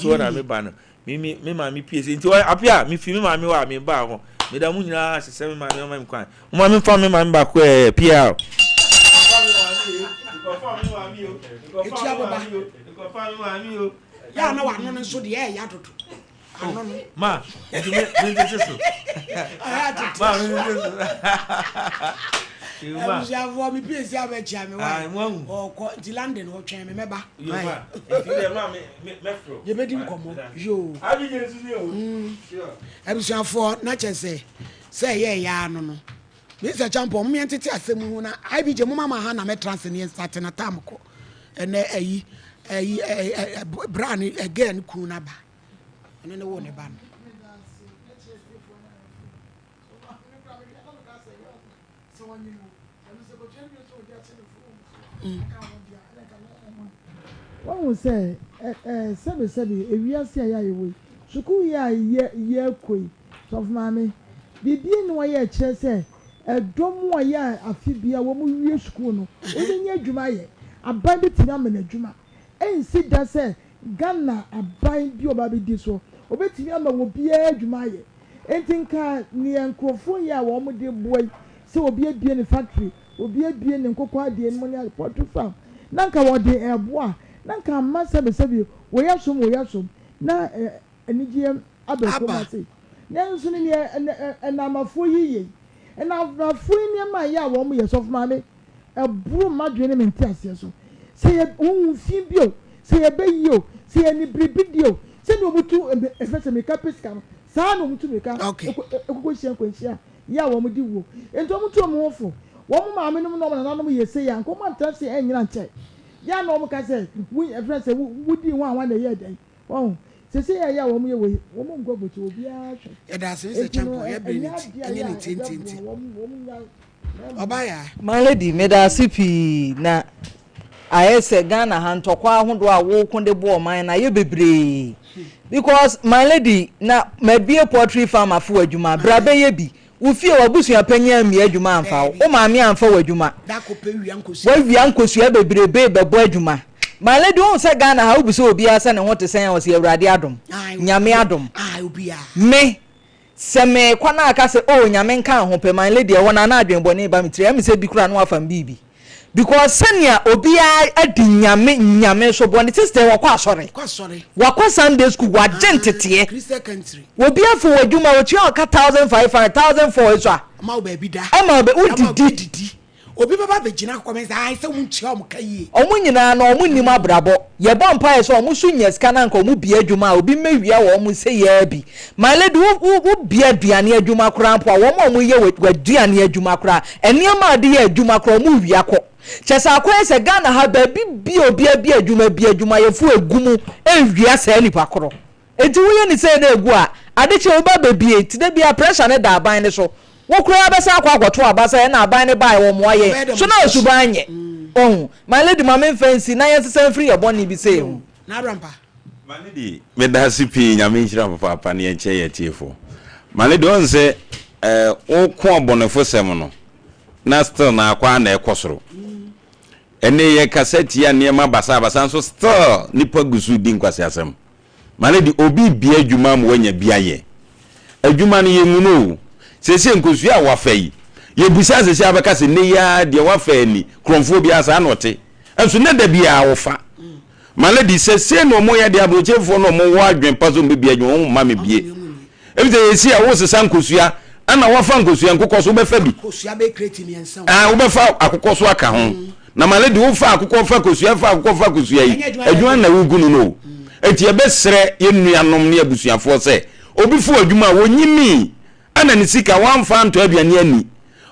so hɔ na meba no. Me me me maame pie sɛ nti apia me fi me maame hɔ a me ba hɔ. Me da mo nyinaa ase sɛ me maame ɔma me kwan. Mo ma me nfa me maame baako ɛɛ PR. Etua boba. Yɛ a na wano no nso deɛ ɛyɛ dodo. Ano no. Ma nti me me ntete so. Ma me ntete so. Abusuafoɔ me pie si abɛkyia me wa. Ɔkɔ nti London ɔtwɛn me mɛba. Yɛbɛdi nkɔmmɔ yoo. Abusuafoɔ na kyɛ sɛ sɛ ɛyɛ ɛyɛ ano no. Mr. Champon mo yɛn tete asɛm ho na IBJ mo mama ha na mɛtra ase ne yɛn start na tam kɔ. Ɛnɛ ɛyi ɛyi ɛ bra ne ɛgɛɛ ne kun na ba. Ɔno ne wo ne ba no. Wahu sɛ, ɛ, ɛ, sɛbesɛbe, ewiase a yɛayɛ wɔ yi, sukuu yi a yɛ, yɛrekɔ yi, Sɔfo Maame, biribi nni hɔ yɛ ɛkyerɛ sɛ ɛdɔm a yɛ a afe biara wɔwie sukuu no, wɔbɛnya adwuma ayɛ. Aban bɛtumi ama no adwuma. Ɛnsi da sɛ Ghana aban bi a ɔba abɛdi so, ɔbɛtumi ama obiara adwuma ayɛ. Enti nka nea nkurɔfoɔ yɛ a wɔde boa yi, sɛ obi abue ne factory, obi abue ne nkokɔ adeɛ no mu ne ade, poultry farm, na nka wɔde reboa a, na nka amma sɛbesɛbe wei asom wei asom, na anigyeɛ aba kurom Aba. ase. Nanso no nea ɛnamafoɔ yi yɛ yi, ɛnamafoɔ yi nneɛma a ɛyɛ a wɔyɛ, Sɔfo Maame, Ɛboro m'adwene ne me nteaseɛ so. Sɛ yɛ honhom fi bi o, sɛ yɛ bɛ yie o, sɛ yɛ ne biribi deɛ o, sɛdeɛ wɔn tu ɛfɛ sɛ mirika pɛ sika no, saa ara na wɔn tu mirika ɛkɔ hyia nkwanhyia yɛ a wɔn di wuo. Nti wɔn tu wɔn ho fo. Wɔn maame nom ne wɔn nananom yɛ sei a, nka wɔn antra ase ɛnyina nkyɛ. Yɛ a na wɔn ka sɛ, wo ɛfrɛ sɛ wo dii hwan hwan na ɛyɛɛ dɛn. Wahu? Seesei a ɛyɛ a wɔyɛ wei, wɔn nkɔ aburokyire, obiara hwɛ. Yɛda ase Mr. Enti no, Champon, yɛ bere ɛnyɛ ne ti, adeɛ a ɛnyɛ ɛyɛ ne a tiantia ɛbɛboa nti. wɔn, wɔn nya na Ɔbaa yaa. My lady, meda ase pii na ayɛ sɛ Ghana ha ntɔkwa ahodoɔ a woko de boɔ ɔman no ayɛ bebree because my lady na mabie poultry farm afo adwuma bra bɛyɛ bi Wo fie w'abusua panyin ammia adwuma amfa wo, wo maame amfa w'adwuma. W'awia nkosua bebrebe bɛbɔ adwuma. My lady wohu sɛ Ghana ha wobisa obiara sɛ ne ho te sɛn a ɔse Awurade adom, Nyame adom. Me sɛ mekɔ na aka sɛ oh Nyame nka ho pɛ my lady ɛhɔ no a na adwen bɔne ba me tiri ɛyɛ me sɛ bi koraa na wafa me biribi. Because sɛnea obiara adi Nyame Nyame so bɔne sister wakɔ asɔre wakɔ Sunday school wagye nteteɛ obi afo wɔ adwuma otua ɔka 1500 1400 eso a ɛma wo baabi da ɛma wo wodidi obi bɛba bɛgyina kɔmɛ sɛ ae sɛ wontua ɔmo ka yie. Ɔmo nyinaa no ɔmo nnim abrabɔ yɛbɔ mpaeɛ sɛ ɔmo so nya sika na anka ɔmo bie adwuma a obi mmɛwia wɔn sɛiaa bi My lady wo wo wo bie aduane adwuma koraa mpo a wɔn a wɔn yɛ w'aduane adwuma koraa nneɛma a wɔde yɛ adwuma koraa wɔn wia kɔ kyɛ sɛ akɔyɛ sɛ Ghana ha baabi bia obiara bie adwuma bia adwumayɛfoɔ egu mu ɛwia saa nipa korɔ Enti woyɛ no sei na egu a, ade kye a woba bebie nti da biara pressure no da aban no so. Wo koraa bɛsan akɔ akɔto aba sɛ ɛna aban no baeɛ wɔmmoa yɛn. So na osuban nyɛ? Wahu? My lady ma memfa nsi na yɛnsesa mfiri yɛ bɔne bi sei ho. My lady medase pii Nyame nhyira wo papaapa ne yɛnkyɛ yɛ atiefo. My lady woahu sɛ eh woko abɔnefo sɛm no na still na akɔ ara na ɛkɔ soro. Ɛnɛ yɛkasa tia nneɛma basabasa nso still nipa gu so di nkwaseasɛm. My lady, obi rebue adwuma ama wanya bi ayɛ. Adwuma no yɛngu no o. Seesei nkosua a wafa yi, yɛbisa seesei a wobɛka sɛ nnɛ yi ara deɛ wafa ani, korɔmfoɔ biara saa na ɔte. Nso nnɛ da biara wofa. My lady, sɛ sei na wɔyɛ deɛ aburokyefoɔ no wɔwɔ adwene pa sɛ wɔbɛbue adwuma, wɔn mma me bue. Efisɛ yɛsi a wosesa nkosua, ɛna wafa nkosua, nkokɔ so wobɛfa bi. Kosua bɛyɛ kreti mmiɛnsa o. Ah, wobɛfa akokɔ so aka ho. Na ma lady wofa akokɔ fa kosua fa akokɔ fa kosua yi, adwuma na wogu no no o. Enti yɛbɛsrɛ yɛn nuanom ne abusuafoɔ sɛ, obi fo adwuma a, wɔnyimii ɛna ne sika wamfa antɔ aduane anni.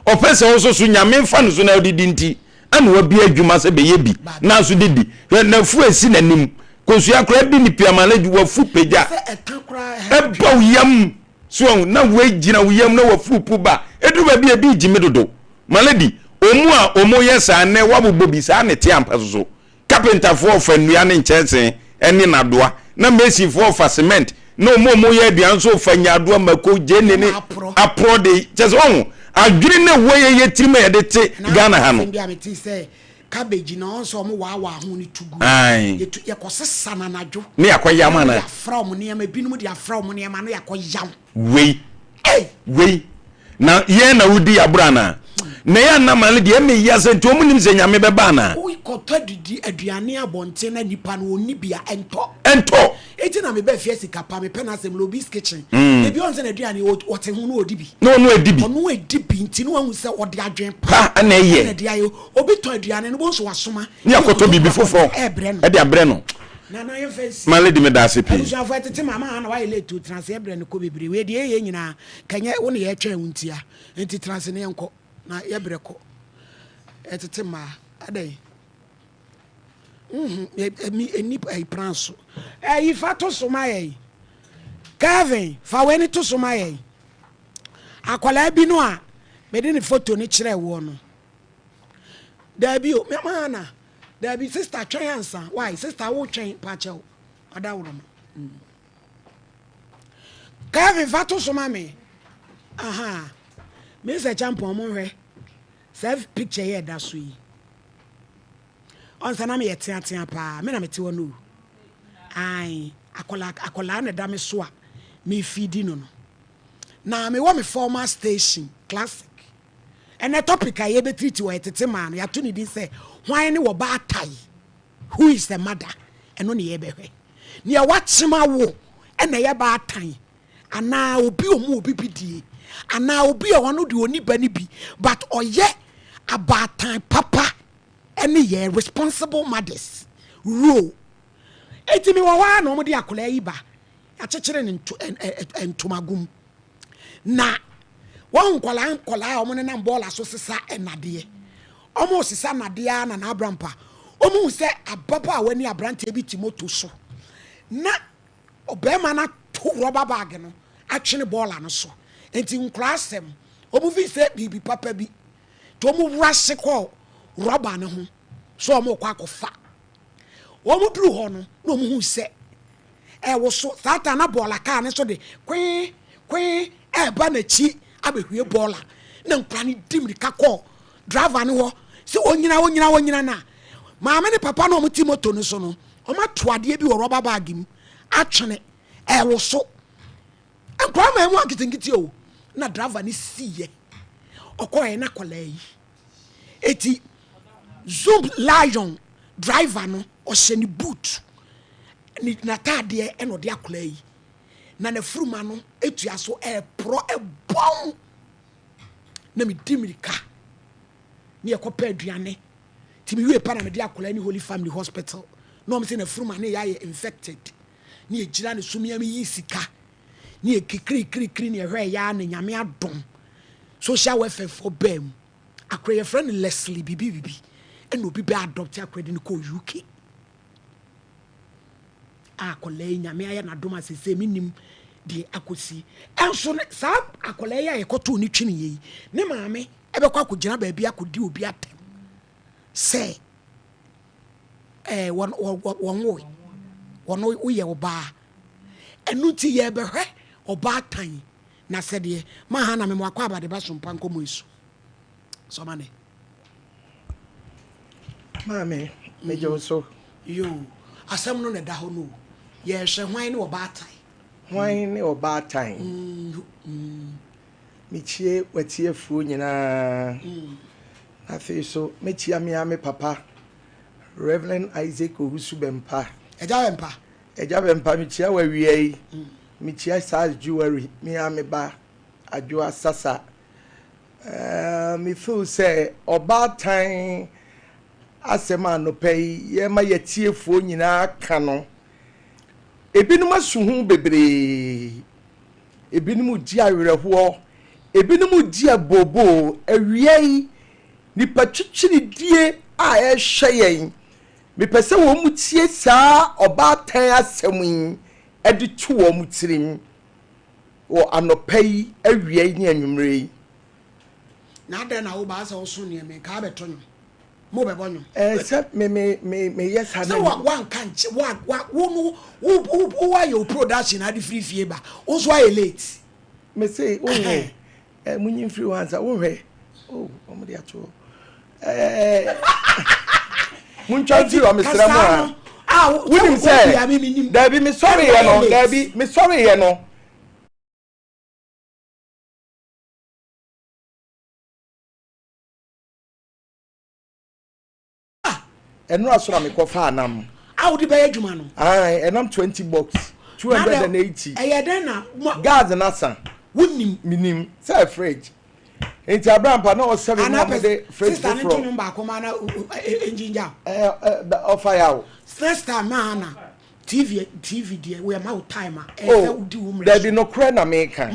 Ɔpɛ sɛ ɔsɔ so Nyame fa no so na ɔdidi nti ɛna wabue adwuma sɛ bɛyɛ bi nanso didi. Hwɛ n'afu a ɛsi n'anim, kosua koraa di ne pia ma lady wafu pagya ɛba wo yam. So wahu? Na wei gyina wo yam na wafuru pu ba. Ɛduru baabi a ebi regye me dodo. My lady, wɔn a wɔyɛ saa nnɛ wɔabobɔ bi, saa na ɛte ampa so so. Kapentafoɔ refa nnua ne nkyɛnsee ne nnadoa, na masonfoɔ refa cement, na wɔn a wɔyɛ aduan nso refa nyaadoa, mako, gyeene ne aporɔ de, kyerɛ sɛ wahu, adwene no a ɛwɔ yɛn yɛ tirim a yɛde te Na Ghana ha no. asɛm bi a metee sɛ. Cabbage na ɔn sɛ ɔmo waawaa ho no tu gu. Ae. Yɛtu yɛkɔ sesa no anadwo. Ne yɛakɔ yam Na anaa? yɛde afra ɔmo nneɛma ebinom de afra ɔmo nneɛma na yɛakɔ yam. Wei. Ei! Wei. Na yɛn na wodi aboro anaa? Na ɛyɛ a na ma no deɛ ɛmɛ yi ase nti wɔn nim sɛ Nyame bɛba anaa? Wo kɔtɔ adidi aduane abɔnten na nipa no ɔnni bi a ɛntɔ. Ɛntɔ. Eti na me ba fie sika pa me pɛ n'asɛm Lobi's kitchen. Ebi ɔn sɛ n'aduane ɔte ho na ɔdi bi. Na ɔno adi bi. Ɔno adi bi nti na wahu sɛ ɔde adwene pa. Pa na ɛyɛ. Ɛna ɛde ayɛ. Obi tɔn aduane no bohu sɛ wasoma. Ne akɔtɔ biribi foforɔ ɛbrɛ no. Ɛde abrɛ no. Nana yɛmfa nsi. My lady meda ase pii. Abusuafoɔ ɛtete ma ama ha na wayɛ late o tena ase ɛbrɛ no kɔ bebree wei deɛ yɛyɛ nyinaa kɛnyɛ wo ne yɛtwɛn wo ntia nti tena ase ne yɛnkɔ na yɛbrɛ kɔ ɛtete mmaa adɛn mhm ɛmi ɛni ɛyi pran so ɛyi fa to so ma yɛn Kevin fa wei ne to so ma yɛn akwadaa bi no a mede ne foto ne kyerɛ woɔ no daabi o mɛma ana Dabi sister twɛn ansa why sister wo twɛn pakyɛw ɔdaworo no mm. Kevin fa to so ma me aha me sɛ champon mo nhwɛ saa picture yɛ ɛda so yi ɔnsa na meyɛ teatea paa me na mete hɔ no ai akɔla akɔla na ɛda me so a mefidi no no na mewɔ me former station classic Ɛnnɛ topic a yɛbɛtiriti wɔ Yɛtete Maa no, yɛato ne din sɛ Hwan ne Ɔbaatan? Who is the mother? Ɛno ne yɛbɛhwɛ. Nea wakyem awo na ɛyɛ baatan anaa obi a ɔmu obi bi die anaa obi a ɔno deɛ ɔni ba no bi but ɔyɛ abaatan papa ɛne yɛ responsible mothers role. Enti mewɔ hɔ ara na wɔde akwadaa yi ba, yɛakyekyere no ntomago mu. Na wɔn nkwadaa nkwadaa a wɔnenam bɔɔla so sesa nnadeɛ. Wɔresesa nnadeɛ ara na n'abrampa. Wɔhu sɛ ababaawa ne aberanteɛ bi te moto so. Na ɔbarima no ato rɔba baage no atwene bɔɔla no so. Nti nkwadaa asɛm, wɔn fi sɛ biribi papa bi. Nti wɔn wura se kɔɔ rɔba no ho sɛ wɔrekɔ akɔfa. Wɔn duru hɔ no na wɔn hu sɛ ɛrewoso. Saa ta na bɔɔla kaa no nso de kwee kwee ɛreba n'akyi abɛhwie bɔɔla. Na nkwadaa no di mmirika kɔɔ driver no hɔ sɛ ɔnyina ɔnyina ɔnyina na maame ne papa no a wɔte moto no so no wɔato adeɛ bi wɔ rɔba bag mu atwene ɛrewoso. Nkwadaa maa mu anketenkete o na driver no siiɛ ɔkɔɛ na akwadaa yi eti zoom lion driver no ɔhyɛ ne boot ne n'ataadeɛ ɛna ɔde akwadaa yi na n'afuruma no etua so ɛɛporɔ ɛbɔn na me di mirika ne yɛkɔ pɛ aduane ti me wie pa na me de akwadaa ne Holy Family Hospital na wɔn sɛ n'afuruma ne yɛ ayɛ infected ne yɛgyina ne so mea me yi sika ne yɛ kikirikirikiri ne yɛhwɛ ɛyɛ a na nyame adom social welfare foɔ baa mu akora yɛfrɛ no Leslie bibi bibi ɛna obi bɛ adopt akora de no kɔɔ UK a akwadaa yi nyame ayɛ n'adom a sese menim deɛ akɔsi ɛnso ne saa akwadaa yi a yɛkɔtoo ne twene yɛ yi ne maame ɛbɛkɔ akɔgyina baabi akɔdi obi atɛm sɛ ɛɛ wɔn wɔn woe wɔn woyɛ ɔbaa ɛno nti yɛbɛhwɛ ɔbaatan na sɛdeɛ ma ha na mema wakɔ abade ba so mpa nkɔmmɔ yi so sɔma ne. Maame, megye wo so. Yoo, asɛm no na ɛda hɔ no o. Yɛrehwɛ hwan ne ɔbaatan. Hwan ne ɔbaatan? Mekyie w'atiefoɔ nyinaa. Na afei so mɛkyia me ara me papa, Rev. Isaac Owusu Bɛmpa. Agya Bɛmpa. Agya Bɛmpa, mekyia wo awia yi. Mekyia Sars Jewelry, me ara me ba, Adwoa Sasa. Eh, me feel sɛ ɔbaatan asɛm a anɔpa yi yɛma yɛtiefoɔ nyinaa ka no, ebinom asu ho bebree, ebinom di awerɛhoɔ, ebinom di abooboo. Awia yi, nipa twitwiridie a ɛrehwɛ yɛn, mepɛ sɛ wɔn tie saa ɔbaatan asɛm yi de to wɔn tirim. Wɔ anɔpa yi, awia yi ne anwummere yi. Na adɛn na woba asɛ woso nneɛma yi, kaa bɛto nnwom, mo bɛbɔ nnwom. Ɛɛ sɛ me me me meyɛ saa na. Sɛ wa wanka nkyɛ wa wa wo no wo wo wo ayɛ wo production ade firi fie ba wo nso ayɛ late. Me se wo nhwɛ ɛɛ mo nyi mfiri hɔ ansa wo nhwɛ oh wɔn de ato hɔ ɛɛ. Montwa mfiri hɔ mesrɛ mo a. Wonim sɛ daabi mesɔreeɛ no daabi mesɔreeɛ no. Ɛnora so na mekɔ faa nam. A wode bɛyɛ adwuma no. Ae, ɛnam 20 box, 280. Ɛyɛ dɛn na. Gas no asa. Wonim. Menim sɛ fridge. Nti abrampa na ɔsɛ me ma mede fridge foforɔ. Sista no nto nwom baako ma na ngyingya. Ɔfa yaw. Next time ma na TV TV deɛ woyɛ ma wo time a ɛyɛ sɛ wodi wo mmerɛ. Dabi nokorɛ na meka.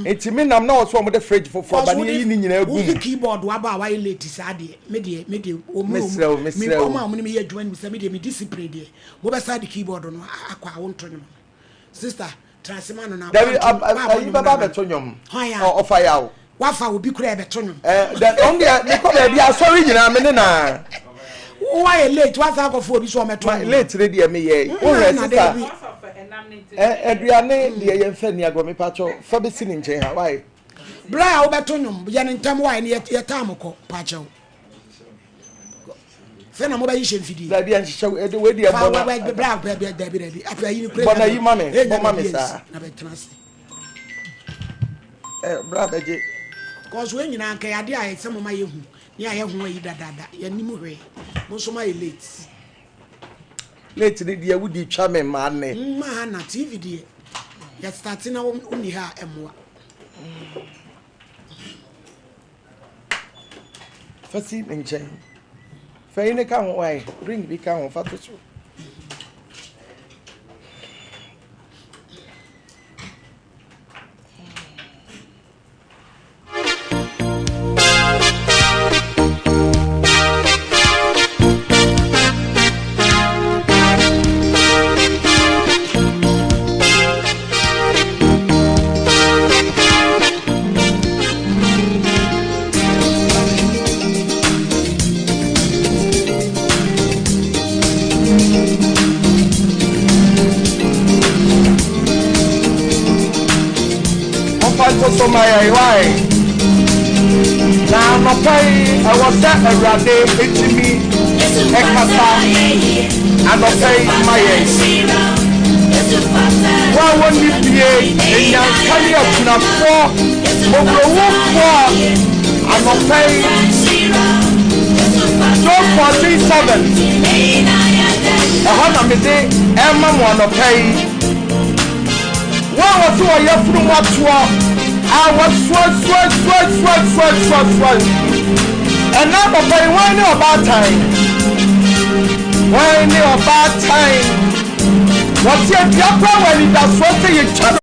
Nti me nam na ɔsɛ wɔn de fridge foforɔ ba ne yɛyi ne nyinaa gu mu. Wode keyboard waba a wayɛ late saa deɛ me deɛ me deɛ wɔn Mesrɛ wo mesrɛ wo. wɔn a wɔn ne me yɛ adwuma nim sɛ me deɛ me discipline deɛ mobɛsa de keyboard no akɔ a wonto nwom. Sister Tra ase ma no na Dabi wanto waabɔ ayi nnwom bɛba no ama no. abɛto nnwom. Hwan a? Ɔfa yaw. Wafa obi koraa ɛbɛto nnwom. Ɛɛ dɛ ɔno deɛ mekɔ baabi asɔre nyinaa me ne na. Woayɛ late wasan akɔfa obi sɛ ɔmɛto Ma nnwom. late ne deɛ meyɛ. Wohwɛ Na sista dabi. ɛ aduane deɛ yɛmfa nni agorɔ mepakyɛw fa bɛsi ne nkyɛn ha why. Berɛ a wobɛto nnwom yɛ no ntɛm why ne yɛ time kɔ pakyɛw. Fɛ na mobɛhyehyɛ mfidie. Dabi ɛnhyehyɛ ɛde wei deɛ bɔ na. Fa bra dabi dabi dabi afei ayi ne kura. Bɔ na yi ma me bɔ ma me saa. Na bɛtena ase. Ɛ bra bɛgye. Kɔɔso wei nyinaa nka yɛ adeɛ a ɛsɛ mo ma yɛ hu ne ayɛ ho ayi dadaada yɛ nim hwee mo nso ma yɛ late. Late ne deɛ wodi twa me ma ne. Mma ha na TV deɛ yɛ start na wo ni ha ɛmoa. Fa si ne nkyɛn. Fa yi ne ka ho wae. Ring bi ka ho fa to so. Momfa nto so ma yɛn wae. Na anɔpa yi ɛwɔ sɛ Awurade tumi kasa anɔpa yi ma yɛn. Wɔn a wɔnni bie, nnyanka ne akunafoɔ, mmɔborɔhunufoɔ, anɔpa yi, Job 14:7, ɛhɔ na mede rema mo anɔpa yi. Wɔn a wɔte wɔn yafunu mu atoɔ a wɔsoasoasoasoasoasoa. Ɛnnɛ anɔpa yi, hwan ne ɔbaatan? Hwan ne ɔbaatan? Wɔte adua paa wɔ anidasoɔ sɛ yɛtwa no.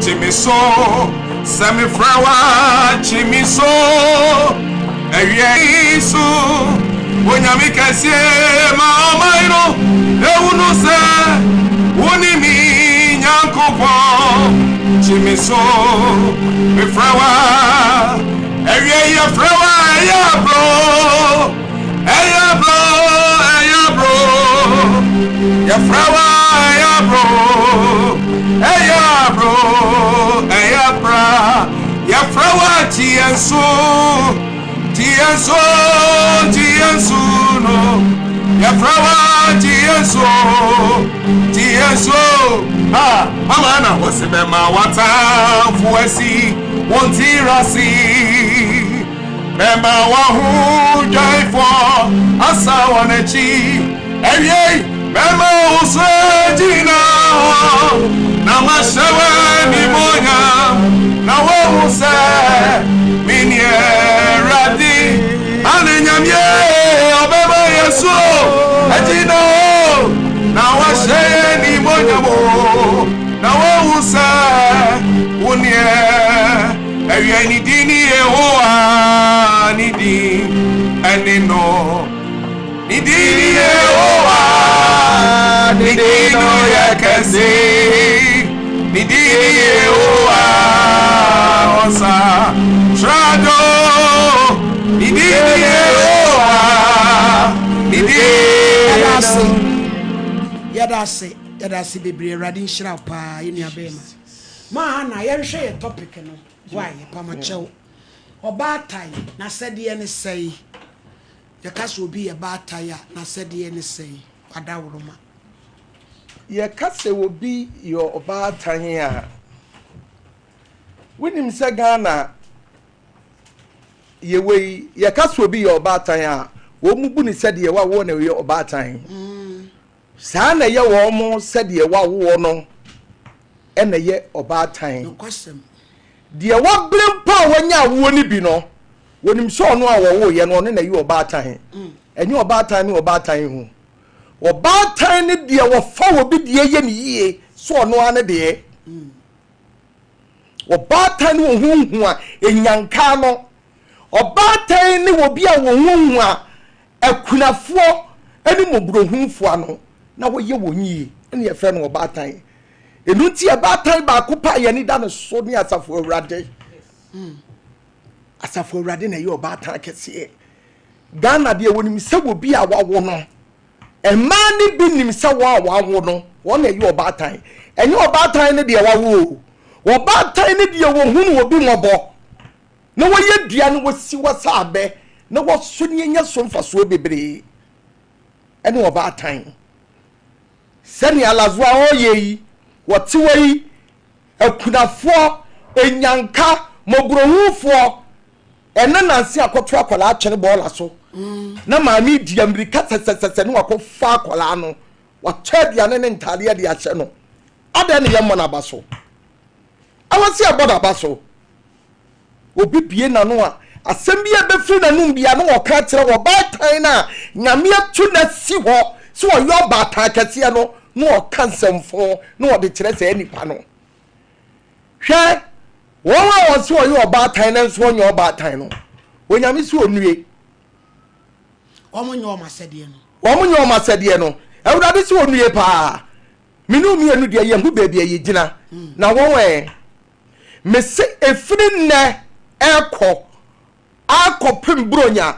Gye me so, sɛ mefrɛ wo a, gye me so. Awia yi so, Onyame kɛseɛ ma ɔman no ehunu sɛ wo ne me Nyankopɔn. Gye me so, mefrɛ wo a, awia yi yɛfrɛ wo a, ɛyɛ abrɛ o, ɛyɛ abrɛ o, ɛyɛ abrɛ o. Yɛfrɛ wo a, ɛyɛ abrɛ o, ɛyɛ abrɛ o, ɛyɛ abrɛ a. Yɛfrɛ wo a, gye yɛn so. Gye yɛn so, gye yɛn so no. Yɛfrɛ wo a, gye yɛn so, gye yɛn so. Ha, mama na wɔsi bɛma w'atamfo asi wɔn tiri ase. Bɛma w'ahodwanfoɔ asa wɔn akyi. Awiei, mɛma wo so agyina hɔ, na mahyɛ w'animuonyam, na woahu sɛ mene Awurade. Ane Nyame ɔbɛma yɛn so agyina hɔ, na wahyɛ yɛn animuonyam o, na woahu sɛ wo ne Awiei ne din ne Yehowa, ne din ɛne no. Ne din ne Yehowa, ne din no yɛ kɛse. Ne din ne Yehowa, ɔsa trado. Ne din ne Yehowa, ne din. Yɛda ase, yɛda ase, yɛda ase bebree. Awurade nhyira wo paa, yɛn nua bɛrima. Maa na yɛnhwɛ yɛ topic no. Why, yɛpamakyɛw. Ɔbaatan, n'asɛdeɛ ne sɛe. Yɛka sɛ obi yɛ baatan a, n'asɛdeɛ ne sɛn? Wadaworoma. Yɛka sɛ obi yɛ ɔbaatan a, wonim sɛ Ghana yɛwɔ yi, yɛka sɛ obi yɛ ɔbaatan a, wɔn bu no sɛdeɛ wawoɔ na ɔyɛ ɔbaatan. Saa na ɛyɛ wɔn sɛdeɛ wawoɔ no na ɛyɛ ɔbaatan. Nokwasɛm. Deɛ wabere mpo a wanya awoɔ no bi no, wɔnim sɛ ɔno a wɔwoeɛ no, ɔno na ɛyɛ ɔbaatan. Ɛnyɛ ɔbaatan ne ɔbaatan ho. Ɔbaatan ne deɛ wɔfa obi deɛ yɛ ne yie sɛ ɔno ara ne deɛ. Ɔbaatan ne ɔhuhu a ɛnyanka no. Ɔbaatan ne obi a wɔhuhu a akunafoɔ ne mmɔborɔhunufoɔ ano na wɔyɛ wɔn yie, ɛna yɛfrɛ no ɔbaatan. Ɛno nti ɛbaatan baako pɛ a yɛn ani da no so ne Asafo Awurade. Asafo Awurade na ɛyɛ ɔbaatan kɛseɛ. Ghana deɛ wɔnim sɛ obi a wawo no, mmaa no bi nim sɛ wɔn a wawo no, wɔn na ɛyɛ ɔbaatan. Ɛnyɛ ɔbaatan no deɛ wawo o. Ɔbaatan no deɛ wɔhunu obi mmɔbɔ. Na wɔyɛ dua na wɔsi hɔ sɛ abɛ, na wɔso na yɛnya so mfasoɔ bebree. Ɛne ɔbaatan. Sɛnea Lazoa ɔreyɛ yi, wɔte hɔ yi, akunafoɔ, nnyanka, mmɔborɔhunufoɔ, ɛna nanse akɔto akwadaa atwene bɔɔla so, na maame di amirika sɛsɛsɛsɛ na wakɔfa akwadaa no, watɔ aduane ne ntaadeɛ de ahyɛ no. Adɛn na yɛmmɔ n'aba so? Ɛwɔ sɛ yɛbɔ n'aba so. Obi bue n'ano a, asɛm bi a ɛbɛfiri n'anom biara na ɔka akyerɛ ɔbaatan no a Nyame atu no asi hɔ sɛ ɔyɛ ɔbaatan kɛseɛ no, na ɔka nsɛmfoo na ɔde kyerɛ saa nipa no. Hwɛ, wɔn a wɔse ɔyɛ ɔbaatan nanso ɔnyɛ ɔbaatan no, Onyame se ɔnnue. Wɔn nyɛ wɔn asɛdeɛ no. Wɔn nyɛ wɔn asɛdeɛ no. Awurade se ɔnnue paa. Me ne wo mmienu deɛ yɛhu baabi a yɛgyina, na wɔn ɛ? Mese ɛfiri nnɛ rekɔ akɔpem Buronya,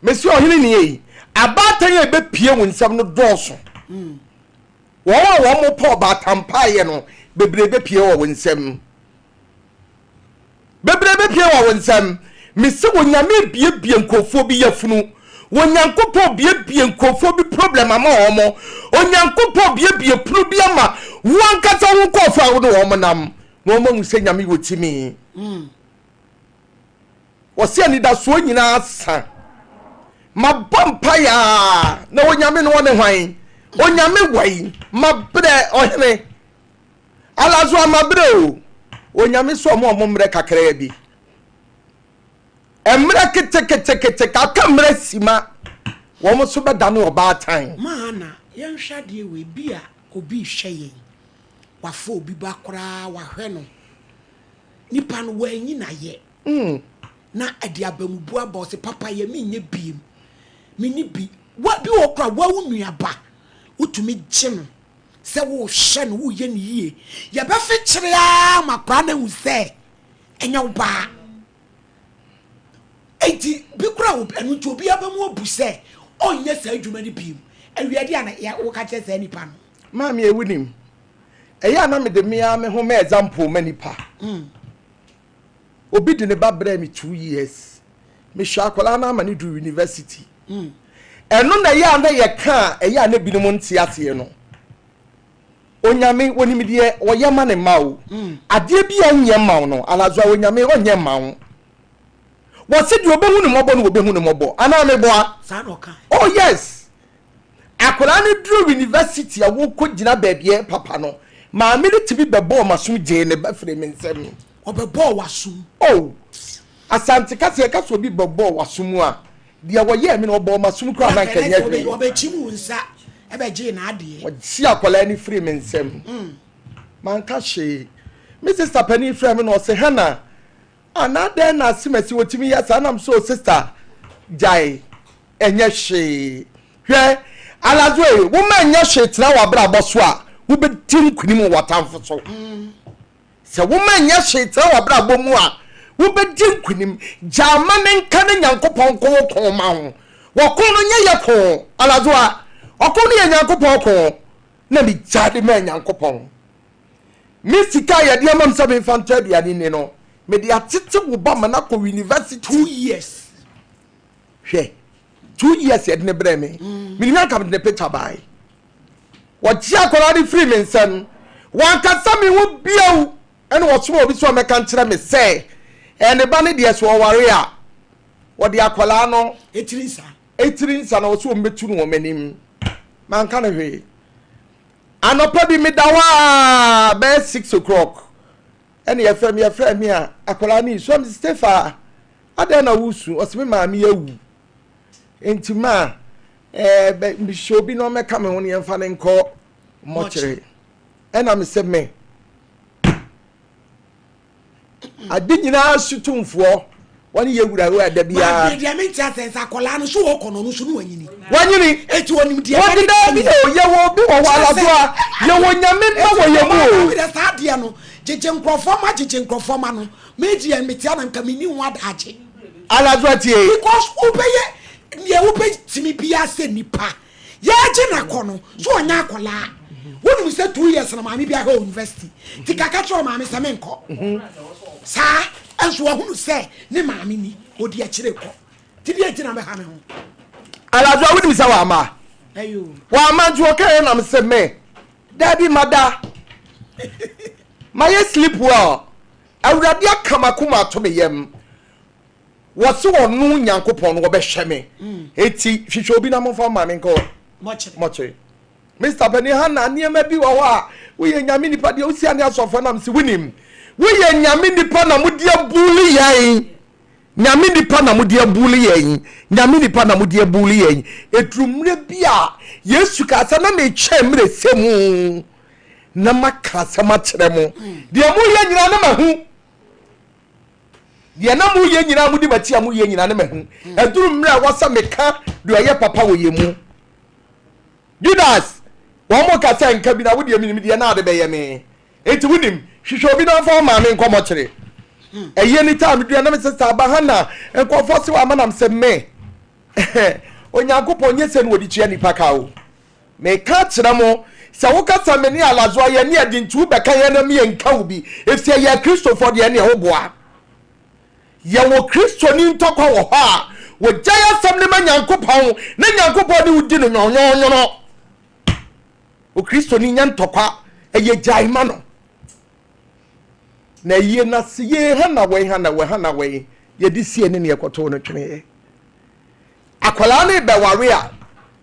mese ɔhene nie yi, abaatan a ɛbɛpue wo nsam no dɔɔso. Wɔn a wɔpɛ ɔbaatan paeɛ no, bebree bɛpue wɔ wo nsam. Bebree bɛpue wɔ wo nsam. Mese Onyame rebuebue nkurɔfoɔ bi yafunu. Onyankopɔn rebuebue nkurɔfoɔ bi problem ama wɔn. Onyankopɔn rebuebue pono bi ama wo ankasa wo nkurɔfoɔ a wo ne wɔn nam na wɔn ahu sɛ Nyame wɔ tumi. Wɔse anidasoɔ nyinaa sa. Mabɔ mpaeɛ a na Onyame no ɔne hwan? Onyame wai? Mabrɛ ɔhene. Alazo amabrɛ o. Onyame sɛ ɔmo ɔmo mmerɛ kakraa bi. Mmerɛ ketekete aka mmerɛ sima wɔn nso bɛdane ɔbaatan. Maana yɛnhwɛ adeɛ wei bi a obi rehwɛ yɛn wafa obi ba koraa wahwɛ no nipa no wanyi nayɛ na ɛde abamubu aba ɔse papa yɛ menyɛ biem. Menni bi. Wa, bi wɔ hɔ koraa, wa wo nua ba, wotumi gye no sɛ wohwɛ no, woyɛ no yie. Yɛbɛfekyere ara ma akwadaa no ahu sɛ ɛnyɛ wo ba. Enti bi koraa, ɛno nti obiara bɛmu abu sɛ ɔnyɛ saa adwuma no bio. Awia deɛ a na yɛ, woka kyerɛ saa nipa no. Maame ewu nim. Ɛyɛ a na mede me ara me ho ma example ma nipa. Obi de ne ba brɛɛ me 2 years. Mehwɛ akwadaa no ama no duru university. Ɛno na ɛyɛ a na yɛka a ɛyɛ a na binom nte aseɛ no. Onyame onim deɛ ɔyɛ ma ne mma o. Adeɛ bi a ɛnyɛ mma wo no, Alazo a Onyame ɔnyɛ mma wo. Wɔse deɛ ɔbɛhu no mmɔbɔ no wɔbɛhu no mmɔbɔ. Anaa meboa? Saa na ɔka. Oh yes. Akwadaa no duru university a wɔkɔ gyina baabi a papa no, maame no tumi bɛbɔɔ m'asom gyee ne ba firi me nsam. Ɔbɛbɔɔ w'asom? Oh, Asante kasa yɛka sɛ obi bɛbɔɔ w'asom a, deɛ wɔyɛɛ me no ɔbɔɔ m'asom koraa na anka ɛnyɛ hwee. Ɔbɛkyim wo nsa ɛbɛgyee n'adeɛ. Ɔgye akwadaa no firi me nsam. Manka hwee. Me sister panin frɛ me na ɔse, Hannah, ah, na adɛn na asemasi wɔtumi yɛ saa? Nam so sister, gyae, ɛnyɛ hwee. Hwɛ, Alazoe, woma ɛnyɛ hwee tena w'abrabɔ so a, wobɛdi nkonim wɔ w'atamfo so. Sɛ woma ɛnyɛ hwee tena w'abrabɔ mu a, wobɛdi nkonim. Gyaa ma ne nka ne Nyankopɔn nko wo ko ma wo. Wɔko no nyɛ yɛ ko, Alazoa. Ɔko no yɛ Nyankopɔn ko. Na megyaa de maa Nyankopɔn. Me sika a yɛde ama me sɛ memfa ntɔ aduane nni no, mede atete wo ba ma no akɔ university. 2 years. Hwɛ, 2 years yɛde ne brɛ me. Menim anka mede ne picture bae. Wɔgye akwadaa no firi me nsam. Wankasa me ho bio. Ɛna wɔsoma obi sɛ ɔmmɛka nkyerɛ me sɛ ɛɛ ne ba no deɛ sɛ ɔware a wɔde akwadaa no etiri nsa. Etiri nsa na wɔsɛ wɔmmɛtu no wɔn anim. Manka no hwee. Anɔpa bi meda hɔ a bɛyɛ 6 o'clock ɛna yɛfrɛ me yɛfrɛ me a akwadaa no yi so ɛm Stefa, adɛn na wosu? Ɔsɛ me maame awu nti ma ɛɛ bɛ mehyɛ obi na ɔmmɛka me ho ne yɛmfa ne nkɔ mmɔkyere. Ɛna me sɛ me ade nyinaa so tumfoɔ wɔne yɛ wura wura da biara. Maame, deɛ mente asɛ sɛ akwadaa no so wɔkɔ no, ɔno so no wanyini. Wanyini. Eti onim deɛ wɔde daa bi o yɛwɔ obi wɔ hɔ alazo a yɛwɔ Nyame mma wɔ yɛ mu o. Eti saa adeɛ no gyegye nkurɔfoɔ ma gyegye nkurɔfoɔ ma no me deɛ mete ana nka menni ho adagye. Alazo atie. Because wobɛyɛ deɛ wobɛtumi biara sɛ nipa yɛgye n'akɔ no so ɔnyɛ akwadaa. Wonim sɛ 2 years na maame bi ahwɛ wɔ university ti kaka kyerɛ maame sɛ menkɔ saa, ɛnso wahunu sɛ ne maame ni ɔdi akyire kɔ ti deɛ gyina bɛha me ho. Alazo a wonim sɛ wama ɛyo wama nti wɔka yɛ nam sɛ me daabi mada mayɛ sleep well. Awurade aka makoma ato me yam. Wɔse ɔno Nyankopɔn no wɔbɛhwɛ me. Eti hwehwɛ obi na momfa maame nkɔ mɔkyere. Mr. Penny Hanna, nneɛma bi wɔ hɔ a woyɛ Nyame nipa deɛ wosia ne asɔfoɔ nam sɛ wonim woyɛ Nyame nipa na mode abuli yɛn. Nyame nipa na mode abuli yɛn. Nyame nipa na mode abuli yɛn. Ɛduru mmerɛ bi a Yesu kaa sɛ na metwɛn mmerɛ sɛ mu na maka asɛm akyerɛ mo. Deɛ moyɛ nyinaa na mahu. Deɛ na moyɛ nyinaa mode makyi a moyɛ nyinaa na mahu. Ɛduru mmerɛ a wɔsɛ meka deɛ ɔyɛ papa wɔ yɛn mu. Judas, wɔn mo ka sɛ nka bi na wodeɛ menim deɛ na ade bɛyɛ me. Enti wonim, hwehwɛ obi na ɔmfa wo maame nkɔ mɔkyere. Ɛyɛ ni time dua na me sista aba ha na nkurɔfoɔ se wama nam sɛ me. Onyankopɔn nyɛ sɛ no wɔde tua nipa ka o. Meka kyerɛ mo, sɛ wokasa me ne Alazoa yɛn ne ɛde nti wobɛka yɛn na meyɛ nka wo bi. Ɛfiri yɛ Kristofoɔ deɛ ɛneɛ woboa. Yɛwɔ Kristoni ntɔkwa wɔ hɔ a wɔgyae asɛm no ma Nyankopɔn na Nyankopɔn ne wodi no nwɔnwɔnwono. Okristoni nyɛ ntɔkwa, ɛyɛ gyae ma no. Na yie na se yie ha na wei ha na wei ha na wei yɛde sie ne neɛ kɔtoo no tweneɛ. Akwadaa no bɛware a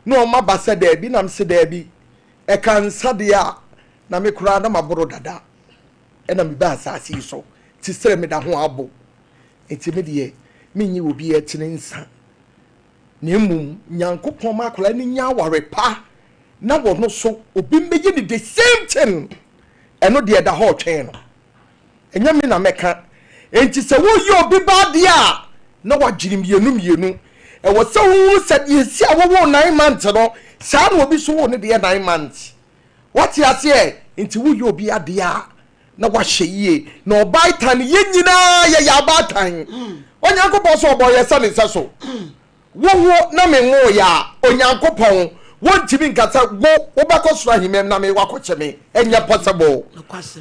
na ɔma ba sɛ daabi nam se daabi ɛka nsa deɛ a na me koraa na maboro dada ɛna meba asase yi so te sɛ meda ho abo nti me deɛ menyi obi akyini nsa na mmom Nyankopɔn ma akwadaa no nya aware pa na wɔno so obi mmɛyɛ ne the same thing. Ɛno deɛ ɛda hɔ ɔtwɛn no, ɛnyɛ me na mɛka. Nti sɛ woyɛ obi ba adeɛ a na wadwene mmienu mmienu. Ɛwɔ sɛ wohunu sɛ deɛ ɛsi a wowoo 9 months no, saa na obi nso woo ne deɛ 9 months. Woate aseɛ? Nti woyɛ obi adeɛ a, na woahwɛ yie. Na ɔbaatan, yɛn nyinaa yɛyɛ abaatan. Onyankopɔn sɛ ɔbɔɔ yɛn sɛ ne nsɛso. Wowo na menwoo yɛ a, Onyankopɔn, wontumi nka sɛ wo wobɛkɔ soro ahemman mu na me woakɔkyɛ me. Ɛnyɛ possible.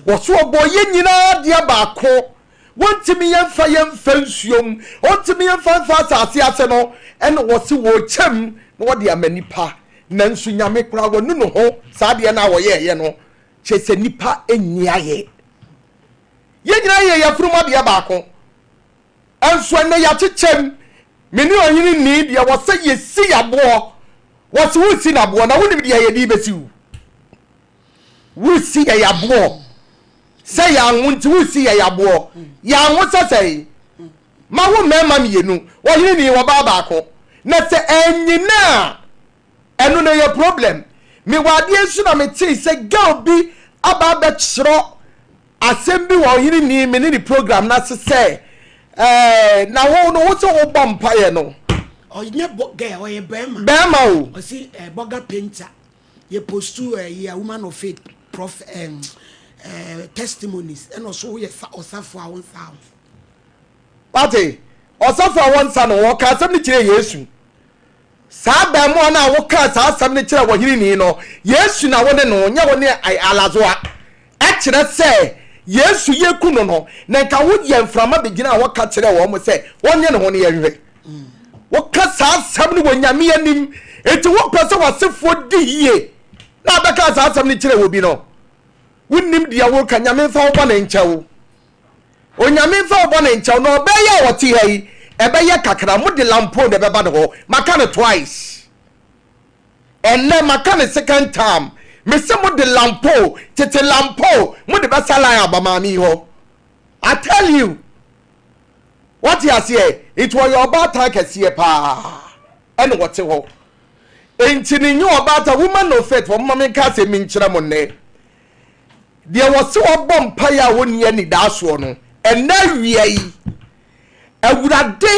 Wɔso ɔbɔɔ yɛn nyinaa adeɛ baako. Wontumi yɛmfa yɛn mfa nsuom, wontumi yɛmfa mfa asase ase no, ɛna wɔse wɔrekyɛm na wɔde ama nipa. Nanso Nyame koraa wanu ne ho saa adeɛ no a wɔyɛɛyɛ no, kyerɛ sɛ nipa nni ayɛ. Yɛn nyinaa yɛ yafunu mu adeɛ baako. Nso ɛnnɛ yɛakyekyɛm, me ne ɔhene nnii deɛ wɔsɛ yɛsi yaboɔ, wɔse woresi no aboɔ na wonim deɛ yɛde rebɛsi wo. Woresi yɛ yaboɔ sɛ yɛanwo nti woresi yɛ yaboɔ, yɛanwo sɛ sɛn? Ma wo mmarima mmienu, ɔhene nii ɔbaa baako, na sɛ annyina a ɛno no ɛyɛ problem. Mewɔ adeɛ nso na metee sɛ girl bi aba abɛkyerɛ Asɛm bi wɔ ɔhene ni me ne ne program no ase sɛ ɛɛ na wo no wo sɛ wobɔ mpaeɛ no. Ɔnyɛ bɔ gɛ ɔyɛ bɛrima. Bɛrima o. Ɔsi ɛɛ bɔga painter yɛ postu ɛyi a woman of faith prof ɛɛ ɛɛ testimonies ɛna ɔso woyɛ sa ɔsafo a wonsa ho. Wate ɔsafo a wɔnsa no ɔka asɛm no kyerɛ Yesu. Saa abarimaa no a wokaa saa asɛm no kyerɛɛ ɔheneni no, Yesu na wo ne no, nyɛ wo ne Alazoa. Ɛkyerɛ sɛ Yesu yɛ ku no no, na nka woyɛ mframa bɛgyinaa hɔ ka kyerɛɛ wɔn sɛ wɔnyɛ ne ho no yɛnhwɛ. Woka saa asɛm no wɔ Nyame anim, enti wompɛ sɛ w'asefoɔ di yie na abɛka saa asɛm no kyerɛ obi no? Wonnim deɛ woreka, Nyame mfa wo bɔne nkyɛ wo. Onyame mfa wo bɔne nkyɛ wo na ɔbaa yi a ɔte ha yi ɛbɛyɛ kakra mo de lampo na ɛbɛba ne hɔ maka no twice ɛnɛ maka no second time mese mo de lampo tete lampo mo de bɛsa line aba maame yi hɔ I tell you wate aseɛ nti ɔyɛ ɔbaatan kɛseɛ paa ɛna ɔte hɔ nti ne nyɛ ɔbaatan woman of faith wɔn ma menka asɛm mi nkyerɛ mo nnɛ Deɛ wɔse wɔbɔ mpaeɛ a wɔnni anidaasoɔ no, ɛnnɛ awia yi, Awurade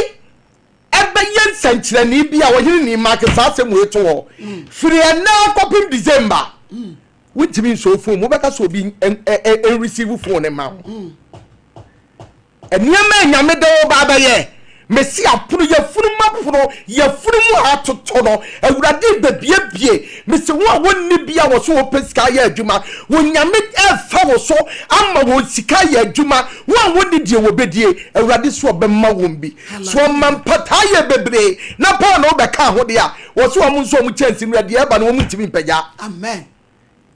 ɛbɛyɛ nsɛnkyerɛnee bi a ɔhene ni mark saa asɛm wei to hɔ. Firi ɛnnɛ akɔpem December, wontumi nsɔ phone mu, wobɛka sɛ obi nreceive phone no ma wo. Nneɛma a Nyame de wo ba abɛyɛ. Mese apono, yafunu mu apono, yafunu mu a atoto no, Awurade rebebiebie. Mese wo a wonni bi a wɔso wɔpɛ sika ayɛ adwuma, wo Nyame refa wo so ama wɔn sika ayɛ adwuma. Wo a wonni deɛ wɔbɛdie, Awurade so ɔbɛma wɔn bi. So ɔma mpataa yɛ bebree na paanoo bɛka ho deɛ a, wɔse wɔn nso wɔn kyɛnse no deɛ ɛba no wɔn ntumi mpagya. Amen.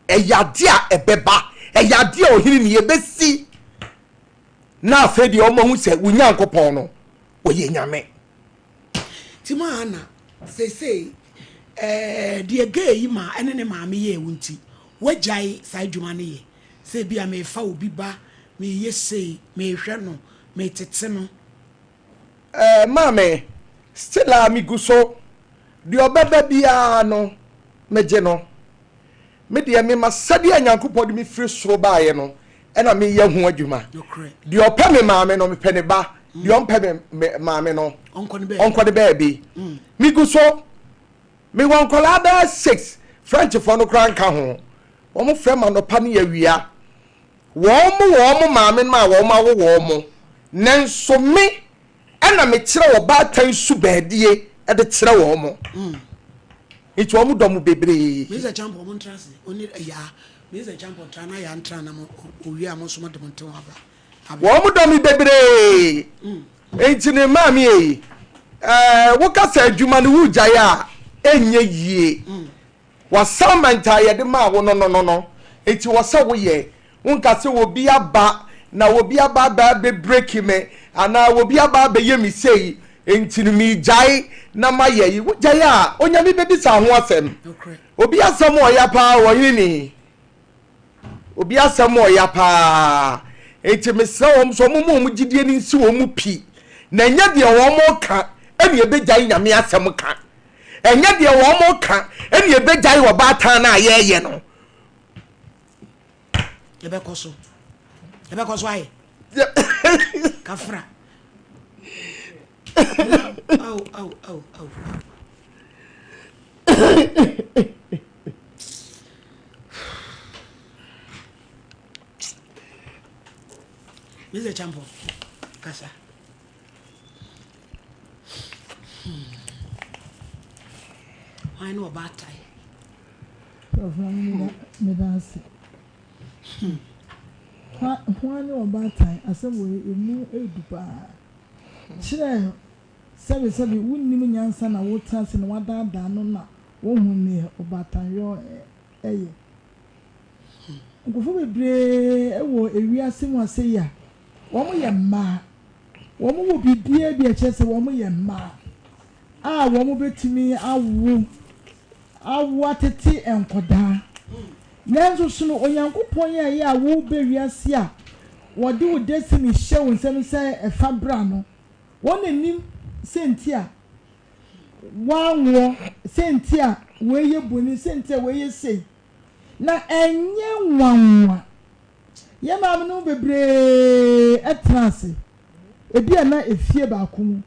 Ɛyɛ adeɛ a ɛbɛba, ɛyɛ adeɛ a ɔhene ni ɛbɛsi. Na afei deɛ wɔahu sɛ wo Nyankopɔn no, ɔyɛ Nyame. Nti maa na seesei ɛɛ deɛ gay yi ma ɛne ne maame yɛɛ wo nti woagyae saa adwuma no yɛ? Sɛ ebia merefa obi ba, mereyɛ sei, merehwɛ no, meretete no. Ɛɛ maame, still a megu so, deɛ ɔbɛba biara no, megye no. Me deɛ me m'asɛdeɛ a Nyankopɔn de me firi soro baeɛ no ɛna meyɛ ho adwuma. Deɛ ɔpɛ me maame no mepɛ ne ba, deɛ ɔmpɛ me maame no ɔnkɔ ne baabi. Megu so, mewɔ nkwadaa bɛyɛ six, Frenchfoɔ no koraa nka ho. Wɔn frɛ me anɔpa ne awia. Wɔn wɔ wɔn maame nom a wɔn awo wɔn, nanso me ɛna mekyerɛ ɔbaatan su baadie de kyerɛ wɔn. Nti wɔn dɔ mo bebree. Mr. Champo mo ntra ase oni yaa Mr. Champo ntra na yaa ntra na mo owie a mo nso mo de mo nte ho abra. Wɔn dɔ me bebree. Nti ne maame ei ɛɛ wokasa adwuma no wogyae a ɛnyɛ yie. W'assignment a yɛde maa wo no no no no nti wɔ sɛ woyɛ. Wonka sɛ obi aba na obi aba abɛ abɛ break me anaa obi aba abɛyɛ me sei nti no megyae na mayɛ yi. Wogyae a Onyame bɛbisa ho asɛm. Obi asɛm ɔya paa ɔhene ni. Obi asɛm ɔya paa. Nti mesrɛ wɔn sɛ wɔn mu wɔn gyidie no nsi wɔn mu pi. Na ɛnyɛ deɛ wɔn ka ɛna ɛbɛgyae Nyame asɛm ka. Ɛnyɛ deɛ wɔn ka ɛna ɛbɛgyae ɔbaatan no a yɛreyɛ no. Yɛbɛkɔ so. Yɛbɛkɔ so ayɛ. Kafra. Aw aw aw aw. Mr. Champo, kasa. Hmm. Hwan ne ɔbaatan? Meda ase. Hwan ne ɔbaatan? Asɛm wei emu edu paa. Kyerɛ sɛbesɛbe wonnim nyansa na wotena ase na wadaadaa no na wohu neɛ ɔbaatanyɔ yɛ. Nkurɔfoɔ bebree wɔ ewiase mu ase yi a wɔyɛ mmaa. Wɔwɔ biribiara bi a ɛkyerɛ sɛ wɔyɛ mmaa a wɔbɛtumi awo, awo atete nkwadaa. Nanso so no Onyankopɔn a ɛyɛ a woba wiase a wɔde wo destiny hyɛ wo nsam sɛ fa bra no, wɔn na nim sɛ nti a woanwoɔ, sɛ nti a wei yɛ boni, sɛ nti a wei yɛ sei. Na ɛnyɛ nwanwa. Yɛn maamenom bebree tena ase, ebia na efie baako mu.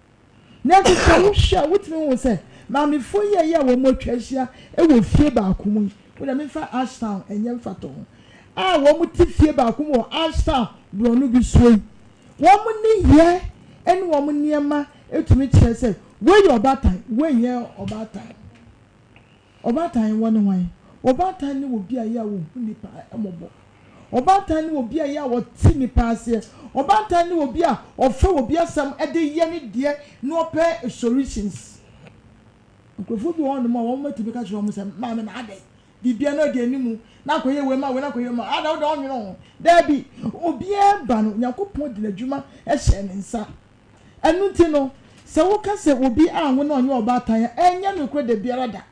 Nanso sɛ wohwɛ a, wotumi hu sɛ maamefoɔ yi a ɛyɛ a wɔatwa ahyia wɔ fie baako mu yi, wo deɛ memfa Ashtown nyɛ mfatoho, a wɔte fie baako mu wɔ Ashtown borɔno bi soɔ yi, wɔn nneyɛɛ ne wɔn nneɛma tumi kyerɛ sɛ wei yɛ ɔbaatan, wei nyɛ ɔbaatan. Ɔbaatan wɔ ne hwan? Ɔbaatan ne obi a ɛyɛ a ɔhu nnipa mmɔbɔ. Ɔbaatan ne obi a ɛyɛ a ɔte nnipa aseɛ. Ɔbaatan ne obi a ɔfa obi asɛm de yɛ ne deɛ na ɔpɛ solutions. Nkurɔfoɔ bi wɔ hɔnom a wɔatumi ka kyerɛ wɔn sɛ, maame na adɛn? Biribiara na ɔdi anim na akɔyɛ wei ma wei na akɔyɛ wei ma ada wo deɛ ɔnwene ho. Daabi, obiara ba no, Onyankopɔn de n'adwuma hyɛɛ ne nsa. Ɛno nti no, sɛ woka sɛ obi anwo na ɔnyɛ ɔbaatan a, ɛnyɛ nokorɛ da biara da.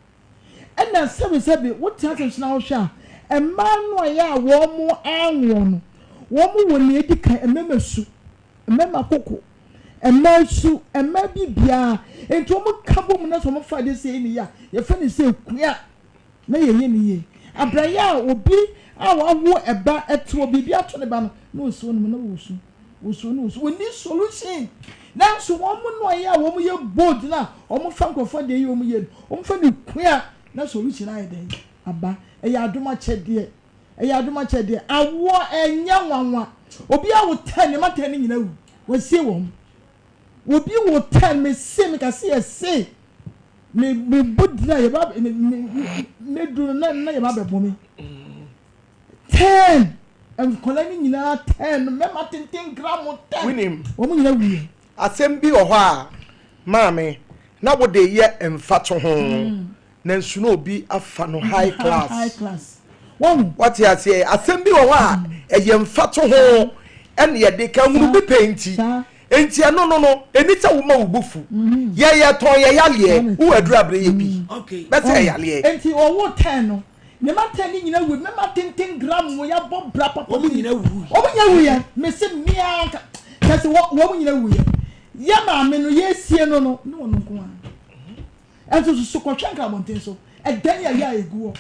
Ɛna sɛbesɛbe, wote ase nso na wohwɛ a, mmaa no a ɛyɛ a wɔn anwoɔ no, wɔn wɔ nea ɛdi kan, mmarima su, mmarima koko, mmaa su, mmaa biribiara. Enti wɔn ka bom na sɛ wɔfa adeɛ sɛ ɛyɛ ne yie a, yɛfrɛ no sɛ kua. Na yɛyɛ no yie. Abrayɛ a obi a wawo ɛba te hɔ, biribi ato ne ba no, na ɔsi hɔ nom na ɔresu, ɔsu na ɔsu. Ɔnni solution. Nanso wɔn no a ɛyɛ a wɔyɛ bold no a wɔfa nkurɔfoɔ deɛ yɛ wɔn yie no, wɔfa no kua na solution ayɛ dɛn? Aba. Ɛyɛ adom akyɛdeɛ. Ɛyɛ adom akyɛdeɛ. Awoɔ ɛnyɛ nwanwa. Obi awo ten, ne mma ten no nyinaa awu. Wasie wɔn. Obi wo ten, mese, meka se yɛse. Me me bɔ din a yɛba me me me duru no na na yɛba abɛbɔ me. Ten nkwadaa no nyinaa ten mmarima tenten gram ten. Wonim. Wɔn nyinaa wuiɛ. Asɛm bi wɔ hɔ a maame na wode yɛ mfatoho nanso na obi afa no high class. High class. Wahu. Wate aseɛ asɛm bi wɔ hɔ a ɛyɛ mfatoho ɛna yɛde ka hunu bi pɛ nti. Enti ɛno no no, ɛni sɛ woma wo bo fu. Yɛ yɛ tɔn yɛ yaleɛ, wo aduru abrɛ yɛ bi. Bɛsɛ yɛ yaleɛ. Enti ɔwoo tɛn no, ne ma tɛn no nyina wui, mɛma tenten gram wɔ yɛabɔ bra papa Wɔn nyina wui. Wɔn nyina wuiɛ, mese mea nka, kyerɛ sɛ wɔn nyina wuiɛ. Yɛ maame no, yɛresie no no, ne ɔno nko ara. Ɛnso soso kɔhwɛ nkrabɔnten so, ɛdɛn yɛ yɛ a ɛgu hɔ.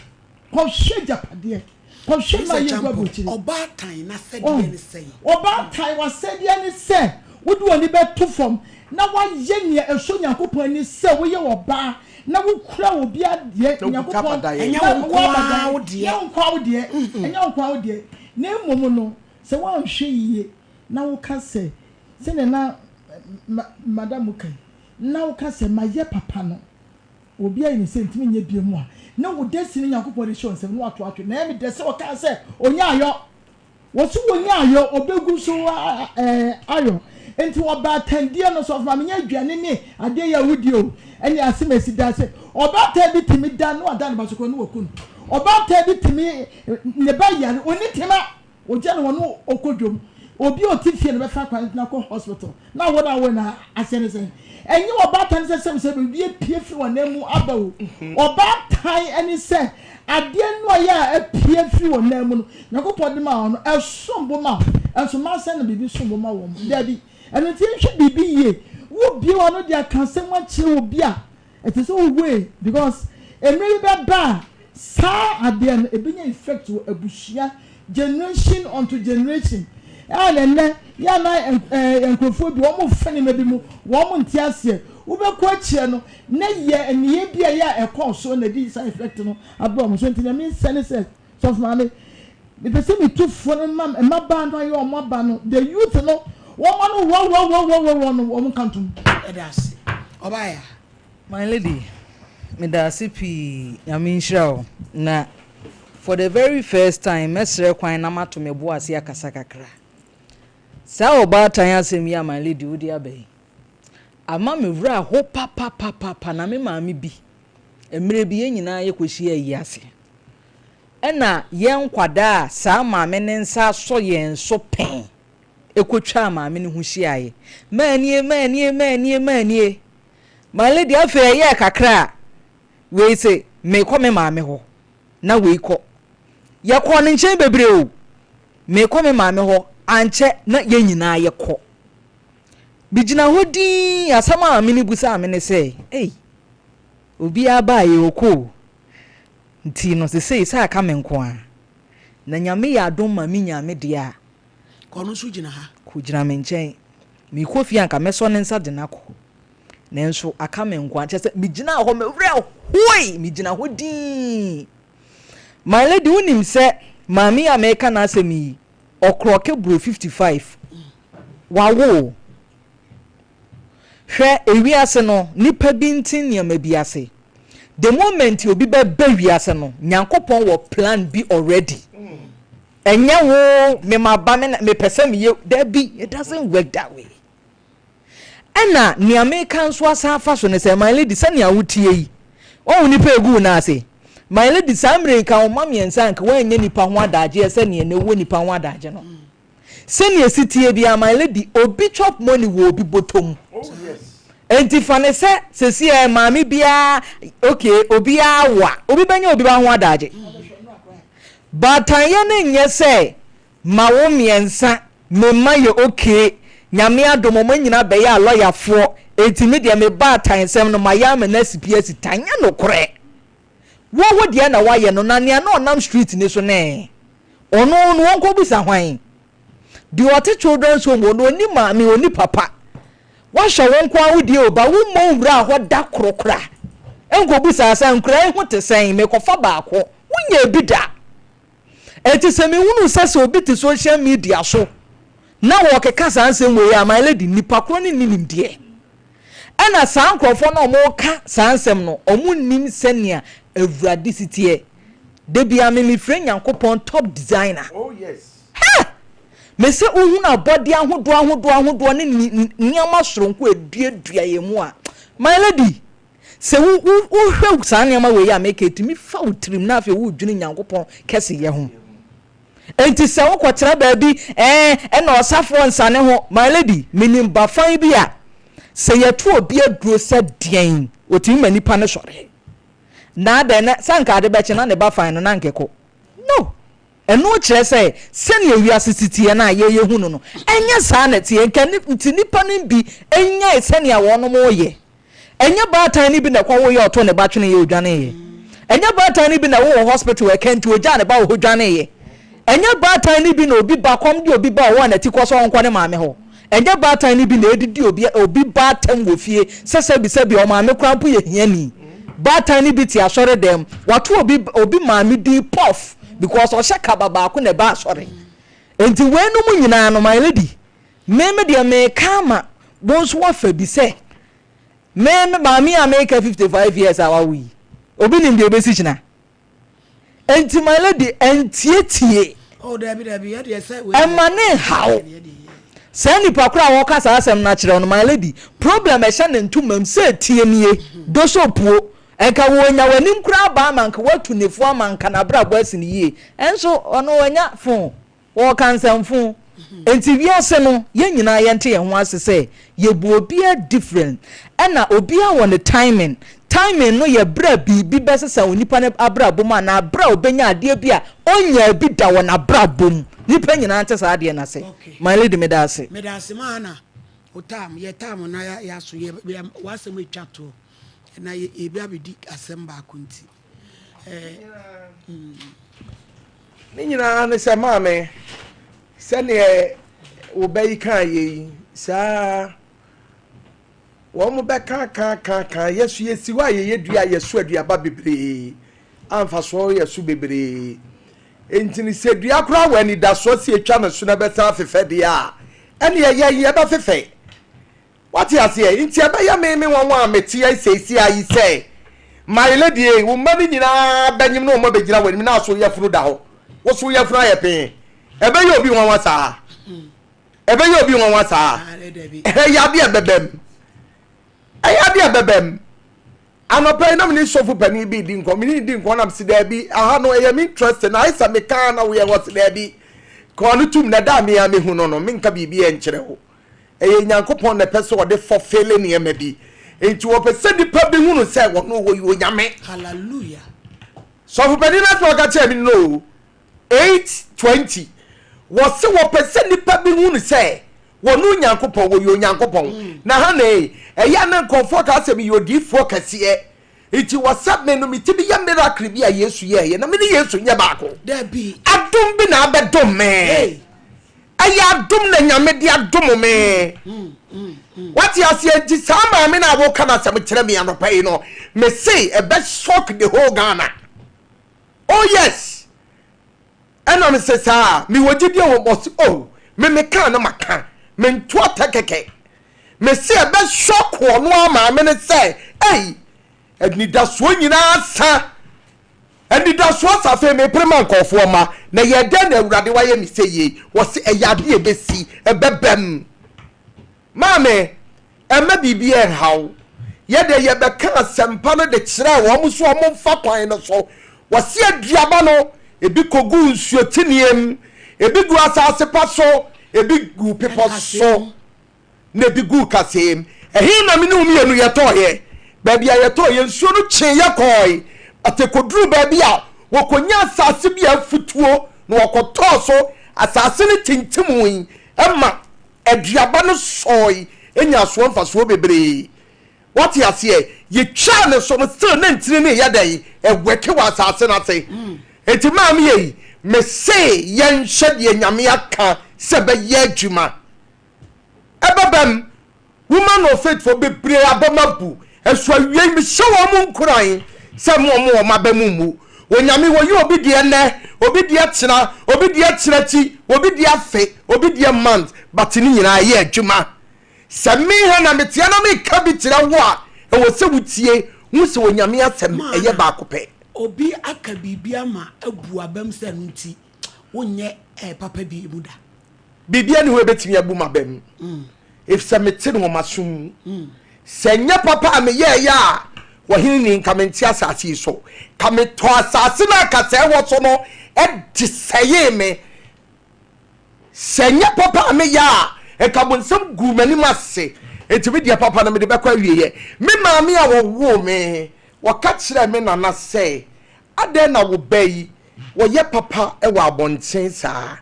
Kɔhwɛ agyapadeɛ. Kɔhwɛ mma yɛngu aburokyire. Ɔbaatan n'asɛdeɛ ne sɛn? Ɔbaatan w'asɛdeɛ ne sɛ wode w'ani bɛto fam na woayɛ nea ɛsɔ Nyankopɔn ani sɛ woyɛ ɔbaa na wokura obi adeɛ Nyankopɔn Ɛnyɛ wo nko ara wo deɛ. Ɛnyɛ wo nko ara wo deɛ. Ɛnyɛ wo nko ara wo deɛ. Na mmom no, sɛ woanhwɛ yie na woka sɛ, sɛdeɛ na madam ka yi, na woka sɛ mayɛ papa no, Obi ayi ne sɛ ntumi nyɛ bio mu a, na wo destiny Nyankopɔn de hyɛ wo nsam na wato atwe. Na ɛyɛ me dɛ sɛ ɔkaa sɛ onya ayɔ. Wɔse wonya ayɔ, ɔbɛgu so ayɔ. Nti ɔbaatan die no, sɔfo maame nyɛ aduane ne adeɛ yi a wodi o, ɛne asem asi da sɛ ɔbaatan bi tumi da na wada ne ba so koraa na waku no. Ɔbaatan bi tumi ne ba yare, ɔnni tema. Ogya no ɔno ɔkɔ dwom. Obi a ɔte fie na bɛfa kwan na kɔ hospital na awo na awo na aseɛ ne sɛn? Ɛnyɛ ɔbaatan sɛ sɛm sɛ biribi apue firi wɔn nan mu aba o. Ɔbaatan ɛne sɛ adeɛ no a yɛ a apue firi wɔn nan mu no Nyankopɔn de ma wɔn no ɛsom bo ma wo. Ɛnso mmaa sɛn na biribi som bo ma wɔn? Dabi. Ɛno nti yɛnhwɛ biribi yie. Wo bue w'ano de aka asɛm akyerɛ obi a Ɛte sɛ owuo because mmerɛ bi bɛba a saa adeɛ no ɛbɛnya effect wɔ abusua generation unto generation. Ɛna ɛnnɛ yɛ a na ɛɛ nkurɔfoɔ bi wɔn fa nneɛma bi mu wɔn nte aseɛ. Wobɛkɔ akyire no na yɛ nneyɛɛ bi a ɛyɛ a ɛkɔɔ so na ɛde saa effect no aba wɔn so. Nti nea mesɛ ne sɛ Sɔfo Maame, mepɛ sɛ metu fo no ma mmabaa no ayɛ wɔn aba no, the youth no, wɔn ano worɔworɔworɔworɔ no wɔn nka ntom. Yɛda ase. Ɔbaa ya. My lady medaase pii Nyame nhyira wo na for the very first time mɛsrɛ kwan na mato me bo ase akasa kakra. Saa ɔbaatan asɛm yi a my lady wode aba yi ama me werɛ aho papapapapa na me maame bi mmerɛ bi yɛn nyinaa yɛkɔhyia ayi ase ɛna yɛn nkwadaa a saa maame ne nsa asɔ yɛn so pɛn ɛkɔtwaa maame no ho hyiaeɛ maanie maanie maanie maanie My lady afei ɛyɛɛ kakra a wei se meekɔ me maame hɔ na wei kɔ. Yɛkɔɔ ne nkyɛn bebree o. Meekɔ me maame hɔ ankyɛ na yɛn nyinaa yɛkɔ. Megyina hɔ dinn asɛm a maame no busaa me ne sɛ ei obiara baeɛ ɔkɔ o nti no sesei sɛ aka me nko ara na Nyame yɛ adom ma menya me deɛ a Kɔ no nso gyina ha. Kɔgyina me nkyɛn. Merekɔ fie a anka mɛsɔ ne nsa de no akɔ. Nanso aka me nko ara. Kyerɛ sɛ megyinaa hɔ, me werɛ hoe! Megyina hɔ dinn. My lady, wonim sɛ maame yi a mereka n'asɛm yi, ɔkrɔke boro 55. Wawo o. Hwɛ, ewiase no, nnipa bi nte nneɛma bi ase. The moment obi bɛba wiase no, Nyankopɔn wɔ plan bi already. Ɛnyɛ wo me maba me na mepɛ sɛ meyɛ dabi it doesn't work that way. Ɛna nea meka nso asan afa so ne sɛ my lady sɛnea wotie yi wahu nipa egu wo nan ase my lady saa mmerɛ nka wo mma mmiɛnsa nka woanyɛ nipa ho adagyeɛ sɛnea na ɛwɔ nipa ho adagye no sɛnea esi tie biara my lady obi chop money wɔ obi bɔtɔ mu enti fa ne sɛ sɛsi ɛ maame biara okay obiara wo a obi bɛnya obi ba ho adagye. Baatanyɛ no nyɛ sɛ ma wo mmiɛnsa me mma yɛ okay Nyame adom ɔmo nyina bɛyɛ alɔyafoɔ enti me deɛ me baatan sɛm no mayɛ ama no asi pi asi ta nyɛ nokorɛ wo wo deɛ na wayɛ no na nea na ɔnam street no so nɛɛ ɔno no wɔnkɔ bisa hwan deɛ ɔte children's home hɔ no ɔni maame ɔni papa Woahwɛ wo nko ara wo deɛ o, but wommɔ nwuraa hɔ da koro koraa nkɔbusaa sɛ nkoraa yi ho te sɛn, mekɔfa baako. Wonyɛɛ bi da. Enti sɛ mehunu sɛ sɛ obi te social media so na wɔkeka saa nsɛm wei a, my lady, nipa korɔ no nni nimdeɛ. Ɛna saa nkurɔfoɔ no a wɔreka saa nsɛm no, wɔnnim sɛnea Awurade si teɛ. Da biara me mefrɛ Nyankopɔn top designer. Oh yes. Hɛ! Mese wohunu abɔdeɛ ahodoɔ ahodoɔ ahodoɔ ne nneɛma soronko a ɛduadua yɛn mu a, my lady, sɛ wo wo wohwɛ saa nneɛma wei a meka ɛtumi fa wo tirim na afei wodwene Nyankopɔn kɛseyɛ ho. Enti sɛ wokɔtena baabi ɛɛ ɛna ɔsafoɔ nsane ho, my lady, menim bafan bi a sɛ yɛto obi aduro sɛ deɛn, ɔtumi ma nipa no sɔre. Na adɛn na sɛ anka ade bɛkye na ne bafan no na ankɛkɔ. No. Ɛno kyerɛ sɛ sɛnea wiase si teɛ no a yɛyɛ hu no no, ɛnyɛ saa na ɛteɛ. Nka nti nnipa no bi nyae sɛnea wɔnom reyɛ. Ɛnyɛ baatan no bi na ɛkɔwoeɛ a ɔtoo ne ba tweneeɛ ɔdwaneeɛ. Ɛnyɛ baatan no bi na ɛwɔ wɔ hospital ɛka nti ɔgyaa ne ba wɔ hɔ dwaneeɛ. Ɛnyɛ baatan no bi na obi ba kɔm de obi ba ɔwɔ n'ati kɔ sɛ ɔnkɔ ne maame hɔ. Ɛnyɛ baatan no bi na ɛdidi obi obi ba atɛm wɔ fie sɛ sɛbisɛbi ɔmaame koraa mpo yɛ hiani. Baatan no bi te asɔre dɛm, wato obi obi maame din pɔf because ɔhyɛ kaba baako na ɛba asɔre. Enti weinom nyinaa no my lady, me me deɛ meka ama wo nso woafa bi sɛ me me maame a meka 55 years a wawo yi, obi nim deɛ ɛbɛsi kyena. Enti my lady ɛntietie. Oh dabi dabi yɛ deɛ sɛ wei. Ɛma ne nhaw. Saa nipa koro a wɔka saa asɛm no akyerɛ no my lady problem ɛhyɛ ne ntomam sɛ tie nie doso puo nka wɔnya w'anim koraa baa ma nka watu ne fo ama nka n'abrabɔ asi ne yie ɛnso ɔno wanya phone Wɔka nsɛmfo. Enti wiase no yɛn nyinaa yɛnte yɛn ho ase sɛ yɛbu obiara different ɛna obiara wɔ ne timing. Timing no yɛ berɛ a biribi bɛsesa onipa no abrabɔ mu anaa berɛ a ɔbɛnya adeɛ bi a ɔnyaa bi da wɔ n'abrabɔ mu. Nnipa nyinaa nte saa adeɛ no ase. My lady meda ase. Meda ase ma Anna wo time yɛ time na yɛaso yɛ w'asɛm atwa toɔ na yɛbi abɛdi asɛm baako nti. Ne nyinaa ne sɛ maame, sɛdeɛ wo ba yi kaa yɛ yi, saa wɔn bɛka ka ka ka yɛ so yɛsi hɔ a yɛyɛ dua a yɛso aduaba bebree a mfasoɔ yɛ so bebree. Enti no sɛ dua koraa wɔ anidasoɔ sɛ yɛtwa no so na ɛbɛsan afefɛ deɛ a, ɛne ɛyɛ yi ɛbɛfefɛ. Wate aseɛ? Nti ɛbɛyɛ me me nwanwa a mete ha seesei ara yi sɛ, My lady ei, wo mma no nyinaa bɛnyem na wɔn abɛgyina w'anim na aso yafunu da hɔ. Wo so yafunu ayɛ pee. Ɛbɛyɛ obi nwanwa saa? Ɛbɛyɛ obi nwanwa saa? Ɛyɛ adeɛ a ɛbɛba mu. Ɛyɛ adeɛ a ɛbɛba mu. Anɔpa yi na me ne sɔfo panin bi redi nkɔmmɔ. Me ne no di nkɔmmɔ na mese daabi, aha no ɛyɛ me interest na ayɛ sɛ meka a na woyɛ hɔ se daabi. Kɔɔ no tum na da a me a mehu no no, menka biribi nkyerɛ wo. Ɛyɛ Nyankopɔn na ɛpɛ sɛ ɔde fulfille nneɛma bi. Enti wɔpɛ sɛ nnipa bi hunu sɛ wɔno wɔyɛ Onyame. Hallelujah. Sɔfo panin no asɛm a ɔka kyerɛɛ me no o, 8:20. Wɔse wɔpɛ sɛ nnipa bi hunu sɛ wɔno Onyankopɔn, wɔyɛ Onyankopɔn. Na ha na ei, ɛyɛ a na nkurɔfoɔ ka sɛ meyɛ odiyifoɔ kɛseɛ. Nti wɔsɛ me no metumi yɛ miracle bi a Yesu yɛeɛ, na me ne Yesu nyɛ baako. Dabi. Adom bi na abɛdom me. Hey. Ɛyɛ adom na Nyame de adom me. Wate aseɛ? Nti saa maame no a woka no asɛm kyerɛ me anɔpa yi no, mese ɛbɛ shock the whole Ghana. Oh yes! Ɛna mese saa, mewɔ gyidie wɔ mu. Ɔse oh, me mekaa no maka, mento atɛ kɛkɛ. Mese ɛbɛ shock ɔno ara maame no sɛ, ei, anidasoɔ nyinaa asa. Anidasoɔ sɛ afei mepere ma nkurɔfoɔ mma, na ɛyɛɛ dɛn na Awurade wayɛ me sɛ yei? Wɔse ɛyɛ adeɛ a ɛbɛsi, ɛbɛbam. Maame, ɛmma biribiara nha wo. Yɛ deɛ yɛbɛka asɛmpa no de kyerɛɛ wɔn so wɔn mfa kwan no so. Wɔse aduaba no, ebi kɔguu nsuoteneɛ mu, ebi guu asase pa so, ebi guu bepɔ so. na ebi guu kasɛɛ mu. Ɛhe na me ne wo mmienu yɛtɔeɛ? Baabi a yɛtɔeɛ, nsuo no kyee yɛ kɔɔe, but ɛkɔduruu baabi a wɔkɔnyaa asase bi a afutuo na wɔkɔtɔɔ so. Asase no tintimui ma aduaba no sɔe nyaa soɔ mfasoɔ bebree. Woate aseɛ? Yɛtwaa ne so no, still na ntini no reyɛ dɛn? Ɛwɛke wɔ asase no ase. Enti maame ei, mese yɛnhwɛ deɛ Nyame aka sɛ ɛbɛyɛ adwuma. Ɛbɛbam, Woman of Faith foɔ bebree abam abu, nso awiei mehyɛ wɔn nkuran sɛ mo wɔn wɔn aba mu mmu. Onyame wɔyi obi deɛ nnɛ, obi deɛ kyena, obi deɛ kyena akyi, obi deɛ afe, obi deɛ month, but ne nyinaa ɛyɛ adwuma. Sɛ me Hannah metea na meka bi kyerɛ wo a, ɛwɔ sɛ wotie, hu sɛ Onyame asɛm ɛyɛ Maana, baako pɛ. obi aka biribi ama abu abam sɛ ɛno nti wonyɛ eh, papa bi mu da. Biribiara nni hɔ a ɛbɛtumi abu m'abam, efisɛ mete no wɔ m'aso mu. Sɛ ɛnyɛ papa a meyɛeɛ a, ɔhene ni, nka mente asase yi so. Ka metɔɔ asase no a kasɛɛ wɔ so no de sɛee me. Sɛ ɛnyɛ papa a meyɛ a, nka bonsam guu m'anim ase. Enti me deɛ papa no mede bɛkɔ awieeɛ. Me maame a ɔwoo me, ɔka kyerɛɛ me nana sɛ, Adɛn na wo ba yi, ɔyɛ papa wɔ abɔnten saa?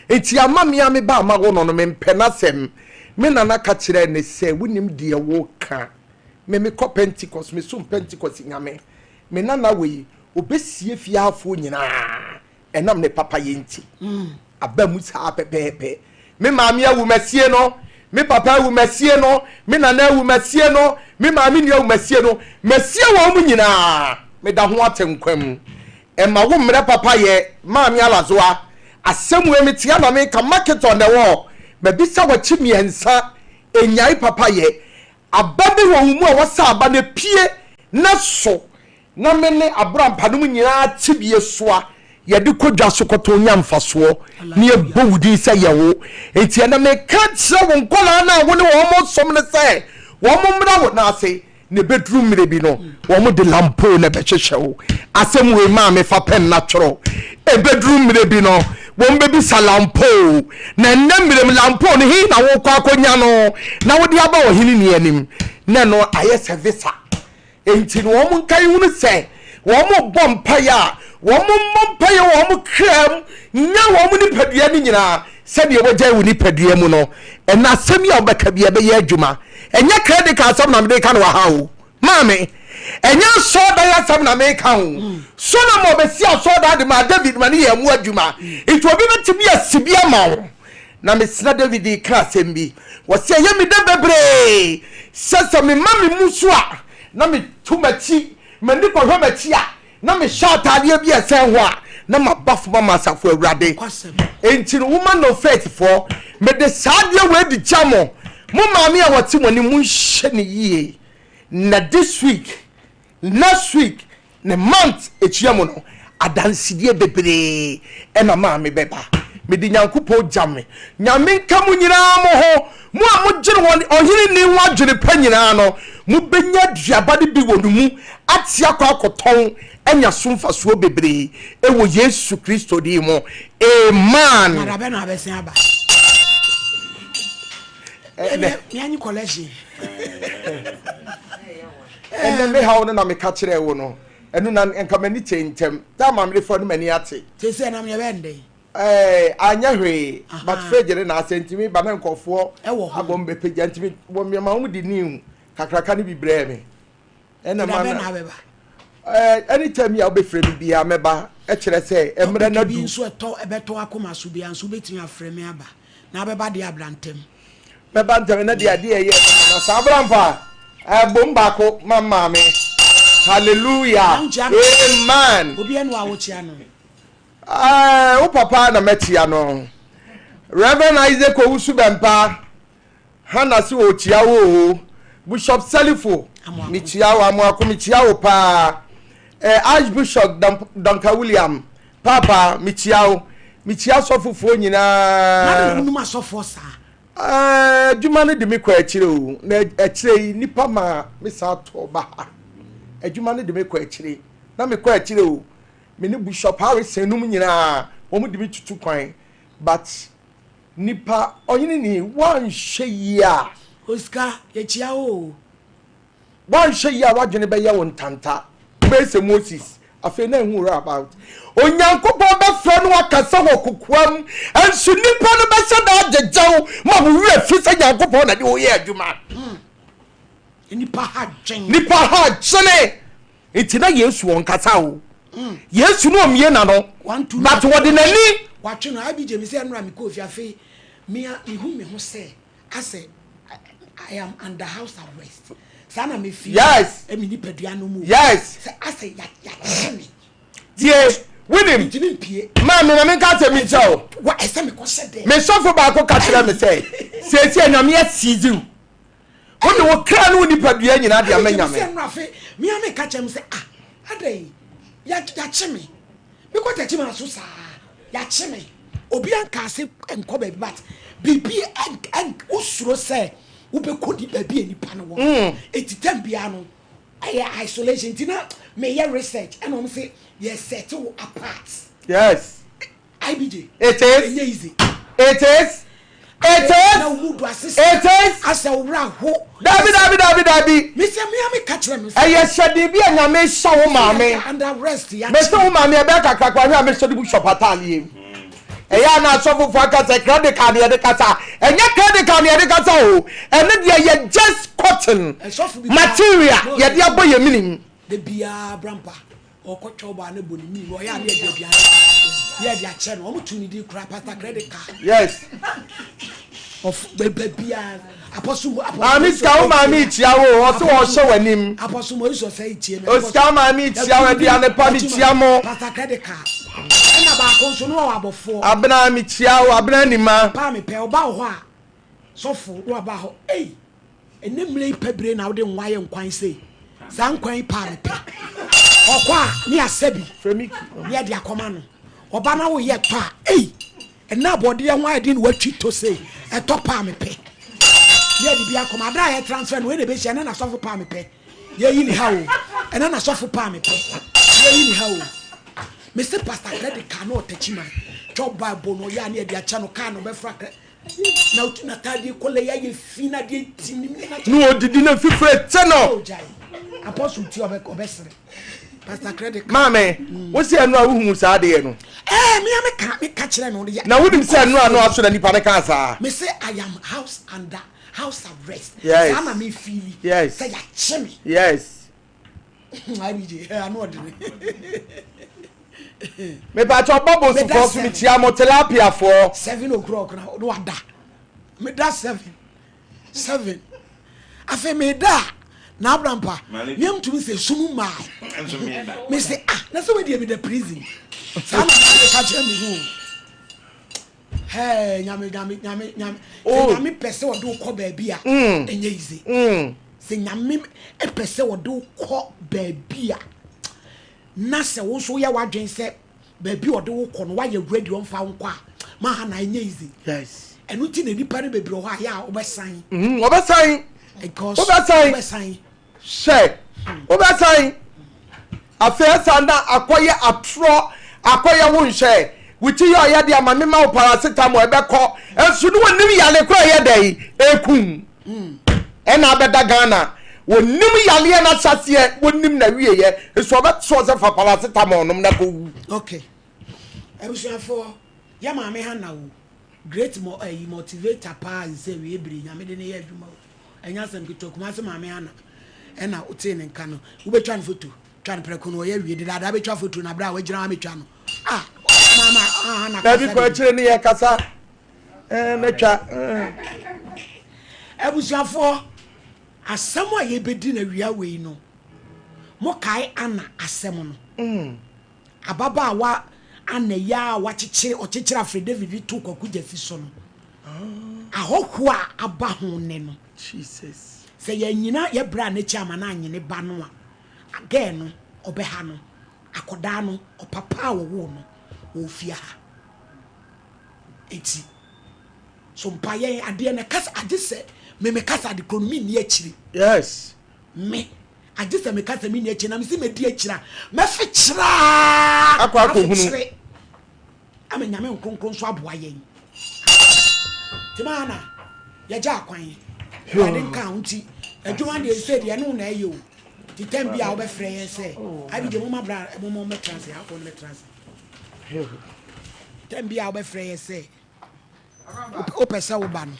Enti ama me a me ba a mawo no no, mempɛ n'asɛm. Me nana ka kyerɛɛ no sɛ, Wonnim deɛ woreka. Me, mekɔ Pentekoste, mesom Pentekoste Nyame. Me nana wei, ɔbɛsie fie hafoɔ nyinaa ɛnam ne papayɛ nti. Aba mu saa pɛpɛɛpɛ. Me maame awu, masie no. Me papa awu, masie no. Me nana awu, masie no. Me maame nua awu, masie no. Masie wɔn nyinaa. Meda ho ate nkwa mu. Ɛma wo mmerɛ papa yɛ Maame Alazoa asɛm wei metea na meka mark it on the wall mabisa wakyi miɛnsa ɛnyae papa yɛ Aba bi wɔ wo mu a wɔsɛ aba no apue na so na me ne abrampa nom nyinaa te bie soa yɛde kɔ dwa so kɔtɔn nya mfasoɔ na yɛbɔ wo din sɛ yɛ wo enti ɛnɛ meka kyerɛ wo nkɔlaa no a wo ne wɔn som no sɛ wɔn mmra wo nan ase Na ɛbɛduru mmerɛ bi no, wɔde lampoo na ɛbɛhwehwɛ wo. Asɛm wei maame fa pɛn na twerɛ. Ɛbɛduru mmerɛ bi no, wɔbɛbisa lampoo. Na ɛnnɛ mmerɛ mu lampoo no, he na wokɔ akɔnya no na wode aba ɔhene ni anim? Na ɛno ayɛ sɛ visa. Enti no wɔn nka nhunu sɛ wɔrebɔ mpaeɛ a, wɔmmɔ mpaeɛ wɔ wɔn kra mu, nya wɔn nipadua no nyinaa sɛdeɛ wɔagyae wo nipadua mu no. Ɛnnɛ asɛm yi a wobɛka bi ɛbɛyɛ adwuma. Ɛnyɛ credit card asɛm na mede reka no wɔ ha o. Maame, ɛnyɛ asɔɔdan asɛm na meka o. Solomon bɛsi asɔɔdan de maa David ma ne yɛɛ mu adwuma. Nti obi bɛtumi asi bi ama wo. Na mesena David reka asɛm bi. Ɔse, Ɛyɛ me dɛ bebree sɛ sɛ mema me mu so a, na meto m'akyi, m'ani kɔhwɛ m'akyi a, na mehyɛ ataadeɛ bi a ɛsɛn hɔ a, na maba fam ama Asafo Awurade. Enti no, Woman of Faith foɔ, mede saa adeɛ wei de gya mo. Mo maame a ɔte mo anim, monhyɛ no yie. Na this week, next week, Ne month ekyia mu no, adansedie bebree na maame bɛba. Mede Nyankopɔn gya me. Nyame nka mo nyinaa mo ho. Mo a modwene wɔ ɔhene nni ho adwene pa nyinaa no, mobɛnya aduaba no bi wɔ no mu ate akɔ akɔtɔn anya so mfasoɔ bebree wɔ Yesu Kristo din mu. Amen. Na dabɛn na abɛsen aba? Ɛnɛ. Mea nye collection. Ɛnɛ me haw no na meka kyerɛɛ wo no, ɛno na nka m'ani tee ntɛm. Time a mede fa no m'ani ate. Seesei ɛnam yɛ bɛn dɛn? Ɛɛ, anyɛ hwee, but fridge no na asɛ nti me ba na nkurɔfoɔ abɔ me bɛpagya nti me wɔ me ma wɔn de new kakraka no bi brɛɛ me. Ɛna ma na abɛba. Ɛɛ, anytime yi a wobɛfrɛ me biara mɛba, ɛkyerɛ sɛ mmerɛ no adu. Topic bi nso ɛtɔ ɛbɛtɔ akoma so biara nso wobɛtumi afrɛ me aba na abɛba deɛ abra ntɛm. Mɛba ntɛm na deɛ adeɛ ɛyɛ na saa abra mpa ɛbom baako ma maame hallelujah amen. Obi ɛnu a wokyia no. Ɛɛ wo papa na mɛkyia no Reverend Isaac Owusu Bɛmpa Hannah se ɔkyia wo o Bishop Salifo mekyia wo Amoako mekyia wo paa ɛɛ Archbishop Duncan William Paapa mekyia wo mekyia asɔfofoɔ nyinaa. Na na wonim asɔfoɔ saa. Ɛɛ adwuma no de me kɔ akyire o na akyire yi nipa ma me san tɔ ba ha adwuma no de me kɔ akyire na me kɔ akyire o me ne Bishop Harrison nom nyinaa wɔn de me tutu kwan but nipa ɔhene ni wanhwɛ yie a. Osika yɛkyia wo o. Woanhwɛ yie a w'adwene bɛyɛ wo ntanta. Wobɛyɛ sɛ Moses. Afei na ɛho wura about. Onyankopɔn bɛfrɛ no akasa wɔ kokoam, nso nnipa no bɛhyɛ da agyegya wo ma wo werɛ fi sɛ Nyankopɔn na de wo yɛ adwuma. Hmm. Nnipa ha dwene. Nnipa ha dwene. Nti na Yesu ɔnkasa o. Hmm. Yesu no ɔmmie n'ano. But wɔde n'ani. Watwe no. IBJ mi sɛ ɛnora mekɔɔ fie afei mea mehu me ho sɛ asɛ I am under house arrest saa na me feel yes ɛmi nipadua no mu yes sɛ asɛ yɛakyere me tie wonim ntumi mpie maame ma menka asɛm bi nkyerɛ wo wa ɛsɛ mekɔ hyɛ dɛ me sɔfo baako ka kyerɛ me sɛ seesie nyame asizi wo wode wo kra ne wo nipadua nyinaa de ama nyame sɛ nnora fe mea meka kyerɛ me sɛ ah adɛn yɛakye me Mekɔ Techiman so saa yakye me. Obi ankaa se nkɔ baabi but biribi ɛnk wosuro sɛ wobɛkɔ di baabi a nipa no wɔ no. Eti time biara no ɛyɛ isolation nti na meyɛ research ɛna wɔn se yɛ set wo apart. Yes. IBJ. It is. Ɛnyɛ easy. It is. It is. Na wo mu du asesa. It is. Asɛ wo wura ho. Dabi dabi dabi dabi. Me sɛ me ame ka kyerɛ me sɛ. Ɛyɛ hyɛden bi a nyame hyɛ wo maame. Under arrest ya. Me sɛ wo maame ɛbɛyɛ kakra kwa hwɛ a me hyɛ de bishop ataadeɛ mu. Ɛyɛ a na asɔfofo aka sɛ credit card yɛde kasa. Ɛnyɛ credit card yɛde kasa o. Ɛno deɛ yɛ just cotton material yɛde abɔ yɛ minim. De biara brampa. Ɔkɔ twɛ ɔbaa no bɔ ne mini na ɔyɛ a ne yɛde aduane ne yɛde akyɛ no wɔn tu ne din koraa pastor credit card. Yes. Ɔf bɛbɛ biara apɔso mu apɔso. Maame sika wo maame ikyia wo ɔsɛ ɔhyɛ w'anim. Apɔso mu ɔyisɔ sɛ ikyie mi. Osika wo maame ikyia wo aduane pa mi kyia mo. Pastor credit card ɛna baako nso no ɔwɔ abɔfoɔ. Abena mi kyia wo abena nima. Paa mi pɛ ɔba wɔ hɔ a sɔfo na waba hɔ ei. Ɛnnɛ mmerɛ yi pɛ bere na wode nwa ayɛ nkwan sei. Saa nkwan yi paa mepɛ. Ɔkɔ a ne asɛ bi ne yɛde akɔma no. Ɔba na woyɛ tɔ a ei ɛnnɛ abɔdeɛ ho ayɛ den na watwi tɔ sei. Ɛtɔ paa mepɛ. Ne yɛde bi akɔma. Ada a yɛ transfer no wei na ɛbɛhyia ɛnɛ na sɔfo paa mepɛ. Yɛyi ne ha o. Ɛnɛ na sɔfo paa mepɛ. Yɛyi ne ha o. Mese pastor credit car na ɔtakyi man. Twɛ Bible no ɔyɛ a ne yɛde akyɛ no car na ɔbɛfra credit. Na otu n'ataadeɛ kɔla yi ayɛ fi na adeɛ ti ne mu na. Na odidi na fifire te no. Oh gyae. Apostle ti ɔbɛ ɔbɛsere. Pastor credit. Maame, wo se ɛno a wohu saa adeɛ no. Ɛɛ me a me ka me ka kyerɛ no. Na wonim sɛ ɛno a no aso na nipa no kaa saa. Me se I am house under house arrest. Yes. Saa na me feeli. Yes. Sɛ yakye me. Yes. IBJ, ano ɔdene. Mepakyɛw bubbles foɔ so mekyia mo tilapia foɔ. 7 o'clock na na wada. Meda 7 7 afei meda a na abrampa meam tumi sɛ sum maa me sɛ, ah, na sɛ wadeɛ meda prison saa na meka kyerɛ me ho. Hey, Nyame, Nyame, Nyame, Nyame sɛ Nyame pɛ sɛ ɔde wo kɔ baabi a, ɛnyɛ easy. Sɛ Nyame pɛ sɛ ɔde wo kɔ baabi a, na sɛ wo nso woyɛ w'adwene sɛ baabi a ɔde wo kɔ no woayɛ ready ɔmfa wo nkɔ a, ma ha na ɛnyɛ easy. Ɛno nti na nipa no bebree wɔ hɔ a yɛ a wobɛsan. Wɔbɛsan. Because Wobɛsan. Wobɛsan. Hyɛ wobɛsan. Afei ɛsan na akɔyɛ atorɔ, akɔyɛ wo nhyɛ wo ti yɛ ɔyɛ de ama mema wo paracetamol ɛbɛkɔ, ɛnso ne wɔnim yale kora ɛyɛ dɛ ɛkum ɛna abɛda Ghana. Wɔnim yaleɛ no ahyɛseɛ, wɔnim na wieɛ nso ɔbɛsoɔ sɛ fa paracetamol nom na kɔwu. Okay, abusuafoɔ, yɛ maame Hana o, great mo ɛyi motivator paa nsɛ wie bere Nyame de ne yɛ adwuma o, ɛnyɛ asɛm ketewa. Kumase maame Hana ɛna wotee ne nka no. Wobɛtwa no photo, twa no prɛko no ɔyɛ wie dedaada. Bɛtwa photo no aberɛ a wagyina hɔ amɛtwa no. Ah, maama ah, Hana Dabi kasa kɔ de akyire ne yɛ kasa mɛtwa. Abusuafoɔ, asɛm a yɛbɛdi no awia wei no, mokae Ana asɛm no? Ababaawa Ana yi a wakyekyere ɔkyekyere afrɛ David to Kwaku Gyasi so no, ahɔhoɔ a aba ho ne no. Jesus. Sɛ yɛanyina yɛbrɛ a n'akyi ama no anye ne ba no a, gɛɛ no ɔbɛha no. Akɔdaa no ɔpapa a wɔwoo no wɔ fie ha. Eti so mpa yɛn adeɛ no kasa agye sɛ me me kasa ade koro no menni akyire. Me agye sɛ meka sɛ menni akyire na mesi medi akyire a, mɛfe kyeraa Akɔ akɔhunu. Afekyere ama Nyame nkronkron nso aboa yɛn. Nti maa na yɛgya akwan Awurade nka ho. Nti adwuma deɛ sɛ deɛ ɛno na ɛyɛ o. Nti tɛm bi a wobɛfrɛ yɛn sɛ abigye moma bra, moma mɛtena ase afɔ no mɛtena ase. Tɛm bi a wobɛfrɛ yɛn sɛ wopɛ sɛ woba no,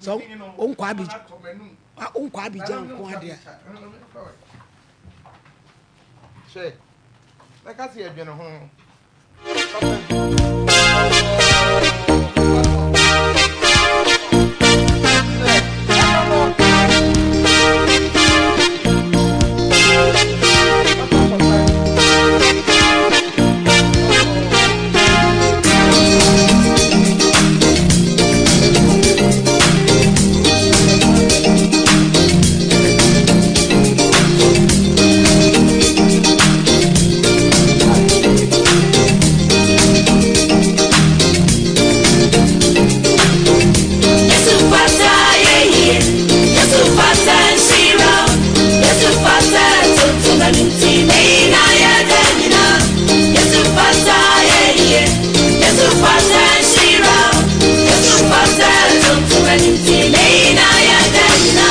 sɛ wonkɔ Abigye, wonkɔ Abigye nko adeɛ. Hwɛ, mɛka sɛ yɛdwene ho. Yesu fata yeye, Yesu fata nhyira, Yesu fata tuntun ɛnu meina yɛ dɛ nyina. Yesu fata yeye, Yesu fata nhyira, Yesu fata tuntun ɛnu meina yɛ dɛ nyina.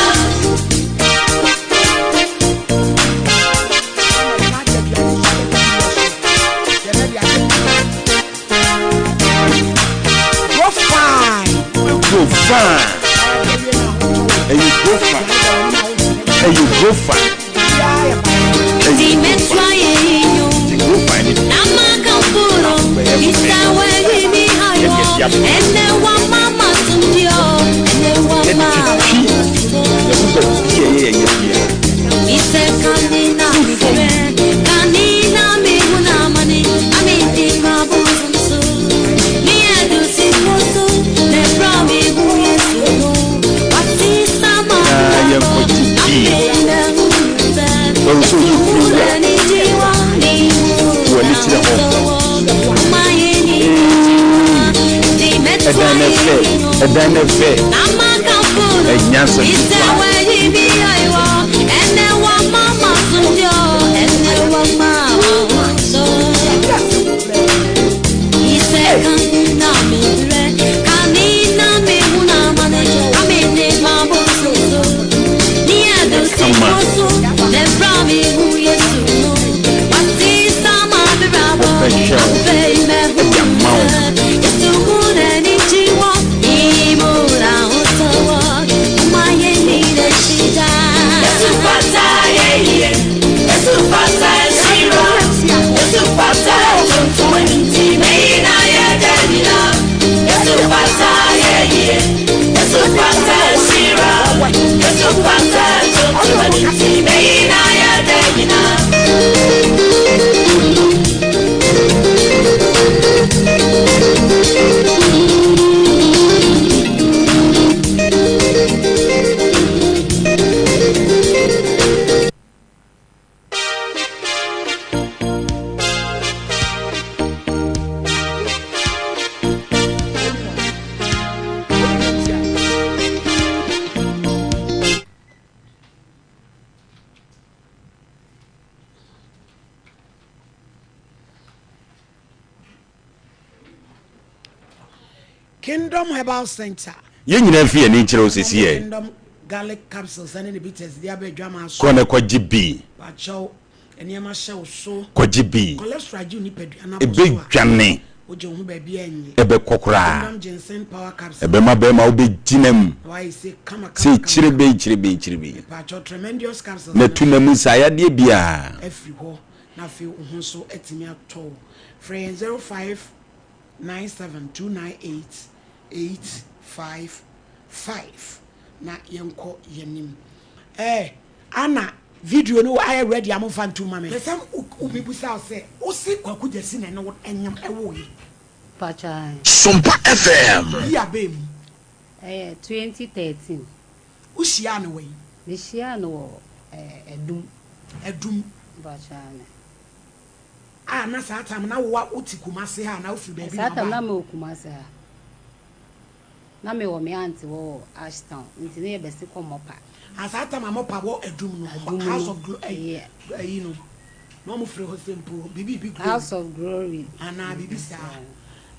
Go fine. Go fine. Ɛyɛ go fine. Ɛyɛ go fine. Ɛyɛ go fine. Ti go fine ni. Yɛde twitwi yɛho baabi a ɛyɛ yɛyɛ biara. Fam. Na yɛnkɔgye bii. Wɔn nso yɛ firi wura. Wɔ ani kyerɛ hɔ. Ɛdan no fɛ, ɛdan no fɛ. Ɛnya nsɛm ketewa. Kama. Wɔbɛhwɛ wo ɛde ama wo. Kingdom Herbal Center. Yɛn nyinaa mfi yɛn ani nkyerɛ wo Ɛna ɔmo sesiyɛ. Kingdom Garlic Capsules ɛne ne bitters de aba adwamaa so. Kɔ na kɔgye bi. Pakyɛw, nneɛma hyɛ wo so. Kɔgye bi. Cholesterol agye wo nipadua no abɔ so a. Ɛbɛdwane. Wogye wo ho baabi a ɛnnye. Ɛbɛkɔ koraa. Kingdom Ginseng Power Capsule. Ɛbɛma bɛrima wobɛgyina mu. Na wayɛ se kama kama Sɛ kama kama. kyirebei kyirebei kyirebei. Mepakyɛw, Tremendous Capsules Na no tu na mu nsaeyadeɛ biara. afiri hɔ na afei wo ho nso atumi atɔ wo. Frɛ yɛn 0597 298 855 na yɛnkɔ yɛn anim. Eh, Anna, video no ayɛ ready a momfa nto ma me. Pɛ sɛ mebusa wo sɛ, wo se Kwaku Gyasi na ɛne wo nyem ɛwoo yi? Pakyɛ ae. Sompa FM. Yi abɛɛ mu. Ɛyɛ 2013. Wo hyiaa no wɛn? Me hyiaa no wɔ eh, Adum. Adum. Pakyɛ ae. Ah na saa time na wo wo te Kumasi ha anaa wo firi baabi na Saa time waba? na me wɔ Kumasi ha. Na me wɔ me aunt hɔ wɔ Ashtown nti na yɛ bɛsi kɔ Mɔpa. Ah saa time a Mɔpa wɔ Adum no, Adum House no, of Glo ɛyi yeah. ɛyi no na wɔn frɛ hɔ sɛ mpo biribi bi glory. House of Glory. Anaa biribi Biribi saa.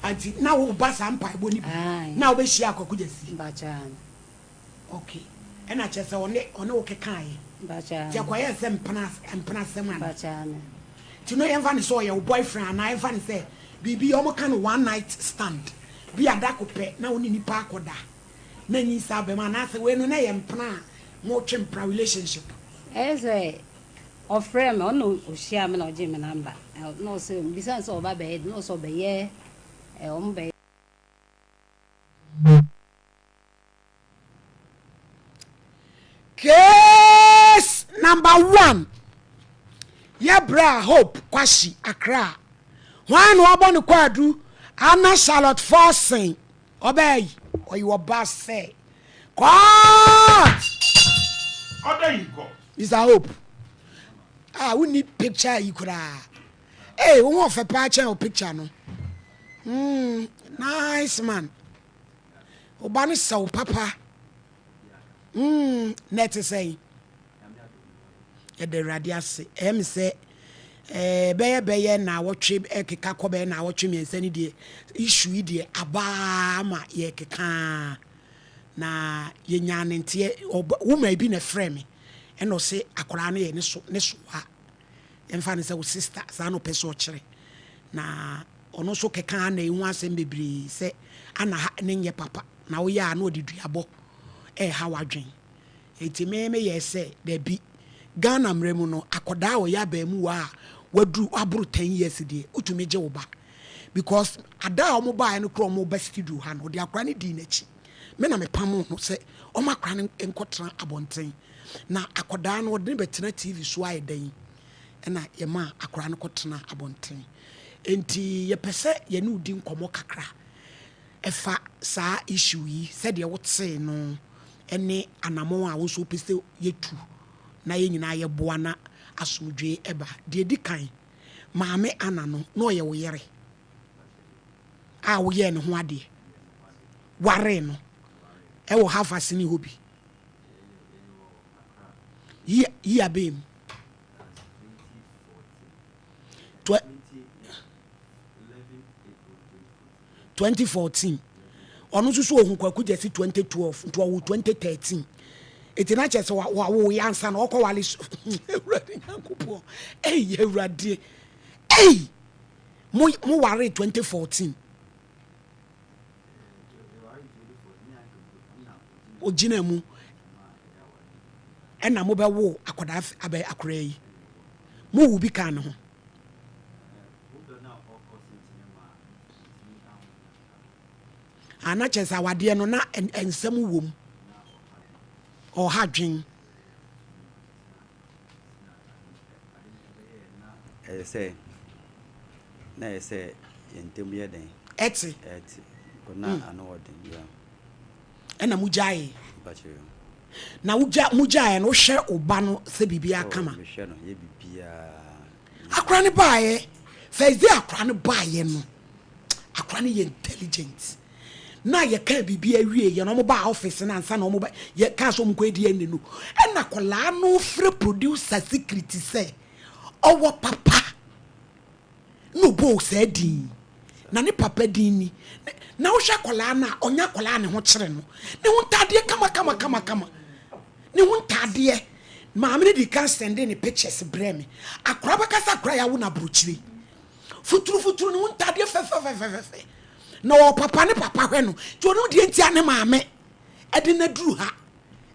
saa. Nti na wo ba saa mpaebɔ no bi Aye. na wo bɛ hyia Kwaku Gyasi? Mpakyɛ aane. Ok ɛna kyerɛ sɛ ɔne ɔne wo kekaeɛ Mpakyɛ nti aane. ɛkɔyɛɛ sɛ mpena mpena asɛm anaa? Mpakyɛ aane. Nti no yɛmfa no sɛ ɔyɛ wo boyfriend anaa yɛmfa no sɛ biribi ɔmo ka no one night stand bi a dako pɛ na wo ne nipa akɔda na nyisaa aba mu anaasɛ wei no na ɛyɛ mpena a motwe mpena relationship. Ɛyɛ sɛ ɔfrɛɛ me ɔno na ɔhyiaa me na ɔgyee me number na ɔsɛ mebisa no sɛ ɔba bɛyɛ den na ɔsɛ ɔbɛyɛ ɔmo bɛyɛ. Case number one yɛ bra Hope Kwashi Accra. Hwan na wabɔ no kwaadu? Anna Charlotte Forson. Ɔbaa yi, ɔyɛ ɔba sɛ court. Order in court. Mr. Hope, ah, wonni picture yi koraa. Hey, wo ho ɔfɛ paa kyɛn wo picture no. Nice man. Wo ba no sɛ wo papa. Na ɛte sɛn? Yɛda Awurade ase. Ɛyɛ me sɛ eh, bɛyɛ bɛyɛ naawɔtwe ɛkeka kɔ bɛyɛ naawɔtwe mmiɛnsa ni deɛ issue yi deɛ abaa ma yɛkeka na yɛnyaa ne nteɛ. Woman bi na ɛfrɛ me ɛna ɔse akwaraa no yɛ ne so ne soa. Yɛmfa no sɛ wo sister saa na ɔpɛ sɛ ɔkyerɛ. Na ɔno nso kɛka Anna yi ho asɛm bebree sɛ Anna ha ne nyɛ papa na woyɛ a na ɔde duabɔ ɛreha w'adwen. Enti me meyɛɛ sɛ dabi. Ghana mmara mu no akɔdaa a ɔyɛ abaamuwa a waduru waboro 10 years deɛ wotumi gye wo ba. Because ada a wɔn baeɛ no koraa wɔn ba studio ha no ɔde akwadaa no dii n'akyi. Me na mepamoo no sɛ ɔma akwadaa no nkɔtena abɔnten. Na akwadaa no ɔde no bɛtena TV so ayɛ dɛn? Ɛna yɛmaa akwadaa no kɔtena abɔnten. Enti yɛpɛ sɛ yɛne wo di nkɔmmɔ kakra ɛfa saa issue yi, sɛdeɛ wotee no ne anammɔn a wo nso wopɛ sɛ yɛtu na yɛn nyinaa yɛboa na asomdwoeɛ ɛba. Deɛ ɛdi kan, Maame Anna no, na ɔyɛ wo yere a woyɛɛ ne ho adeɛ, waree no ɛwɔ Havas ne hɔ bi. Yi, yi abɛn mu. 2014 ɔno nso so ohun Kwaku Gyasi 2012 nti ɔwo 2013 eti na kyerɛ sɛ wawo yɛ ansa na ɔkɔ wale so. Awurade Nyankopɔn, ei Awurade, ei mo mo ware 2014 ogyina mu ɛna mobɛwo akwadaa abɛ akwadaa yi mo wu bi kan ne ho. Ah, na kyerɛ sɛ awadeɛ no na nsɛm wɔ mu. Ɔha dwen. Ɛyɛ sɛ na ɛyɛ sɛ yɛn ntam yɛ dɛn? Ɛte. Ɛte. Kɔ na ano wɔ den. Yeah. Ɛna mo gyae. Mpakyɛ yo. Na wo gya mo gyae no wohwɛ wo ba no sɛ biribiara Oh, kama. mehwɛ no yɛ biribiara. Akora no baeɛ first day akora no baeɛ no akora no yɛ intelligent na yɛkaa biribi awie yɛ no ɔmo baa office no ansa na ɔmo ba yɛ kaa sɛ ɔmo kɔ DNA no ɛna akwadaa no frɛ producer secret sɛ ɔwɔ papa na ɔbɔɔ saa din. Na ne papa din ni. Na wohwɛ akwadaa no a, ɔnyɛ akwadaa a ne ho kyere no. Ne ho ntaadeɛ kama kama kama kama. Ne ho ntaadeɛ. Maame no di kan sɛnde ne pictures brɛ me. Akwadaa bɛka sɛ akwadaa yɛawo no aburokyire. Futuru futuru ne ho ntaadeɛ fɛfɛfɛfɛfɛ. Na ɔwɔ papa ne papa hwɛ no. Nti ɔno deɛ nti a ne maame ɛde no aduru ha.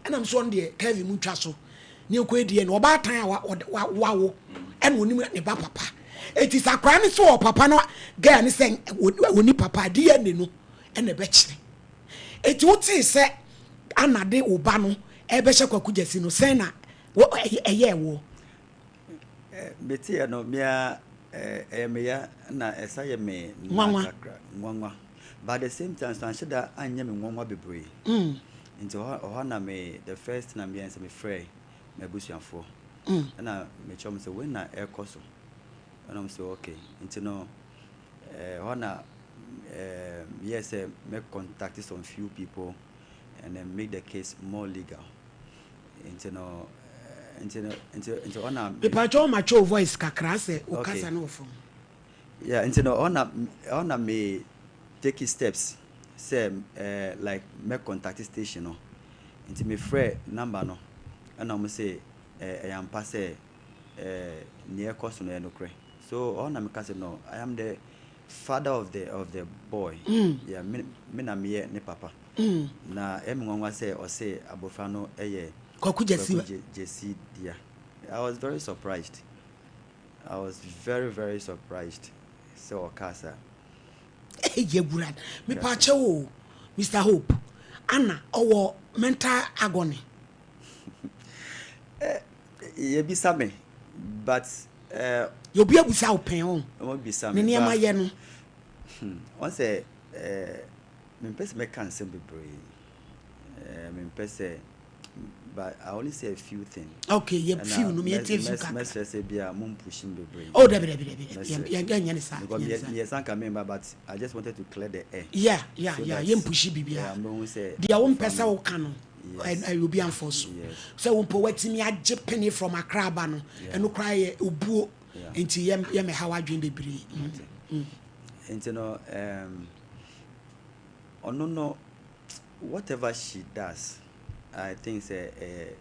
Ɛna me sɛ ɔno deɛ Kevin mu ntwa so ne ɛkɔ ɛdiɛ no ɔbaatan a wawo ɛna ɔnim ne ba papa. Eti sɛ akwadaa no sɛ ɔwɔ papa no girl no sɛ ɔni papa DNA no ɛna ɛbɛkyerɛ. Eti wotee sɛ Anna de wo ba no ɛbɛhyɛ Kwaku Gyasi no sɛn na ɛyɛɛ woɔ? Meteɛ no mea ɛyɛ me ya na ɛsa yɛ me nwanwa kakra nwanwa but at the same time so anhyɛ da anyɛ me nwanwa bebree nti ɔhɔ na me the first thing na meyɛ sɛ mefrɛ m'abusuafoɔ ɛna mekyerɛ wɔn sɛ wei na ɛrekɔ so ɛna wɔn sɛ okay nti no ɛhɔ na meyɛ sɛ mɛ contact some few people and then make the case more legal. Nti no nti no nti nti ɔna. Mepatwa wo matwa wo voice kakra sɛ wo kasa no wɔ fam. Yeah nti no ɔna ɔna me take steps sɛ eh, like mɛ contact station no nti me frɛ number no ɛna ɔmo se eh, ɛyɛ ampa sɛ eh, nea ɛkɔ so no ɛyɛ nokorɛ so ɔna me ka sɛ no I am the father of the of the boy mm. yeah me me na meyɛ ne papa. Na ɛyɛ me nwanwa sɛ ɔse abofra no yɛ Kwaku Gyasi. Kwaku Gyasi dea. I was very surprised. I was very very surprised sɛ ɔkaa saa. Hey, Yewura, mepaakyɛw o, Mister Hope, Anna ɔwɔ mental agony? Eh, yɛbisa me, but eh. Yɛ obi abusa wo pɛn o. Wɔbisa me. Ne nneɛma yɛ no. Hmm, wɔn sɛ eh. Mempɛ sɛ mɛka nsɛm bebree. Eh, mempɛ sɛ, but I only say a few things. Okay, yɛ few no, yɛ tie few kakra. Mɛsrɛ sɛ bia mo mpushi me bebree. Oh, dabi dabi dabi, yɛ yɛ nyɛ ne saa. Because yɛ yɛ sanka me mba, but I just wanted to clear the air. Yeah, yeah, yeah, yɛ mpushi bibia. Deɛ wo mpɛ sɛ wo ka no, ɛyɛ obi amfɔ so. Sɛ wo mpo watumi agye pene from Accra ba no, ɛno koraa yɛ obuo. Nti yɛ yɛ mɛha w'adwene bebree. Nti no, um. Ɔno no whatever she does I think sɛ ɛyɛ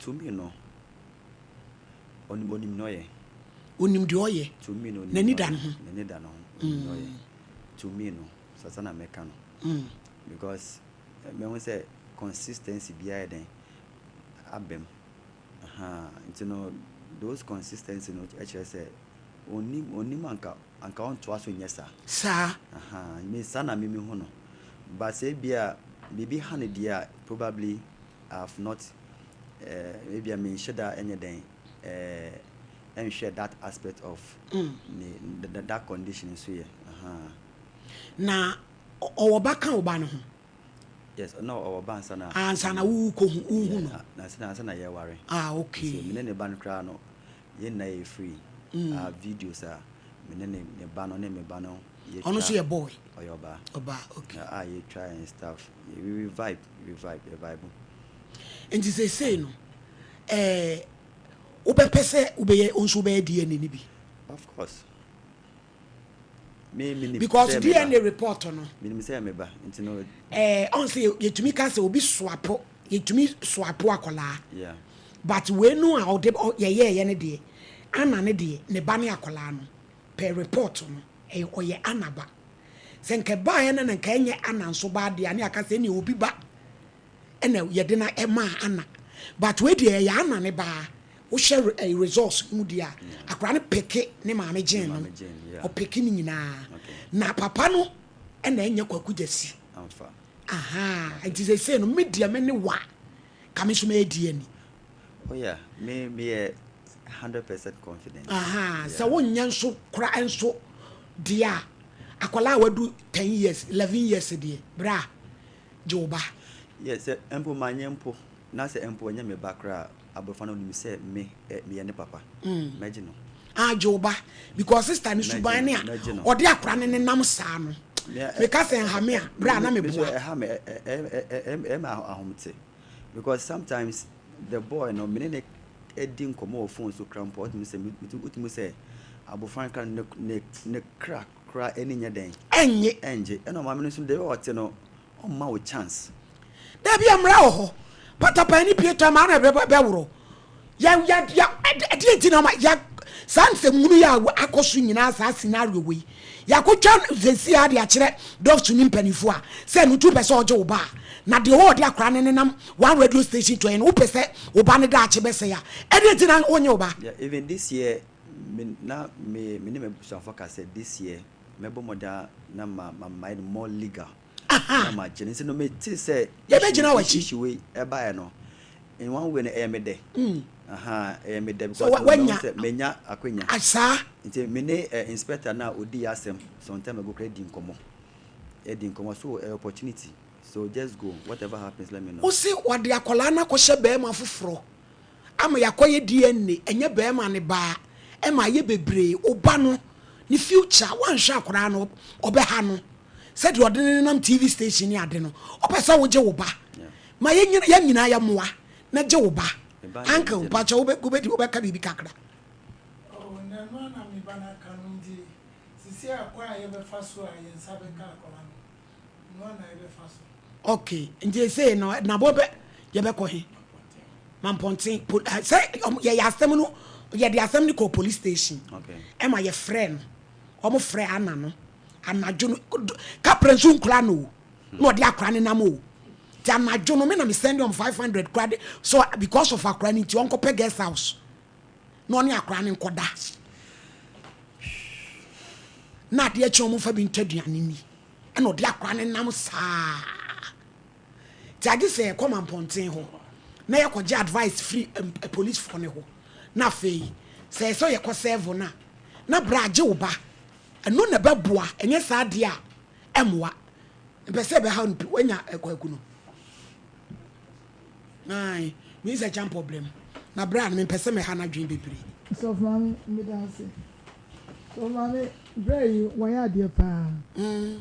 to me no ɔnim ɔnim nea ɔyɛ. Ɔnim deɛ ɔyɛ. To me no ɔnim N'ani da ne ho. N'ani da ne ho ɔnim deɛ ɔyɛ. To me no sasa na mɛka no. Because mɛhu sɛ consistency biara yɛ dɛn aba mu. Ahaa nti no those consistency no kyerɛ sɛ ɔnim ɔnim anka anka ɔntoa so nyɛ saa. Saa. Ahaa me saa na me mehu no but sɛ ebia biribi ha no deɛ a probably I have not eh, ebia menhyɛ da nyɛ dɛn eh, nhwɛ that aspect of ne that condition nso yɛ ahaa. Na ɔwɔ ba ka wo ba no ho? Yes, na ɔwɔ ba ansa na. Ah, ansa na wo kɔ hu wo hu no. Na ansa na yɛware. Ah, okay. Nti me ne ne ba no koraa no yɛn nyinaa yɛ free. I have videos a me ne ne ne ba no ne me ba no yɛtwa. Ɔno nso yɛ boy. Ɔyɛ ɔbaa. Ɔbaa, okay. A yɛtwa and stuff. We we vibe, we vibe, yɛ vibe. Nti seesei no, ɛɛ wobɛpɛ sɛ wobɛyɛ wo nso wobɛyɛ DNA no bi? Of course. Me menim Because sɛ me ba. DNA report no. Menim sɛ me ba nti no. Ɛɛ ɔn sɛ yɛtumi ka sɛ obi soapo yɛtumi soapo akwadaa. Yeah. But wei no a ɔde yɛyɛɛyɛ no deɛ Anna no deɛ ne ba ne akwadaa no per report no ɛyɛ ɔyɛ Anna ba. Sɛ nka ɛbaeɛ no na nka ɛnyɛ Anna nso ba deɛ a ne yɛaka sɛ ɛneɛ obi ba ɛna yɛde no ɛmaa Anna. But wei deɛ ɛyɛ Anna ne ba. Wohwɛ ɛyi results no mu deɛ a akwadaa no peke ne maame gene no ɔpeke ne nyinaa na papa no ɛna ɛnyɛ Kwaku Gyasi. Ahaa nti seesei no me deɛ me ne wa ka me nso mɛyɛ DNA. Oh yeah, me me yɛ 100% confident. Ahaa sɛ wonyɛ nso kora nso deɛ a akwadaa a wadu 10 years 11 years deɛ bra gye wo ba. Yeah, sɛ mpo manyɛ mpo na sɛ mpo ɛnyɛ me ba koraa a abɔfra no onim sɛ me eh, meyɛ ne papa. Mɛgye no. Ah gye wo ba because sister no suban ne a ɔde akora no nenam saa no meka sɛ nha me a bra na meboa. Ɛha me ɛyɛ me ahomte because sometimes the boy no mene ne di nkɔmmɔ wɔ phone so kora mpo wotumi sɛ wotumi sɛ. Abofra no kra ne ne ne kra koraa ani nyɛ dɛn? Ɛnnye. Ɛngye. Ɛna ɔmaame no nso deɛ ɔte no, ɔmma wo chance. Dabi mmara wɔ hɔ. Patapaa ne pie tɔ ɛmaa na bɛworɔ. Yɛ yɛ yɛ ɛdeɛ nti na ɔma yɛ saa nsɛmhunu yi a akɔ so nyinaa saa scenario wei. Yɛakɔtwa sɛsi a de akyerɛ dɔfto ne mpanimfoɔ a sɛ ɛno nti wopɛ sɛ ɔgye wo ba a na deɛ ɔwɔ ɔde akora ne nenam one radio station to ɛyɛ no wopɛ sɛ wo ba ne daakye bɛsɛe a ɛdeɛ nti na wonye wo ba. Yeah, even this year me na me me ne m'abusuafoɔ ka sɛ this year mɛbɔ mmɔden na ma ma mayɛ no more legal. Na ma gye no nti no me te sɛ yɛbɛgyina w'akyi issue wei ɛbaeɛ no in one way no ɛyɛ me dɛ. Aha ɛyɛ me dɛ because wanya sɛ menya akwanya. Saa. Nti me ne eh, inspector na odi yɛ asɛm some time ago kora di nkɔmmɔ. Ɛdi nkɔmmɔ so ɛyɛ opportunity so just go whatever happens let me know. Wose wɔde akwadaa no akɔhyɛ bɛrima foforɔ ama yɛakɔyɛ DNA ɛnyɛ bɛrima ne ba ɛma ayɛ bebree wo ba no ne future woanhwɛ akwadaa no ɔbɛha no sɛdeɛ ɔde ne nenam TV station ne ade no ɔpɛ sɛ wogye wo ba ma yɛn nyinaa yɛmmoa na gye wo ba uncle mpakyɛ wobɛdi wobɛka biribi kakra. Oh, na ɛno ara na me ba no aka no nti sisi a kwan a yɛbɛfa so a yɛn nsa bɛka akwadaa no Ok nti esei no nabɔ bɛ yɛbɛkɔ he Mampɔnten po eh, sɛ yɛyɛ asɛm no yɛde asɛm no kɔ police station ɛma yɛfrɛ no ɔmo frɛ ana no anadwo no kaprɛ nso nkura no o na ɔde akora ne nam o nti anadwo no me na me send ɔmo 500 kora de so because of akora no nti ɔnkɔpɛ guest house na ɔne akora no nkɔda na adeɛ kye ɔmo fa bi ntɔ aduane ni ɛna ɔde akora no nam saa nti agye sɛ yɛkɔ mampɔnten hɔ na yɛkɔgye advice firi policefoɔ no hɔ na afei sɛ ɛsɛ yɛkɔ sɛvo no a na bra agye wo ba ɛno na ɛbɛboa ɛnyɛ saa deɛ a ɛmmoa mpɛ sɛ ɛbɛha no pi wanya kwaku no Ae, me sɛ kyampɔ brɛ mu. Na berɛ a no mempɛ sɛ mɛha n'adwene bebree. Sɔfo maame meda ase. Sɔfo maame berɛ yi wayɛ adeɛ paa.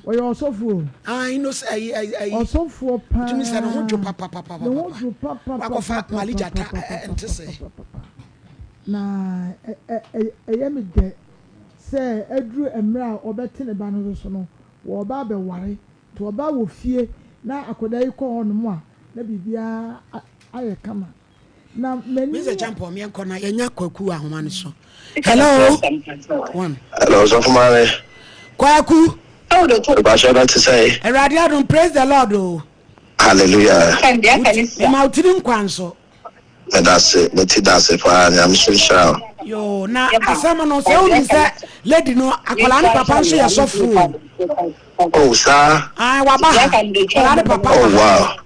Ɔyɛ ɔsɔfo o. Ae no sɛ ayi ayi ayi. Ɔsɔfoɔ paa. Tumi sɛ ne ho dwo papapapapa. Ne ho dwo papapapapa. Wakɔfa Mali gyata ɛnte sɛ. Na ɛyɛ me dɛ sɛ aduru mmerɛ a ɔbɛte ne ba no so no wɔreba abɛware Nti ɔba wɔ fie na akwadaa yi kɔ hɔ nom a na biribiara ayɛ kama. Na m'ani. Mister Champon yɛnkɔ na yɛnya Kwaku wɔ ahoma no so. Hello. One. Hello, Sɔfo Maame. Kwaku. Mepakyɛ na te sɛn? Awurade adom, praise the Lord o. Hallelujah. Mema wo tiri nkwa nso. Medase, me ti dase paa, Nyame so nhyira wo. Yoo, na asɛm no sɛ wonim sɛ lady no akwadaa no papa nso yɛ sɔfo o. Oh, saa. Ae, waba ha. Akwadaa no papa Oh, wow.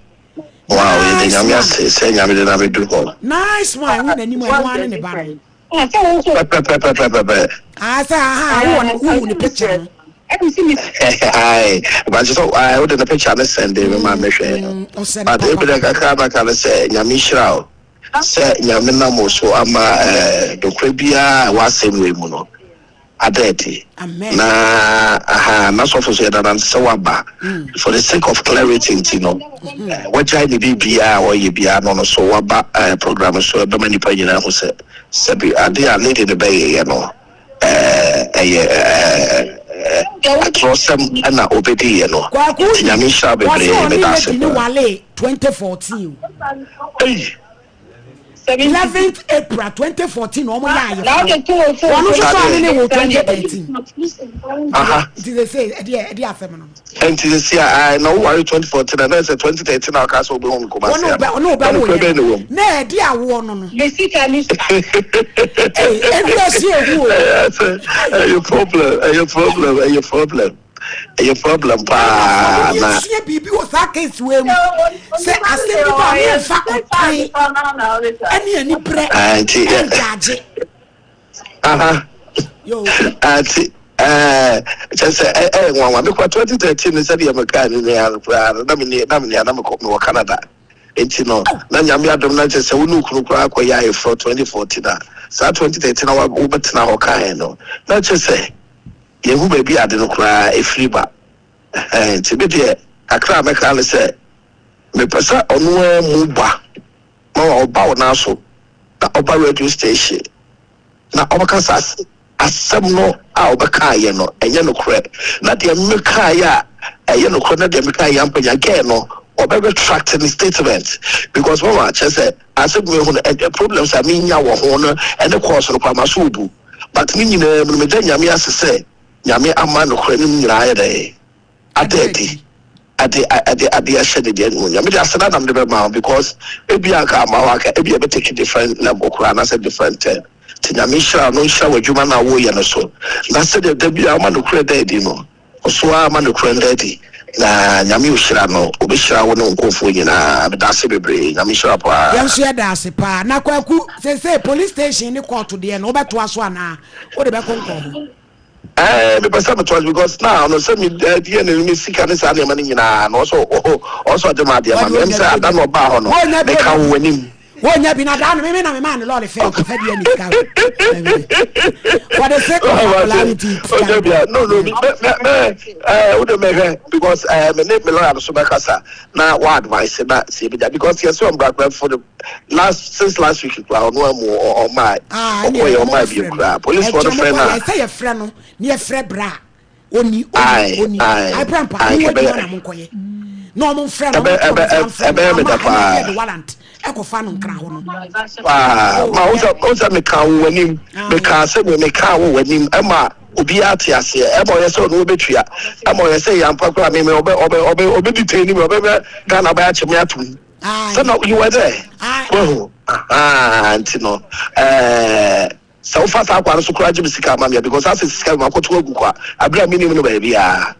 Wow, yɛda Nyame ase sɛ Nyame de no abɛdu hɔ. Nice one, wo n'anim a ɛno ara ne ne ba no. Pɛpɛpɛpɛpɛpɛ. Ah, sɛ aha, wowɔ ne, wohu ne picture no. Ae, but so ae, wode ne picture no sɛnde me ma mehwɛ. Ɔsɛ ne But papa. ebi dɛ kakra mɛka ne sɛ Nyame nhyira wo sɛ Nyame nam wo so ama eh, nokorɛ biara a ɛwɔ asɛm wei mu no ada adi. Amen. Na aha, na sɔfo so yɛda no ase sɛ waba. For the sake of clarity nti no, eh, wagyae ne biribiara a ɔyɛ biara no no so waba eh, program so ɛbɛma nnipa nyinaa hu sɛ sɛbi ade a lady no bɛyɛyɛ no eh, ɛyɛ eh, eh, atorɔsɛm na obediiɛ no. Kwaku Nti Nyame nhyira wo wɔse bebree, ɔne meda ase lady no paa. walee 2014 o. Ei! 11th April 2014 na wɔn yɛ ayeforɔ. Wɔn nso sɔ ɔne ne wo 2013. Nti sɛ sɛ ɛdeɛ ɛdeɛ asɛm no. Nti sɛ si a na wo ware 2014 a na ɛsɛ 2013 na ɔka sɛ wobɛhu no Kumasi a. Ɔne wo bɛ wo yɛ no na ɛde awoɔ no no. Ebi ɔsi ehu o. Ɛyɛ problem ɛyɛ problem ɛyɛ problem. Ɛyɛ problem paa na. Yɛnsua biribi wɔ saa case wei mu sɛ asɛm bi ba a ne yɛmfa ɔtan ɛne anibrɛ ɛngyaagye. Aha. Ati ɛɛ kyɛ sɛ ɛyɛ nwanwa mekɔ 2013 no sɛdeɛ mekaa ne nua no koraa no na me na me nua na mekɔ mewɔ Canada nti no na nyame adom na kyɛ sɛ wo ne okunu koraa kɔyɛ ayeforɔ 2014 a saa 2013 na wobɛtena hɔ kae no na kyɛ sɛ Yɛnhu baabi a ade no koraa firi ba. Ɛhɛn, nti me deɛ, kakra a mɛka ne sɛ, mepɛ sɛ ɔno ara mu ba ma ɔba wo nan so na ɔba radio station na ɔbɛka saa asɛm. asɛm no a ɔbɛkaeɛ no ɛnyɛ nokorɛ na deɛ mekaeɛ a ɛyɛ nokorɛ na deɛ mekaeɛ ampa nya girl no ɔbɛ retract ne statement because mama kyerɛ sɛ asɛm mehu no ɛ problems a menya wɔ ho no ɛne course no koraa maso obu but ne nyinaa mu no meda Nyame ase sɛ Nyame ama nokorɛ no mu nyinaa ayɛ dɛn ada adi ade ade ade ahyɛ ne deɛ animuonyam. Mede aseda na mede bɛma wo because ebia anka amma wo anka ebia ɛbɛ take different level koraa anaasɛ different turn. Nti Nyame nhyira wo na ɔnhyira w'adwuma no a woreyɛ no so na sɛdeɛ da biara woma nokorɛ da adi no ɔso ara ma nokorɛ nda adi na Nyame ɔhyira no ɔbɛhyira wo ne wo nkurɔfoɔ nyinaa. Meda ase bebree. Nyame nhyira wo paa. Yɛn nso yɛda ase paa. Na Kwaku, seesei police station ne court deɛ no wobɛtoa so anaa wode bɛkonkɔn ho? Ɛɛ mepɛ sɛ metoa so because now no sɛ me deɛ ne me sika ne saa nneɛma no nyinaa no ɔsɔ ɔsɔ ɔde ma adeɛ ma me ɛm sɛ ada na ɔbaa hɔ no meka wo w'anim. Wonya bi na daa no meme na memaa no lɔre fɛ ɔkɔfa bi ani sika for the sake of akwadaa no ti sika. Onya bi a no no me me me ɛɛ wode mɛhwɛ because ɛɛ me ne me lawyer no so bɛkasa na wa advice na sɛ ebi da because yɛsɛ ɔmbra kora for the last since last week kura ɔno amu ɔma ɔkɔ yɛ ɔma bi kura police fɔ no frɛ na. Ɛsɛ yɛ frɛ no ne yɛ frɛ bra oni oni oni ayipra mpa mo wɔ adwuma na mo nkɔyɛ na ɔmo nfrɛ no ɔmo tɔ ɔmo nsa nfrɛ no ama ɛna yɛ de warrant ɛkɔfa no nkra hɔ no. Paa ma o sɛ meka wo w'anim meka sɛ meka wo w'anim ɛma. Obiara te aseɛ. Ɛma ɔyɛ sɛ ɔno ɔbɛtua. Ɛma ɔyɛ sɛ yɛ ampa koraa me me ɔbɛ ɔbɛ ɔbɛ ɔbɛ detain me ɔbɛ bɛ Ghana ɔbɛ akye me atom. Sɛ na you were there. Wahu. Ahaa nti no ɛɛ sɛ wofa saa kwan no so koraa gye me sika ama me a because asɛ sika bi makɔto agu kwa abere a menim no baabiara.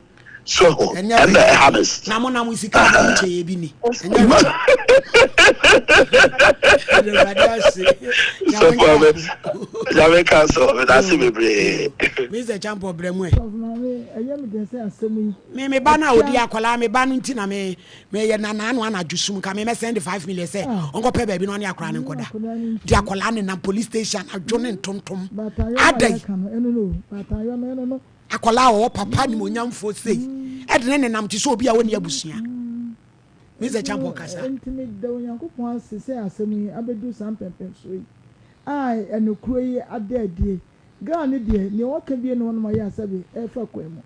So ho Ɛnyɛ ɛnna hwee. ɛha me s. Na mo na mo sika a mo nkyɛ yɛ bi ni. Ɛnyɛ hwee. Ɛde Awurade ase. So Nyame nka maame ho. Nyame nka so meda ase Yo, bebree. yo. Mr. Champɔ brɛ mu ɛ. Sɔfo maame, ɛyɛ me dɛ sɛ asɛm yi Me me ba no a ɔdi atua. akwadaa me ba no nti na me me yɛ na naano anadwo sum nka me mɛ send 5 million sɛ Ah, ɔnkɔpɛ baabi na ɔne akwadaa no ɔne nkɔda. akwadaa no Di nti. akwadaa no nam police station anadwo ne ntontom. Baatanyɔ no a Adɛn? yɛka no, ɛno no o. Baatanyɔ no, ɛno no. Akwadaa a ɔwɔ papa nimonyamfoɔ sei ɛde ne nenam te sɛ obi a ɔnni abusua. Mr. Enti Champon kasa. enti meda Onyankopɔn ase sɛ asɛm yi abɛduru saa mpɛnpɛnsoɔ yi a ɛnokorɛ yi ada adie. Girl no deɛ, nea ɔka bie ne hɔnom ayɛ a sɛbe ɛrefa kwan mu.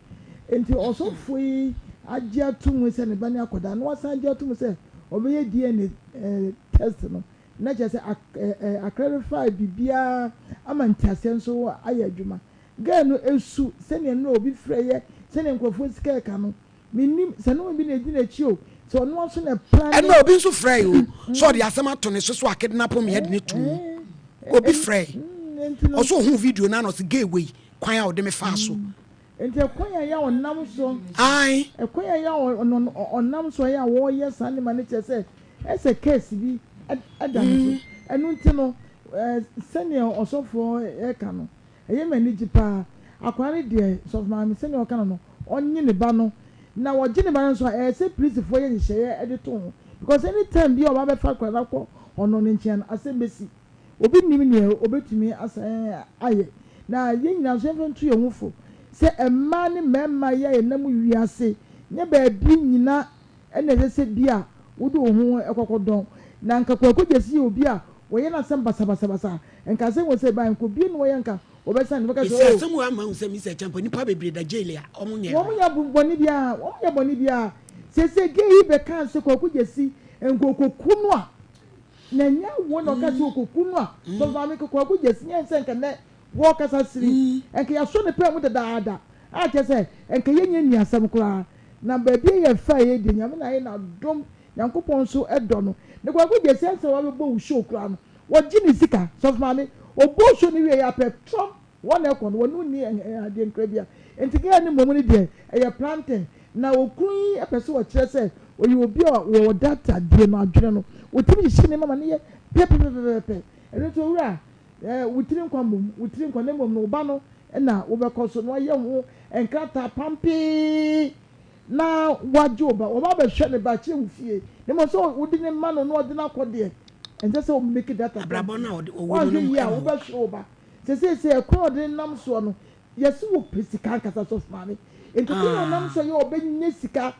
Enti ɔsɔfoɔ yi agye ato mu sɛ ne ba ne akwadaa na wasan agye ato mu sɛ ɔbɛyɛ DNA test no na kyerɛ sɛ a clarify biribiara ama nteaseɛ nso ayɛ adwuma. Girl no su sɛnea nnora obi frɛ yɛ sɛnea nkurɔfoɔ sika ɛka no mennim sɛ ne obi na ɛdi n'akyi o sɛ ɔno ara nso na ɛplane. Ɛnna obi nso frɛe o sɛ ɔde asɛm ato ne so so akidnapo me ɛde ne to mu obi frɛe ɔsɛ ohun video no ana ɔsɛ gay wei kwan a ɔde me faa so. Nti ɛkwan a ɛyɛ a ɔnam so Ae. ɛkwan a ɛyɛ a ɔnam so ɛyɛ a wɔyɛ saa nneɛma no kyerɛ sɛ ɛsɛ case bi ɛda ne so ɛno nti no sɛnea ɔsɔfoɔ ɛka no Ɛyɛ me anigye paa. Akwadaa no deɛ, sɔfo maame sɛnea ɔka no no, ɔnye ne ba no. Na wɔgye ne ba no nso a, ɛyɛ sɛ polisifoɔ yɛ nhyehyɛeɛ de to ho. Because any time biara a ɔba bɛfa akwadaa no akɔ ɔno ne nkyɛn no, asɛm bɛsi. Obi nnim nea ɔbɛtumi asan ayɛ. Na yɛn nyinaa nso yɛmfa nto yɛn ho fo sɛ mmaa ne mmarima yi a yɛnam wiase nyɛ baabi nnyina na ɛsɛ sɛ bi a wode wo ho kɔkɔdɔn. Na nka Kwaku Gyasi yɛ obi a wɔyɛ n'asɛm basabasabasa a, nka asɛm wɔ sɛ ɛbae, nka obie ne wɔyɛ nka wɔbɛsan ne bɛka sɛ Esi oh. asɛm wei ama ahu sɛ Mr. Acheampong nnipa bebree da jail a wɔn nyɛ Wɔn hwee. nyɛ bɔne biara, wɔn nyɛ bɔne biara. Seesei gay yi bɛkaa sɛ Kwaku Gyasi nka ɔkɔku no a, na ɛnyɛ wo na ɔka sɛ ɔkɔku no a, sɔfo maame nka Kwaku Gyasi nyɛ sɛ nka nnɛ wɔrekasa sere yi, nka yɛasɔ ne pɛn mu dadaada a kyerɛ sɛ nka yɛnyɛ nni asɛm koraa. Na baabi a yɛfaeɛ yi deɛ Nyame na ayɛ no adom, Nyankopɔn nso dɔ no. Ne Kwaku Gyasi ansa wabɛbɔ wo show koraa no, wɔgye ne sika. Sɔfo maame, ɔbɔɔ show no wieeɛ a pɛ trɔm hɔ na ɛkɔ no, wɔne wo nni adeɛ nkra biara. Nti girl no mmom no deɛ ɛyɛ planting. Na okunu yi pɛ sɛ ɔkyerɛ sɛ ɔyɛ obi a ɔwɔ data deɛ no adwene no, ɔtumi hyehyɛ nneɛma ma no yɛ pɛpɛpɛpɛpɛ. Ɛno nti owura, Wo tiri nkwa mmom, wo tiri nkwa, na mmom no wo ba no na wobɛkɔ so na wayɛ ho nkrataa pampee na wagye wo ba. Wɔba abɛhwɛ ne ba akyerɛ wo fie, na mmom sɛ wode ne ma no na ɔde no akɔ deɛ, ɛnsɛ sɛ wo make that attempt. Abrabɔ no a ɔde ɔwɔ mu Woanhwɛ no yie a, mmoa. wobɛhwere wo ba. Sɛ seesei ɛkwan a ɔde no nam soɔ no, yɛse wɔpɛ sika ankasa, sɔfo maame. Nti kwan a ɔnam so yɛ ɔbɛnya sika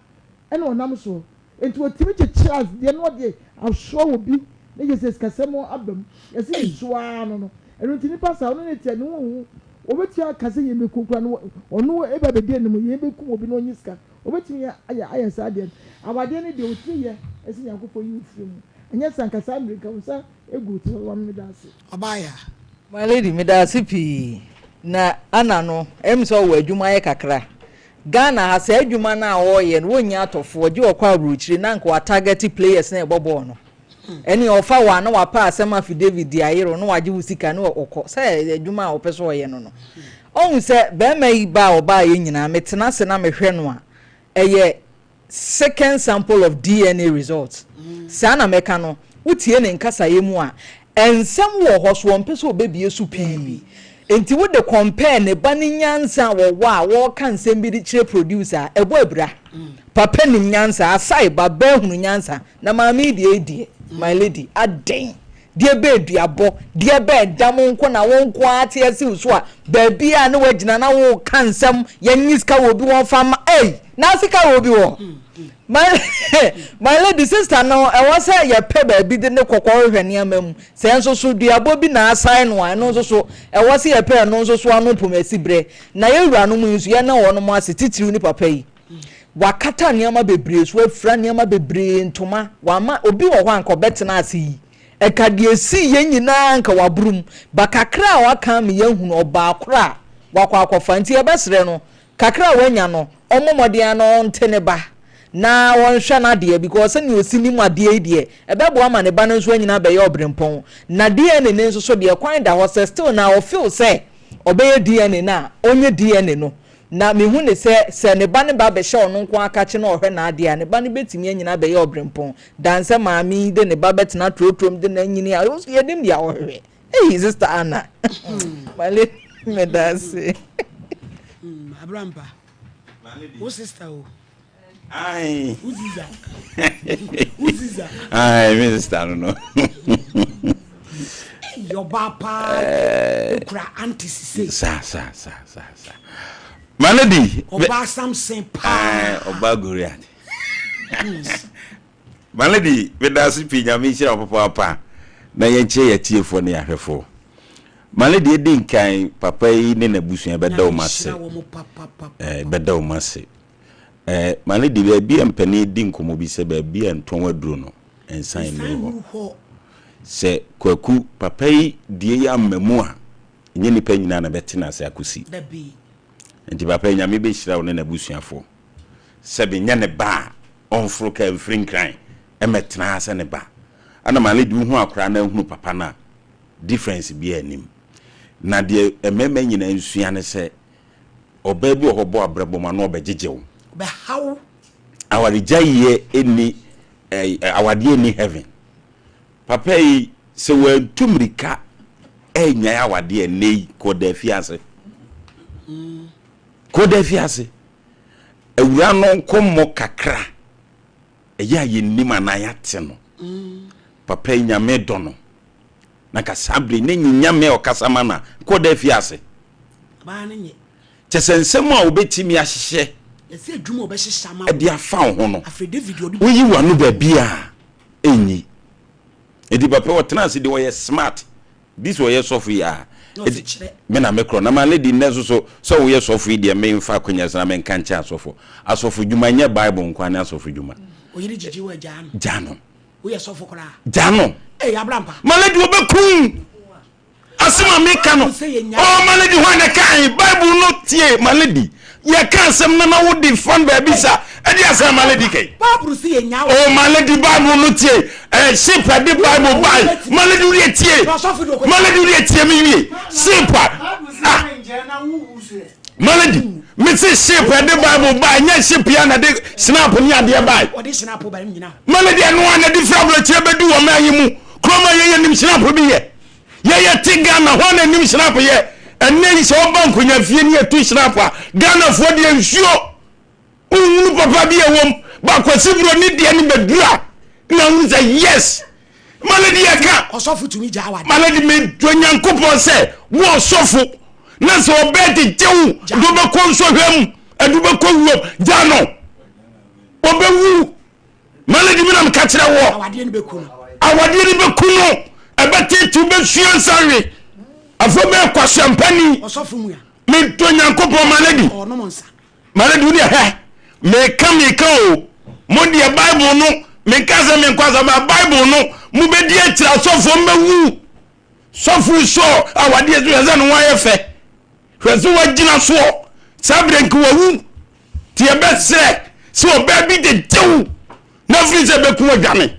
ɛna ɔnam soɔ. Enti wɔtumi kyekyere adeɛ na wɔde asoa obi na kyerɛ sɛ sikasɛm aba mu. Yɛse Ei! nsuo ara no no. Ɛno nti nipa saa ɔno ne teɛ ne ho nhu. Ɔbɛtumi aka sɛ yɛn bɛku koraa no ɔno ɛba bɛdi anim yɛn bɛkum obi na ɔnye sika. Ɔbɛtumi ayɛ ayɛ saa adeɛ no. Awadeɛ no deɛ ɔtumi yɛ ɛsɛ Nyankopɔn yi wo firi mu. Ɛnyɛ saa nka saa mmerɛ nka wo nsa gu wo ti so maame meda ase. Ɔbaa yaa. My lady meda ase pii na Anna no ɛyɛ me sɛ ɔwɔ adwuma ayɛ kakra Ghana ha saa adwuma no a ɔreyɛ no wɔnnya atɔfoɔ gye ɔkɔ aburokyire na anka wa target players na ɛbɔ bɔɔl no ɛne ɔfa wɔ a na wapɛ asɛm affidavit de ayere wo na wagye wo sika na ɔkɔ sɛ adwuma a ɔpɛ sɛ ɔyɛ no no ɔhu sɛ bɛrima yi ba a ɔbaayɛ nyinaa metena ase na mehwɛ no a ɛyɛ Second sample of DNA results. Saa na mɛka no, wotie ne nkasaeɛ mu a, nsɛm wɔ hɔ so ɔmpɛ sɛ ɔbɛbie so pii. Nti wode compare ne ba no nyansa a wɔwɔ a wɔreka nsɛm bi de kyerɛ producer a, ɛbɔ abira. Papa nim nyansa, Asai ba bɛɛ hunu nyansa, na maame yi deɛ yi deɛ, my lady, adɛn? Deɛ bɛɛ duabɔ, deɛ bɛɛ dam nko na wo nko ara te asi wo so a, baabi a na wagyina na woka nsɛm, yɛnye sika wɔ obi hɔ mfa mma, ei, na sika wɔ obi hɔ. My, my lady, sister no, ɛwɔ sɛ yɛpɛ baabi de ne kɔkɔ hwehwɛ nneɛma mu. Sɛ nso so duabɔ bi na asan no a, ɛno nso so, ɛwɔ sɛ yɛpɛ ɛno nso so ano mpomasi berɛ. Na yɛn wuranom yi nso, yɛnna wɔnom ase, titiriw ne papa yi. Wakata nneɛma bebree so, wafira nneɛma bebree ntoma. Wama obi wɔ hɔ a anka ɔbɛtena ase yi, ɛka deɛ esii yɛn nyinaa anka waboro mu. Ba kakra a waka ama yɛahunu ɔbaa koro a wakɔ akɔfa. Nti yɛbɛsrɛ no, kakra a wanya no, ɔmmɔ mmɔden ara na ɔnte ne ba na ɔnhwɛ n'adeɛ because sɛnea ɔsi nim adeɛ yi deɛ, ɛbɛboa ma ne ba no nso anyini abɛyɛ ɔberempɔn. Na DNA no nso so deɛ, kwan da hɔ sɛ still na ɔfeel sɛ ɔbɛyɛ DNA no a, ɔnyɛ DNA no. Na mehu no sɛ, sɛ ne ba no ba bɛhyɛ ɔno nko ara kakye na ɔhwɛ n'adeɛ a, ne ba no bɛtumi anyini abɛyɛ ɔberempɔn dan sɛ maame yi de ne ba bɛtena turoturom de no anyini a, yɛnim deɛ ɔhwehwɛ. Ei, Sister Anna, my lady, meda ase. Abrampa, wo sister o. Aye. Wo ziza. Wo ziza. Aye, me sister no no. Ɔbaa paa eh. okura aunty sise. Sa sa sa sa sa. My lady. Ɔbaa Samson paa. Ɔbaa Goliath. My lady, meda ase pii nyame nhyira wo papaapa na yɛnkyerɛ yɛn atiefoɔ ne yɛn ahwɛfoɔ. My lady, edi nkan papa yi ne n'abusua bɛda wɔn ase. Eh, bɛda wɔn ase. Eh, my lady, baabi a mpanin di nkɔmmɔ bi sɛ baabi a ntɔn aduro no, nsan nnuru hɔ. Sɛ Kwaku, papa yi deɛ yi amma mu a, ɛnyɛ nnipa nyinaa na bɛte no ase akɔsi. Nti papa yi, Nyame bɛhyira wo ne n'abusuafoɔ. Sɛ menyɛ ne ba a, ɔmforo kaa mfiri Nkran mmɛtena ha sɛ ne ba. Ɛna my lady, wohu akwadaa no ahunu papa no a, difference biara nnim. Na deɛ mmarima nyinaa nsua ne sɛ, ɔbaa bi wɔ hɔ bɔ abrabɔ mu a na ɔbɛgyegye wo. Ɔbɛha wo. Awaregyaeɛ nni eh, awadeɛ nni heaven. Papa yi, sɛ wantu mmirika annyae awadeɛ nnɛ yi, kɔda afiase. Kɔda afiase. Awura no nkɔmmɔ kakra, ɛyɛ a yɛnnim anaa yɛate no. Papa yi, Nyame dɔ no. Na nka saa bere ne nyinyame a ɔkasa ma no a, nka ɔda afiase. Kyɛ sɛ nsɛm a wobɛtumi ahyehyɛ de afa wo ho no, woyi w'ano baabi a ɛnyi. Enti papa ɔtena ase deɛ ɔyɛ smart. This ɔyɛ sɔfo yi a, me na me korɔ. Na my lady nnɛ nso so, sɛ woyɛ sɔfo yi deɛ memfa akwanya so na menka nkyɛ asɔfo. Asɔfo dwuma nyɛ Bible nko ara ne asɔfo dwuma. Gyaa no. Woyɛ sɔfo koraa. Gya no. Ee Abrampa. My lady obekum. Asɛm a meka no. Oh my lady hwan na ɛkae? Bible no tie my lady. Yɛka asɛm no na wode fan baabi sa. Ɛde asɛm my lady kai. Bible si yɛ nya. Oh my lady Bible no tie. Eh ship ɛde Bible bae. My lady wode tie. My lady wode tie me wie. Ship a. Ah. Melody, me se ship ɛde bible ba ɛnyɛ ship ya na de snap ne adeɛ ba. Ɔde snap ba nyina. Melody ɛno a na de fira aburokyire bɛdu wɔ man yi mu kuroma yɛyɛ nim snap bi yɛ yɛyɛ te Ghana hɔ na nim snap yɛ ɛnɛ yi sɛ ɔba nkonya fie ne yɛtu snap a Ghanafoɔ deɛ nsuo Wohunu papa bi a ɛwɔ mu ba Kwasi Buroni deɛ no bɛduru a na wohunu sɛ yes Malady yɛka Ɔsɔfo tumi gyaa wade. Malady medɔ Nyankopɔn sɛ wo ɔsɔfo na sɛ ɔbɛ gyegye wo de wobɛkɔ nsɔhwɛ mu ɛde wobɛkɔ wuom gyaa no ɔbɛwu Malady me na meka kyerɛ woɔ Awadeɛ no bɛku no. Awadeɛ no bɛku no ɛbɛtete wobɛsua nsa we. Afei ɔbɛyɛ kwaseampani. Ɔsɔfo mua. Medɔ Nyankopɔn ma lady. Ɔnom nsa. Ma lady wo deɛ hwɛ. Meka meka o. Mo deɛ Bible no menka sɛ menkɔ asafo ba Bible no mobɛdi akyire asɔfoɔ mbɛwu. Sɔfo sɔ awadeɛ so hwɛ sɛ ne ho ayɛ fɛ. Hwɛ sɛ wagyina soɔ. Saa berɛ nka wawu. Nti yɛbɛsrɛ sɛ ɔbaa bi gyegyew na afiri sɛ bɛku adwane.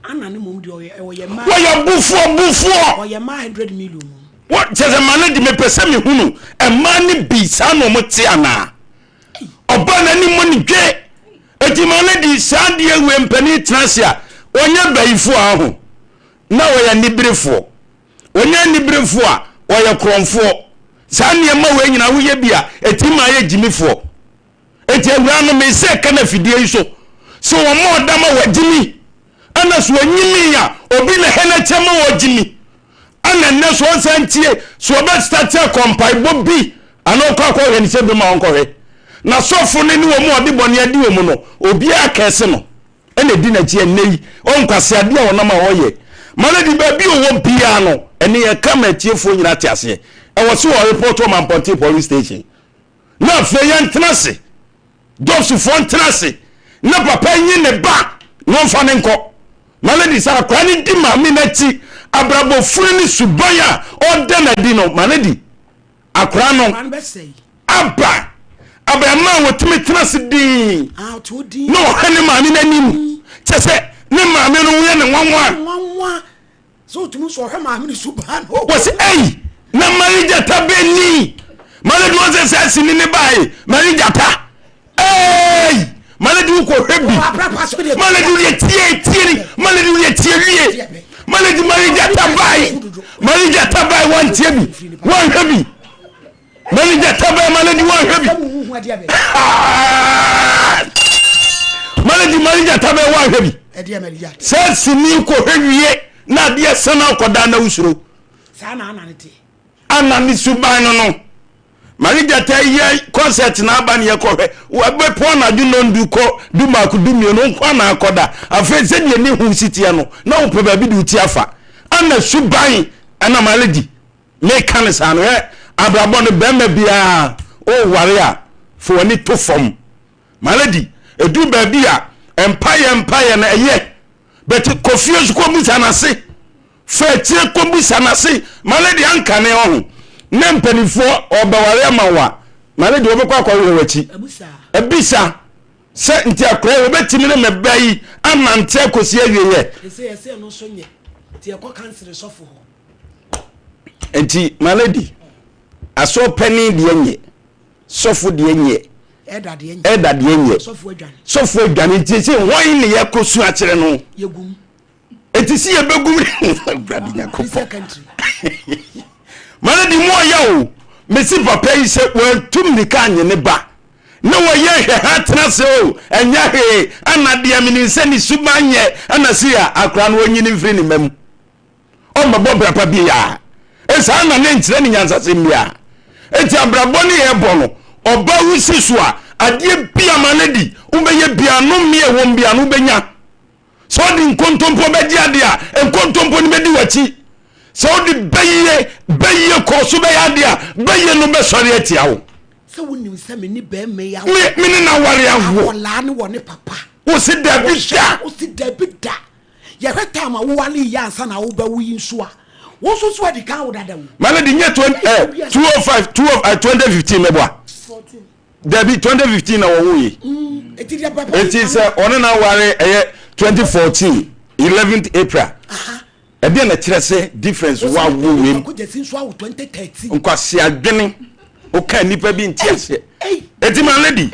Ana ne mmom deɛ ɔyɛ ɔyɛ mmaa. Wɔyɛ bufoɔ bufoɔ. Ɔyɛ mmaa 100 million mu. Wɔ kyɛ sɛ ma no de mepɛ sɛ mehunu mmaa no bi saa na wɔn te anaa. Ɔbaa n'anim mo ne dwe. Eti ma no di saa deɛ wei mpanin tena ase a ɔnyɛ bayifoɔ aho na ɔyɛ aniberefoɔ. Ɔnyɛ aniberefoɔ a ɔyɛ korɔmfoɔ. Saa nneɛma wei nyinaa woyɛ bi a ɛtumi ma ayɛ gyimifoɔ. Enti awuraa no mesɛ ka no afidie yi so sɛ wɔma ɔda ma wagyimi ɛna so ɔnyimi a obi na hɛ no kyɛ ma ɔgyimi ɛna nnɛ so ɔnsa ntie so ɔbɛstate akɔ mpaebɔ bi anaa ɔkɔ akɔhwɛ ne sɛ bi ma ɔnkɔhwɛ na sɔfo no ne wɔn a ɔde bɔne adi wɔn no obiara kɛse no ɛna ɛdi n'akyi ɛnnɛ yi ɔnkwaseadeɛ a ɔnam a ɔyɛ ma no de baabi ɔwɔ biara no ɛne yɛka ma atiefoɔ nyinaa te aseɛ ɛwɔ so wɔ report wɔ Mampɔnten police station na afei yɛntena ase dɔsofoɔ ntena ase na papa nyi ne ba na ɔmfa ne nkɔ ma lady sɛ akwadaa no di maame n'akyi abrabɔ funu ne suban a ɔda n'adi no ma lady akwadaa no aba abɛɛma a wɔtumi tena ase dinn Ah, na ɔhwɛ ne maame n'anim kyɛ sɛ ne maame no yɛ ne nwanwa. Sɛ otumi nso ɔhwɛ maame ne suban no. Wɔsi ɛyi na Mari Gyata bɛ ni. Mari di wɔn sɛ sɛ sini ne ba yi Mari Gyata ɛyi Mari di wokɔ hwɛ bi. Mari di yɛ tie tie ni Mari di yɛ tie wie. Mari di Mari Gyata ba yi Mari Gyata ba yi wɔn tie bi wɔn hwɛ bi. Mari Gyata ba yi Mari di wɔn hwɛ bi. Mari di Mari Gyata ba yi wɔn hwɛ bi. Sɛ sini kɔ hwɛ wie. Na adeɛ sa na ɔkɔda na wosuro. Saa na ana ne te. Ana ne suban no no. Marie Gyata yɛ concert na aba ne yɛkɔhwɛ. Wɔbɛpɔn anadwo nnɔndu kɔ dubaako dumienu nko ana akɔda. Afei sɛdeɛ ne ho si teɛ no na wopɛ baabi de wo ti afa. Ana suban ɛna Marie di. Meka ne saa no hwɛ abrabɔ no bɛrima biara oware a fa w'ani to fam. Marie di ɛduru baabi a mpaeɛ mpaeɛ no ɛyɛ But kɔ fie nso kɔ busa n'ase. Fa akyire kɔ busa n'ase. Ma ne deɛ anka ne ɔho. Ne mpanimfoɔ ɔbɛware ama wo a, ma ne deɛ ɔbɛkɔ akɔhwehwɛ w'akyi. Abisa sɛ nti akora yi wɔbɛtumi ne me ba yi anante akɔsi awieɛ. Nti my lady, asɔɔ panin deɛ nyɛ. Sɔfo deɛ nyɛ. Ɛda deɛ nyɛ. Ɛda deɛ nyɛ. Sɔfo adwane. Sɔfo adwane nti sɛ hwan ne yɛkɔ su akyerɛ no. Yɛgum. Eti si yɛbɛgum Awurade Nyankopɔn. Mana di mu ɔyɛ o. Mesi papa yi sɛ wantu mmirika anye ne ba. Ne wɔyɛ hwɛ ha tena se o ɛnyɛ hwee ɛna deɛ menim sɛ ne suban nyɛ ɛna si a akora no ɔnyini mfiri ne mma mu. ɔmmɛbɔ bra pa biara. Saa na ne nkyerɛ ne nyansasɛm biara. Enti abrabɔ ne yɛbɔ no, ɔba wo si so a, adeɛ bia ma no di, wobɛyɛ bia no mmea ɛwɔ bia no wobɛnya. Sɛ wode nkontompo bɛgye adeɛ a, nkontompo no bɛdi w'akyi. Sɛ wode bɛyie bɛyie kɔ so bɛyɛ adeɛ a, bɛyie no bɛsɔre atia wo. Sɛ wonim sɛ me ne bɛrima yi awo. Me ne no aware awo. Akwadaa no wɔ ne papa. Wo se dabi da. Wo se dabi da. Yɛhwɛ time a wowaree yi ansa na wobɛwo yi nso a, wo nso so adi kan wo dada o. Melody nye eh, 205 2015 mɛboa. Dabi 2015 na wɔwo yi. Eti sɛ ɔne na ware ɛyɛ 2014 11th April. Ɛdeɛ na kyerɛ sɛ difference wa wo wem. Nkwasi adwene woka nnipa bi nte aseɛ. Eti ma lady.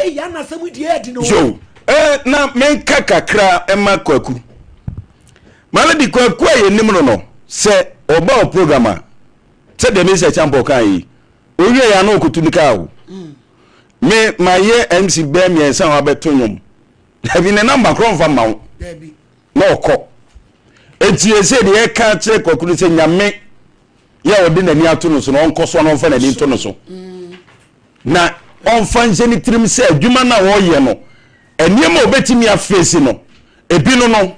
Yo, eh, na menka kakra ɛma kwaku. Ma lady kwaku a yɛnim no no sɛ ɔba wɔ program a sɛ deɛ Mr. Champɔ kan yi owie yɛ ano ɔkɔtu ne kaa o. Me mayɛ MC bɛɛ mmiɛnsa a wabɛto nnwom. Dabi ne namba korɔ mfa mma wo. Na ɔkɔ. Enti ɛsɛ deɛ yɛka kyerɛ kwaku no sɛ nyame yɛ a ɔde n'ani ato no so no ɔnkɔ so na ɔmfa n'ani nto no so na ɔmfa nhyɛ ne tirim sɛ adwuma no a ɔreyɛ no nneɛma a ɔbɛtumi afeesi no ebi no no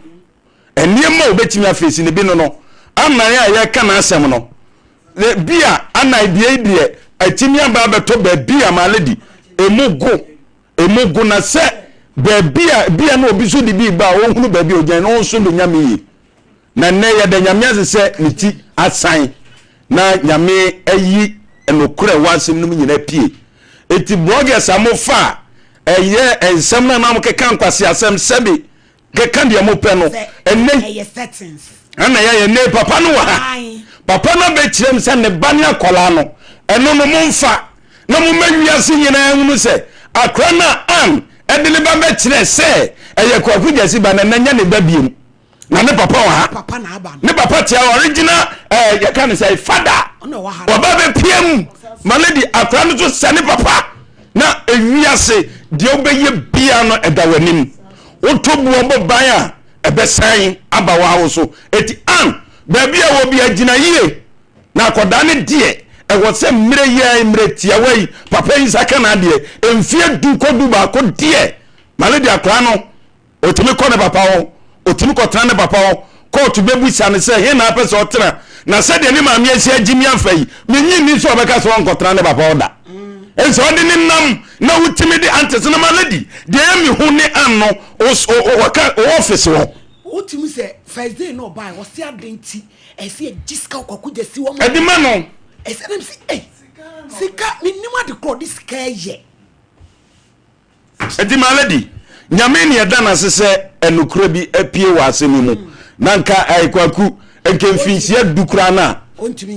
nneɛma a ɔbɛtumi afeesi no ebi no no anan a yɛka n'asɛm no bi a. Ana deɛ yi deɛ atumi aba abɛtɔ baabi a my lady emu go emu go na sɛ baabi a bia na obi so de bi ba a ɔhunu baabi a ɔgyina no ɔnso do nyame yie na nnɛ yɛda nyame ase sɛ ne ti asan na nyame ayi nokorɛ wɔ asɛm no mu nyinaa pie eti bloggers a mofa a ɛyɛ nsɛm no a na mokeka nkwaseasɛm sɛbe keka deɛ mopɛ no ɛnɛ ɛna yɛyɛ ne papa no wɔ ha papa no abɛkyerɛ m sɛ ne ba ne akwadaa no ɛno no momfa na momma wiase nyinaa hunu sɛ akora no a an ɛde ne ba bɛkyerɛ sɛ ɛyɛ kwaku gyasi ba na ɛnɛ nyɛ ne ba biom na ne papa wɔ ha ne papa tia original ɛɛ yɛka ne sɛ fada ɔba bɛpia mu ma ne de akora no so sɛ ne papa na ewiase deɛ wobɛyɛ bia no ɛda w'anim Woto boɔ bɔ ban a, ɛbɛsan aba w'awo so. Eti an, baabi a wɔ bia gyina yie. Na akɔdaa no deɛ, ɛwɔ sɛ mmerɛ yi ara, mmerɛ tiawa yi, papa yi nsa ka n'adeɛ. Mfeɛ du kɔ du baako deɛ, ma no de akwadaa no, ɔtumi kɔ ne papa hɔ, ɔtumi kɔtena ne papa hɔ. Kɔɔto bɛbusa no sɛ, he na apɛ sɛ ɔtena? Na sɛdeɛ ne maame asi agyimi afa yi, mennye nni sɛ ɔbɛka sɛ ɔnkɔtena ne papa hɔ da. Ɛsɛ ɔde ne nam na wotumi de antes no ma lady. Deɛ ɛyɛ me hu ne an no, ɔka ɔwɔ office hɔ. Wotumi sɛ first day na ɔbae ɔse aden nti ɛsɛ yɛgye sika ɔkwako gya si hɔ ma Ɛde ma no. Ɛsɛ nam sɛ ei sika menim ade korɔ ɔde sika yɛ. Enti my lady, Nyame ne yɛda no ase sɛ ɛnokorɛ bi apue wɔ asɛm yi mu. Na nka ɛɛ Kwaku, nka mfinhyia du koraa no a,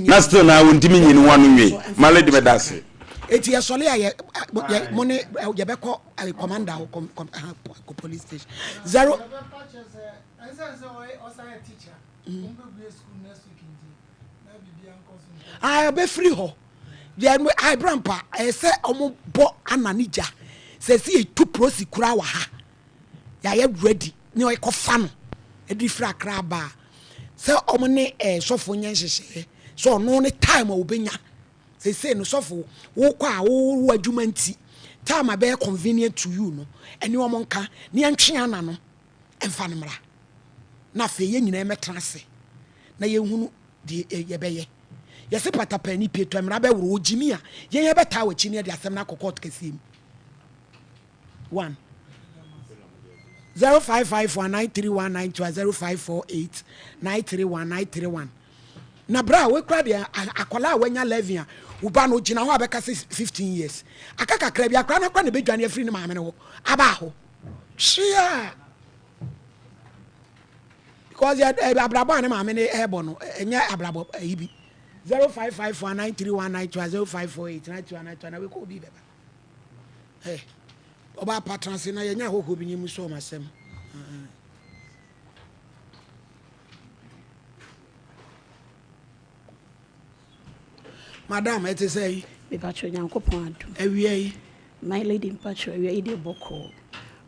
na still na ɔntumi nyi ne ho ano nwie. My lady meda ase. Eti yɛsɔle a yɛ yɛ mo ne yɛbɛkɔ commander hɔ kɔm kɔm aha kɔ police station zero. Ah ɔbɛfiri hɔ. Deɛ mo ae bra mpa ɛyɛ sɛ ɔmo bɔ ana ne gya sɛ si yɛ tu prosi koraa wɔ ha yɛayɛ ready ne ɔkɔ fa no ɛde firi akra aba a sɛ ɔmo ne ɛɛ sɔfo nyɛ nhyehyɛeɛ sɛ ɔno ne time a ɔbɛnya sese no sɔfo wokɔ a wo adwuma nti time a bɛyɛ convenient to you no ɛne ɔmo nka ne yɛntwe ana no ɛmfa no mmra na afei yɛn nyinaa mɛtena ase na yɛhunu deɛ yɛbɛyɛ. Yɛse patapaani pie tɔ mmara bɛworo wo gyimi a, yɛn yɛbɛtaa w'akyi ne yɛde asɛm no akɔ court kɛseɛ mu. 1. 0551 931 921 0548 931 931 Na bra wekura deɛ akwadaa a wanya 11 a wo ba no gyina hɔ a bɛka sɛ 15 years aka kakra bi akwadaa no akora na bɛdwane afiri ne maame no hɔ aba hɔ twea Because yɛ ɛ abrabɔ a ne maame ne ɛbɔ no ɛnyɛ abrabɔ ɛyi bi. 0554 93192 0548 93192 na wekɔ obi bɛba. Ɛ ɔba apatena se na yɛnya ahɔhoɔ bi nye mu so ɔmo asɛm. Madam ɛte sɛ yi. Mepakyɛw Nyankopɔn adom. Awia yi. My lady mpakyɛw awia yi deɛ bɔkɔɔ.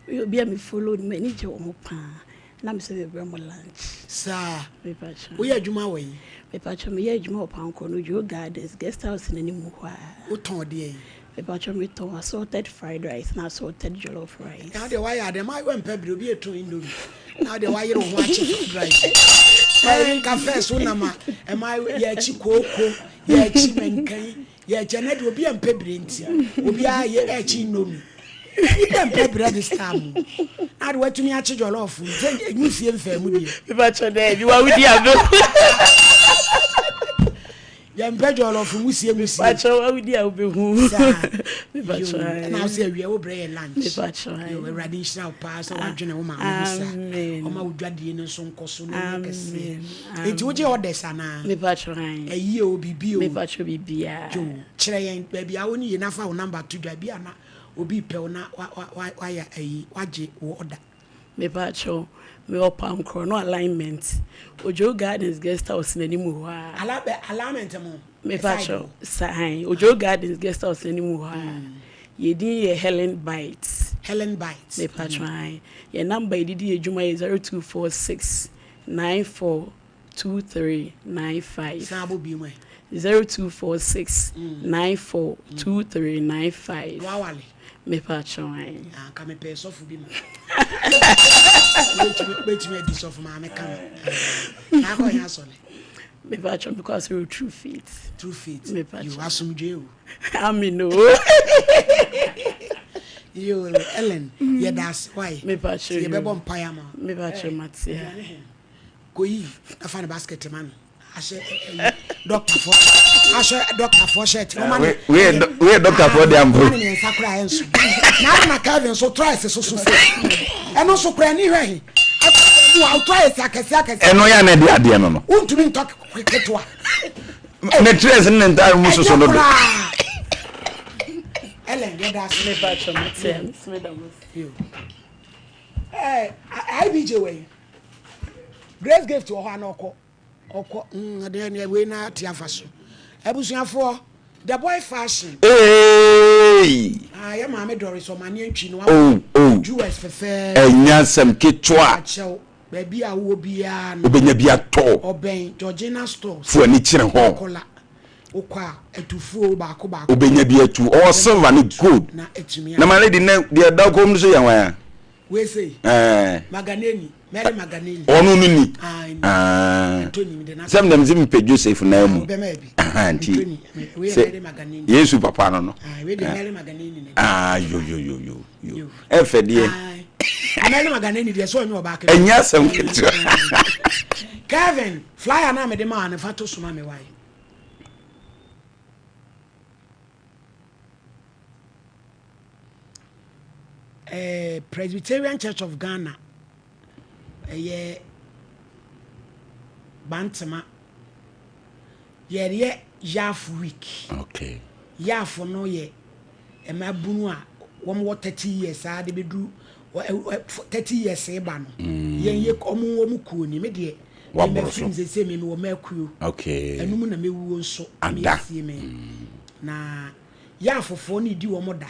Woyɛ obi a me follow no m'ani gye wo ho paa na me sɛ me brɛ mo lunch. Saa. Mepakyɛw. Woyɛ adwuma wɔ yi? Mepakyɛw meyɛ adwuma wɔ Pankɔ Joe Gardens guest house no anim hɔ a. Wotɔn deɛn? Mepakyɛw metɔn assorted fried rice na assorted jollof rice. Na wodeɛ wayɛ adeɛ ma wɛmpɛ bere obi etɔn indomie na wodeɛ wayere wo ho akye fried rice. Ɛɛ nka first wonam a ɛma yɛakyi kooko yɛakyi mɛnkan yɛakyi ɛnɛ deɛ obi ɛmpɛ bere nti obiara yɛ ɛkyi indomie. Nipa mpɛ brɛ this time o. Na de watumi akye jollof yi sɛ nwusie mfaa mu deɛ. Mepakyɛw daabi wa wodi abe. Yɛmpɛ jollof nwusie nwusie. Mepakyɛw wa wodi a wobɛhu. Saa. Mepakyɛw. Ɛna wo sɛ awia wo brɛ yɛ lunch. Mepakyɛw. Yo Awurade nhyira wo paa sɛ wadwene wo maame ho saa. Amen. Ɔma wo dwadie no nso nkɔ so na ɛnyɛ kɛseɛ. Amen. Enti wogye orders anaa? Mepakyɛw ae. Ayie o biribi o. Mepakyɛw biribiara. Yo kyerɛ yɛn baabi a wo ne yie na fa wo number to dwa bi a na obi repɛ wo na wa wa wa wayɛ ayi wagye wo order. Mepaakyɛw, mewɔ Pankorɔ no alignment, Ojo Gardens guest house n'anim hɔ ara. Ala bɛ alignment mo side Mepaakyɛw, hɔ. sa ae, Ojo Gardens guest house n'anim hɔ ara. Yɛn din yɛ Helen Bites. Helen Bites. Mepaakyɛw ae. Yɛn number a yɛde di yɛn dwuma yɛ 0246 94 2395. San bɔ bio ɛ. 0246 94 2395. Wawale. Mepaakyɛw ae. Ah, nka mepɛ sɔfo bi ma. Wobɛtumi wobɛtumi adi sɔfo maame kama. Na akɔ yɛ asɔre. Mepakyɛw mekɔ asɔre wɔ True Faith. True Faith. Mepakyɛw. Yo, asomdwoe o. Amen o. Yo, Ellen, yɛda ase wae. Mepakyɛw. Yɛbɛbɔ mpaeɛ ama wo. Mepakyɛw mate a. Kɔyi na fa ne basket ma no. Ahyɛ dɔktafoɔ ahyɛ dɔktafoɔ shirt. Wei dɔktafoɔ de ampo. Ɔma ne mmiɛnsa koraa ɛnso. Na ade na Kelvin so twice so so sɛ. Ɛno nso koraa ni hwɛ he. Akɔ twice akɛse akɛse. Ɛno yɛ na ɛde adeɛ no no. Wontumi ntɔ ketewa. Ne tres ne ne ntaare mu soso dodo. Ellen yɛ da ase. Mepa kyɛw mate me da mo. Eh, IBJ wɔ yi. Grace Gift wɔ hɔ ana ɔkɔ. Ɔkɔ mm ɛdeɛ neɛ wei na ate afa so. Abusuafoɔ, the boy fashion. Eeii. Ah, yɛ maame Doris ɔmaneɛ ntwi no Oh oh. Jewels fɛfɛɛ. Ɛnyɛ asɛm ketewa. Akyɛw, baabi a wowɔ biara no. Wobɛnya bi atɔ. Ɔbɛn Georgina stores. Fo ani kyerɛ hɔ. Kɔla, wokɔ a atufuo baako baako. Wobɛnya bi atu. Ɔwɔ silver ne gold. Na atumi. Na my lady nɛ deɛ ɛda kɔn mu no so yɛ hwan a? Wei sei. Ɛɛ. Maganeni, Mary Maganeni. Ɔno no ni. Ah, ni. Ah. Antoni mi de na. Sɛm dɛm sɛ mepɛ Joseph naa mu. Bɛma bi. Aha nti. Antoni, wei yɛ Mary Maganeni. Yesu papa no no. Ah, wei de Mary Maganeni na. Ah, yo yo yo yo yo. Ɛfɛ deɛ. Ah. Mary Maganeni deɛ sɛ ɔnyɛ ɔbaa ketewa. Ɛnyɛ asɛm ketewa. Kevin, flyer na mede maa no fa to soma me wae. Eh, Presbyterian Church of Ghana, ɛyɛ Bantama. Yɛreyɛ Yaf week. Okay. Yaf no yɛ mmabunu a wɔn wɔ 30 years a de bɛduru 30 years ba no. Mm. Yɛn yɛ wɔn wɔn kuo ni me deɛ. Waboro so. Mɛfiri sese me wɔ mɛkuo. Okay. Ɛnum na mɛwuo nso. Ada. Mɛsie me. Mm. Na Yaffofoɔ no redi wɔn da.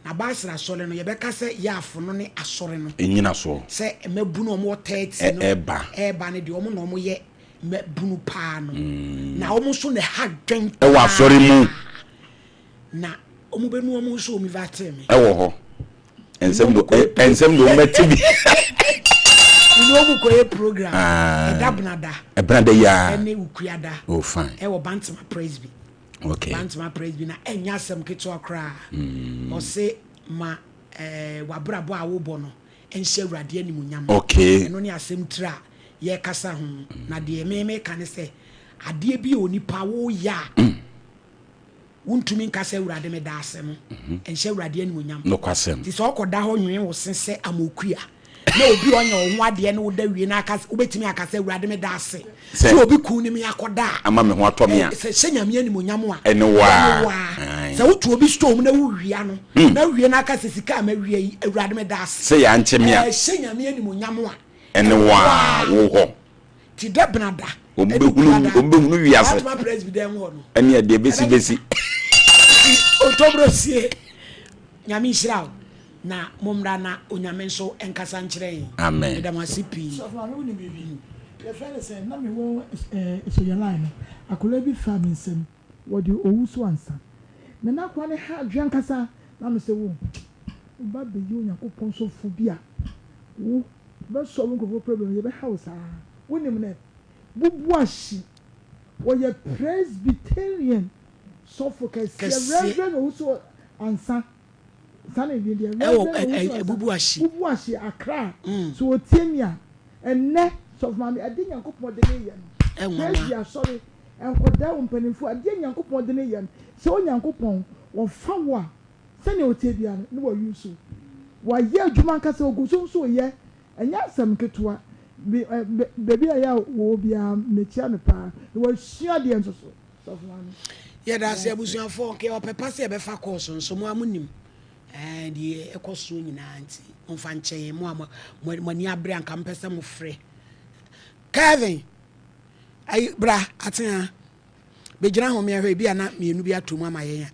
Na Baasra asɔre no, yɛbɛka sɛ Yaffo no ne asɔre no. Nnyinasoɔ. Sɛ mmabunu a wɔwɔ 30 no Ɛreba. ɛreba no deɛ, wɔn na wɔyɛ mmabunu paa no. Na wɔn nso na ɛha dwen Ɛwɔ paa. asɔre mu. Na wɔbɛnu wɔn ho sɛ wɔn vatee me. Ɛwɔ hɔ. Nsɛm do, ɛ, nsɛm do wɔbɛte bi. Mene wɔn kɔyɛ program. Ah. Ɛda Benada. Ɛbenada yi ara. Ɛne Wukuada. Oh, fine. Ɛwɔ Bantama Presby. Okay. Bantama Presby na ɛnyɛ asɛm ketewa koraa. Mm. Ɔse ma eh, wabrabɔ a wobɔ no nhyɛ Awurade animuonyam. Okay. Ɛno ne asɛm tiri a yɛkasa ho. Mm. Na deɛ me meka ne sɛ adeɛ bi a onipa woyɛ a mm. wontumi nka sɛ Awurade meda ase no mm-hmm. nhyɛ Awurade animuonyam. Nokwasɛm. Nti sɛ ɔkɔda hɔ nwene wo se sɛ amokua na obi ɔnyɛ wo ho adeɛ ne woda wie na aka wobɛtumi aka sɛ Awurade meda ase sɛ obi kun ne me akɔda a ama me ho atɔ me a sɛ hyɛ Nyame animuonyam a ɛne waa ɛne waa sɛ wotu obi store mu na wowia no hmm. na wie na aka sɛ sika a mawia yi Awurade meda ase sɛ yɛankyɛ me a hyɛ Nyame animuonyam a ɛne waa wo hɔ ti dɛ benada wɔn bɛhunu wiase ɛne ɛdeɛ bɛsi bɛsi otobro sie Nyame nhyira wo na mommra na Onyame nso nkasa nkyerɛ yɛn. Amen. Meda mo ase pii. Sɔfo maame wonim biribi? Yɛfrɛ no sɛn? Na mewɔ eh, Sonya line no, akwadaa bi faa me nsam, wɔde owu so ansa. Na na akwadaa no ha adwene ankasa, na me sɛ wo, wo ba bɛyɛ Onyankopɔn sɔfo bi a, wo, bɛsɔ wo nkurɔfoɔ problem, yɛbɛha wo saa. Wonim nɛ? Bubuahyi, wɔyɛ Presbyterian Sɔfo kɛseɛ, Reverend Owusu Ansah, saa na ne din deɛ, Reverend Owusu Ansah, Bubuahyi, Bubuahyi, Accra, so ɔtie mi a, ɛnnɛ, Sɔfo Maame, adeɛ Nyankopɔn de ne yɛ no, Presby Asɔre, nkɔdaa o, mpanimfoɔ, adeɛ Nyankopɔn de ne yɛ no, sɛ Onyankopɔn, ɔfa wo a, sɛdeɛ ɔteɛ biara no, ne wa use wo, wayɛ adwuma ankasa, ɔgu so nso reyɛ, ɛnyɛ asɛm nketewa, me, ɛ, baabi a ɛyɛ a wɔwɔ biara, mekyia no paa, na wasua adeɛ nso so. Yɛda ase abusuafoɔ nka yɛwɔ pɛpa sɛ yɛbɛfa course nso mo a mo nim ɛɛ deɛ ɛkɔ soɔ nyinaa nti momfa nkyɛ yɛn mo a mo mo ani abere anka mpɛ sɛ mo frɛ Kevin ayi bra atea bɛgyina ho mmiɛhwɛ ebi a na mmienu bi ato mu ama yɛn a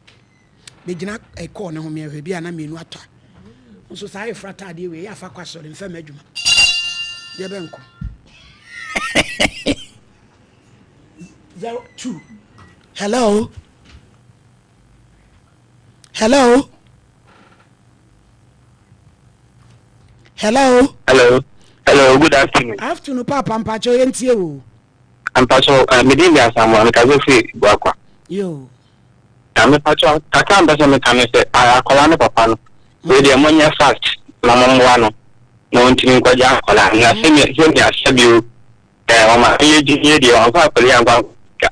bɛgyina ɛkɔɔ ne ho mmiɛhwɛ ebi a na mmienu atɔ a nso saa ayefra ataadeɛ wei yɛ afa kɔ asɔre mfɛ mma adwuma deɛ bɛnko 02 hello hello hello hello hello good afternoon afternoon papa mpakyɛ yɛntie wo. Mpakyɛw eh, me din de Asamoah, mekasa firi Buakwa. Yoo. Na mepakyɛw, kakra a mpɛ sɛ meka ne sɛ, akwadaa no papa no, wei deɛ monyɛ fast na mommoa no na ɔntumi nkɔgye akwadaa no. Na sɛnea sɛnea sɛbio eh, ɔmaame yɛ gyimie deɛ, ɔmfa akwadaa yi ankɔ ankɔgye sika.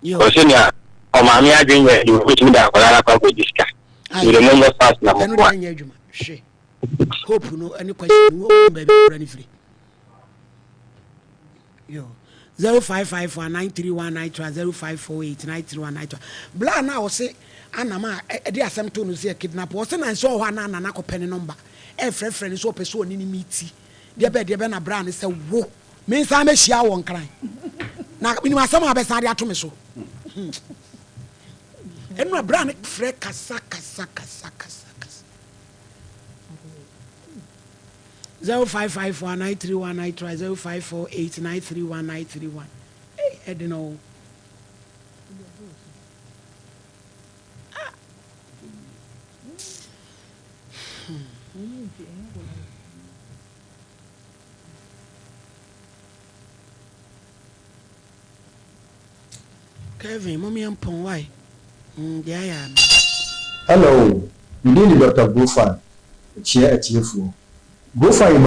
Yoo. Sɛnea ɔmaame adwene yɛ deɛ, ɔbɛtumi de akwadaa no akɔ akɔgye sika. Ayi. Nti deɛ monyɛ fast na Ɛno deɛ mommoa. ɛnyɛ adwuma. Hwɛ. Hope no ɛne question no, wohu baabi akwadaa no firi. Yo. 0554 93193 0548 93193. Bla na ɔse anam a ɛde asɛm to no sɛ kidnap. Ɔse na nsɛ ɔhɔ a na nana kɔpɛ ne nɔmba. Ɛfrɛfrɛ no sɛ ɔpɛ sɛ ɔne ne meeti. Deɛ bɛ deɛ bɛ na bra ne sɛ wo. Me nsan bɛhyia wɔ nkran. Na menim asɛm a bɛsan de ato me so. Ɛno a bra ne frɛ kasa kasa kasa kasa kasa. 0554 931 93 0548 931 931 Ei ɛdene o. Ah. Hmm. Kevin, mom yɛn pɔn why? Mm, deɛ ayɛ ano. Hello, me din de Doctor Grofan, mekyea atiefoɔ. Grofan yɛ.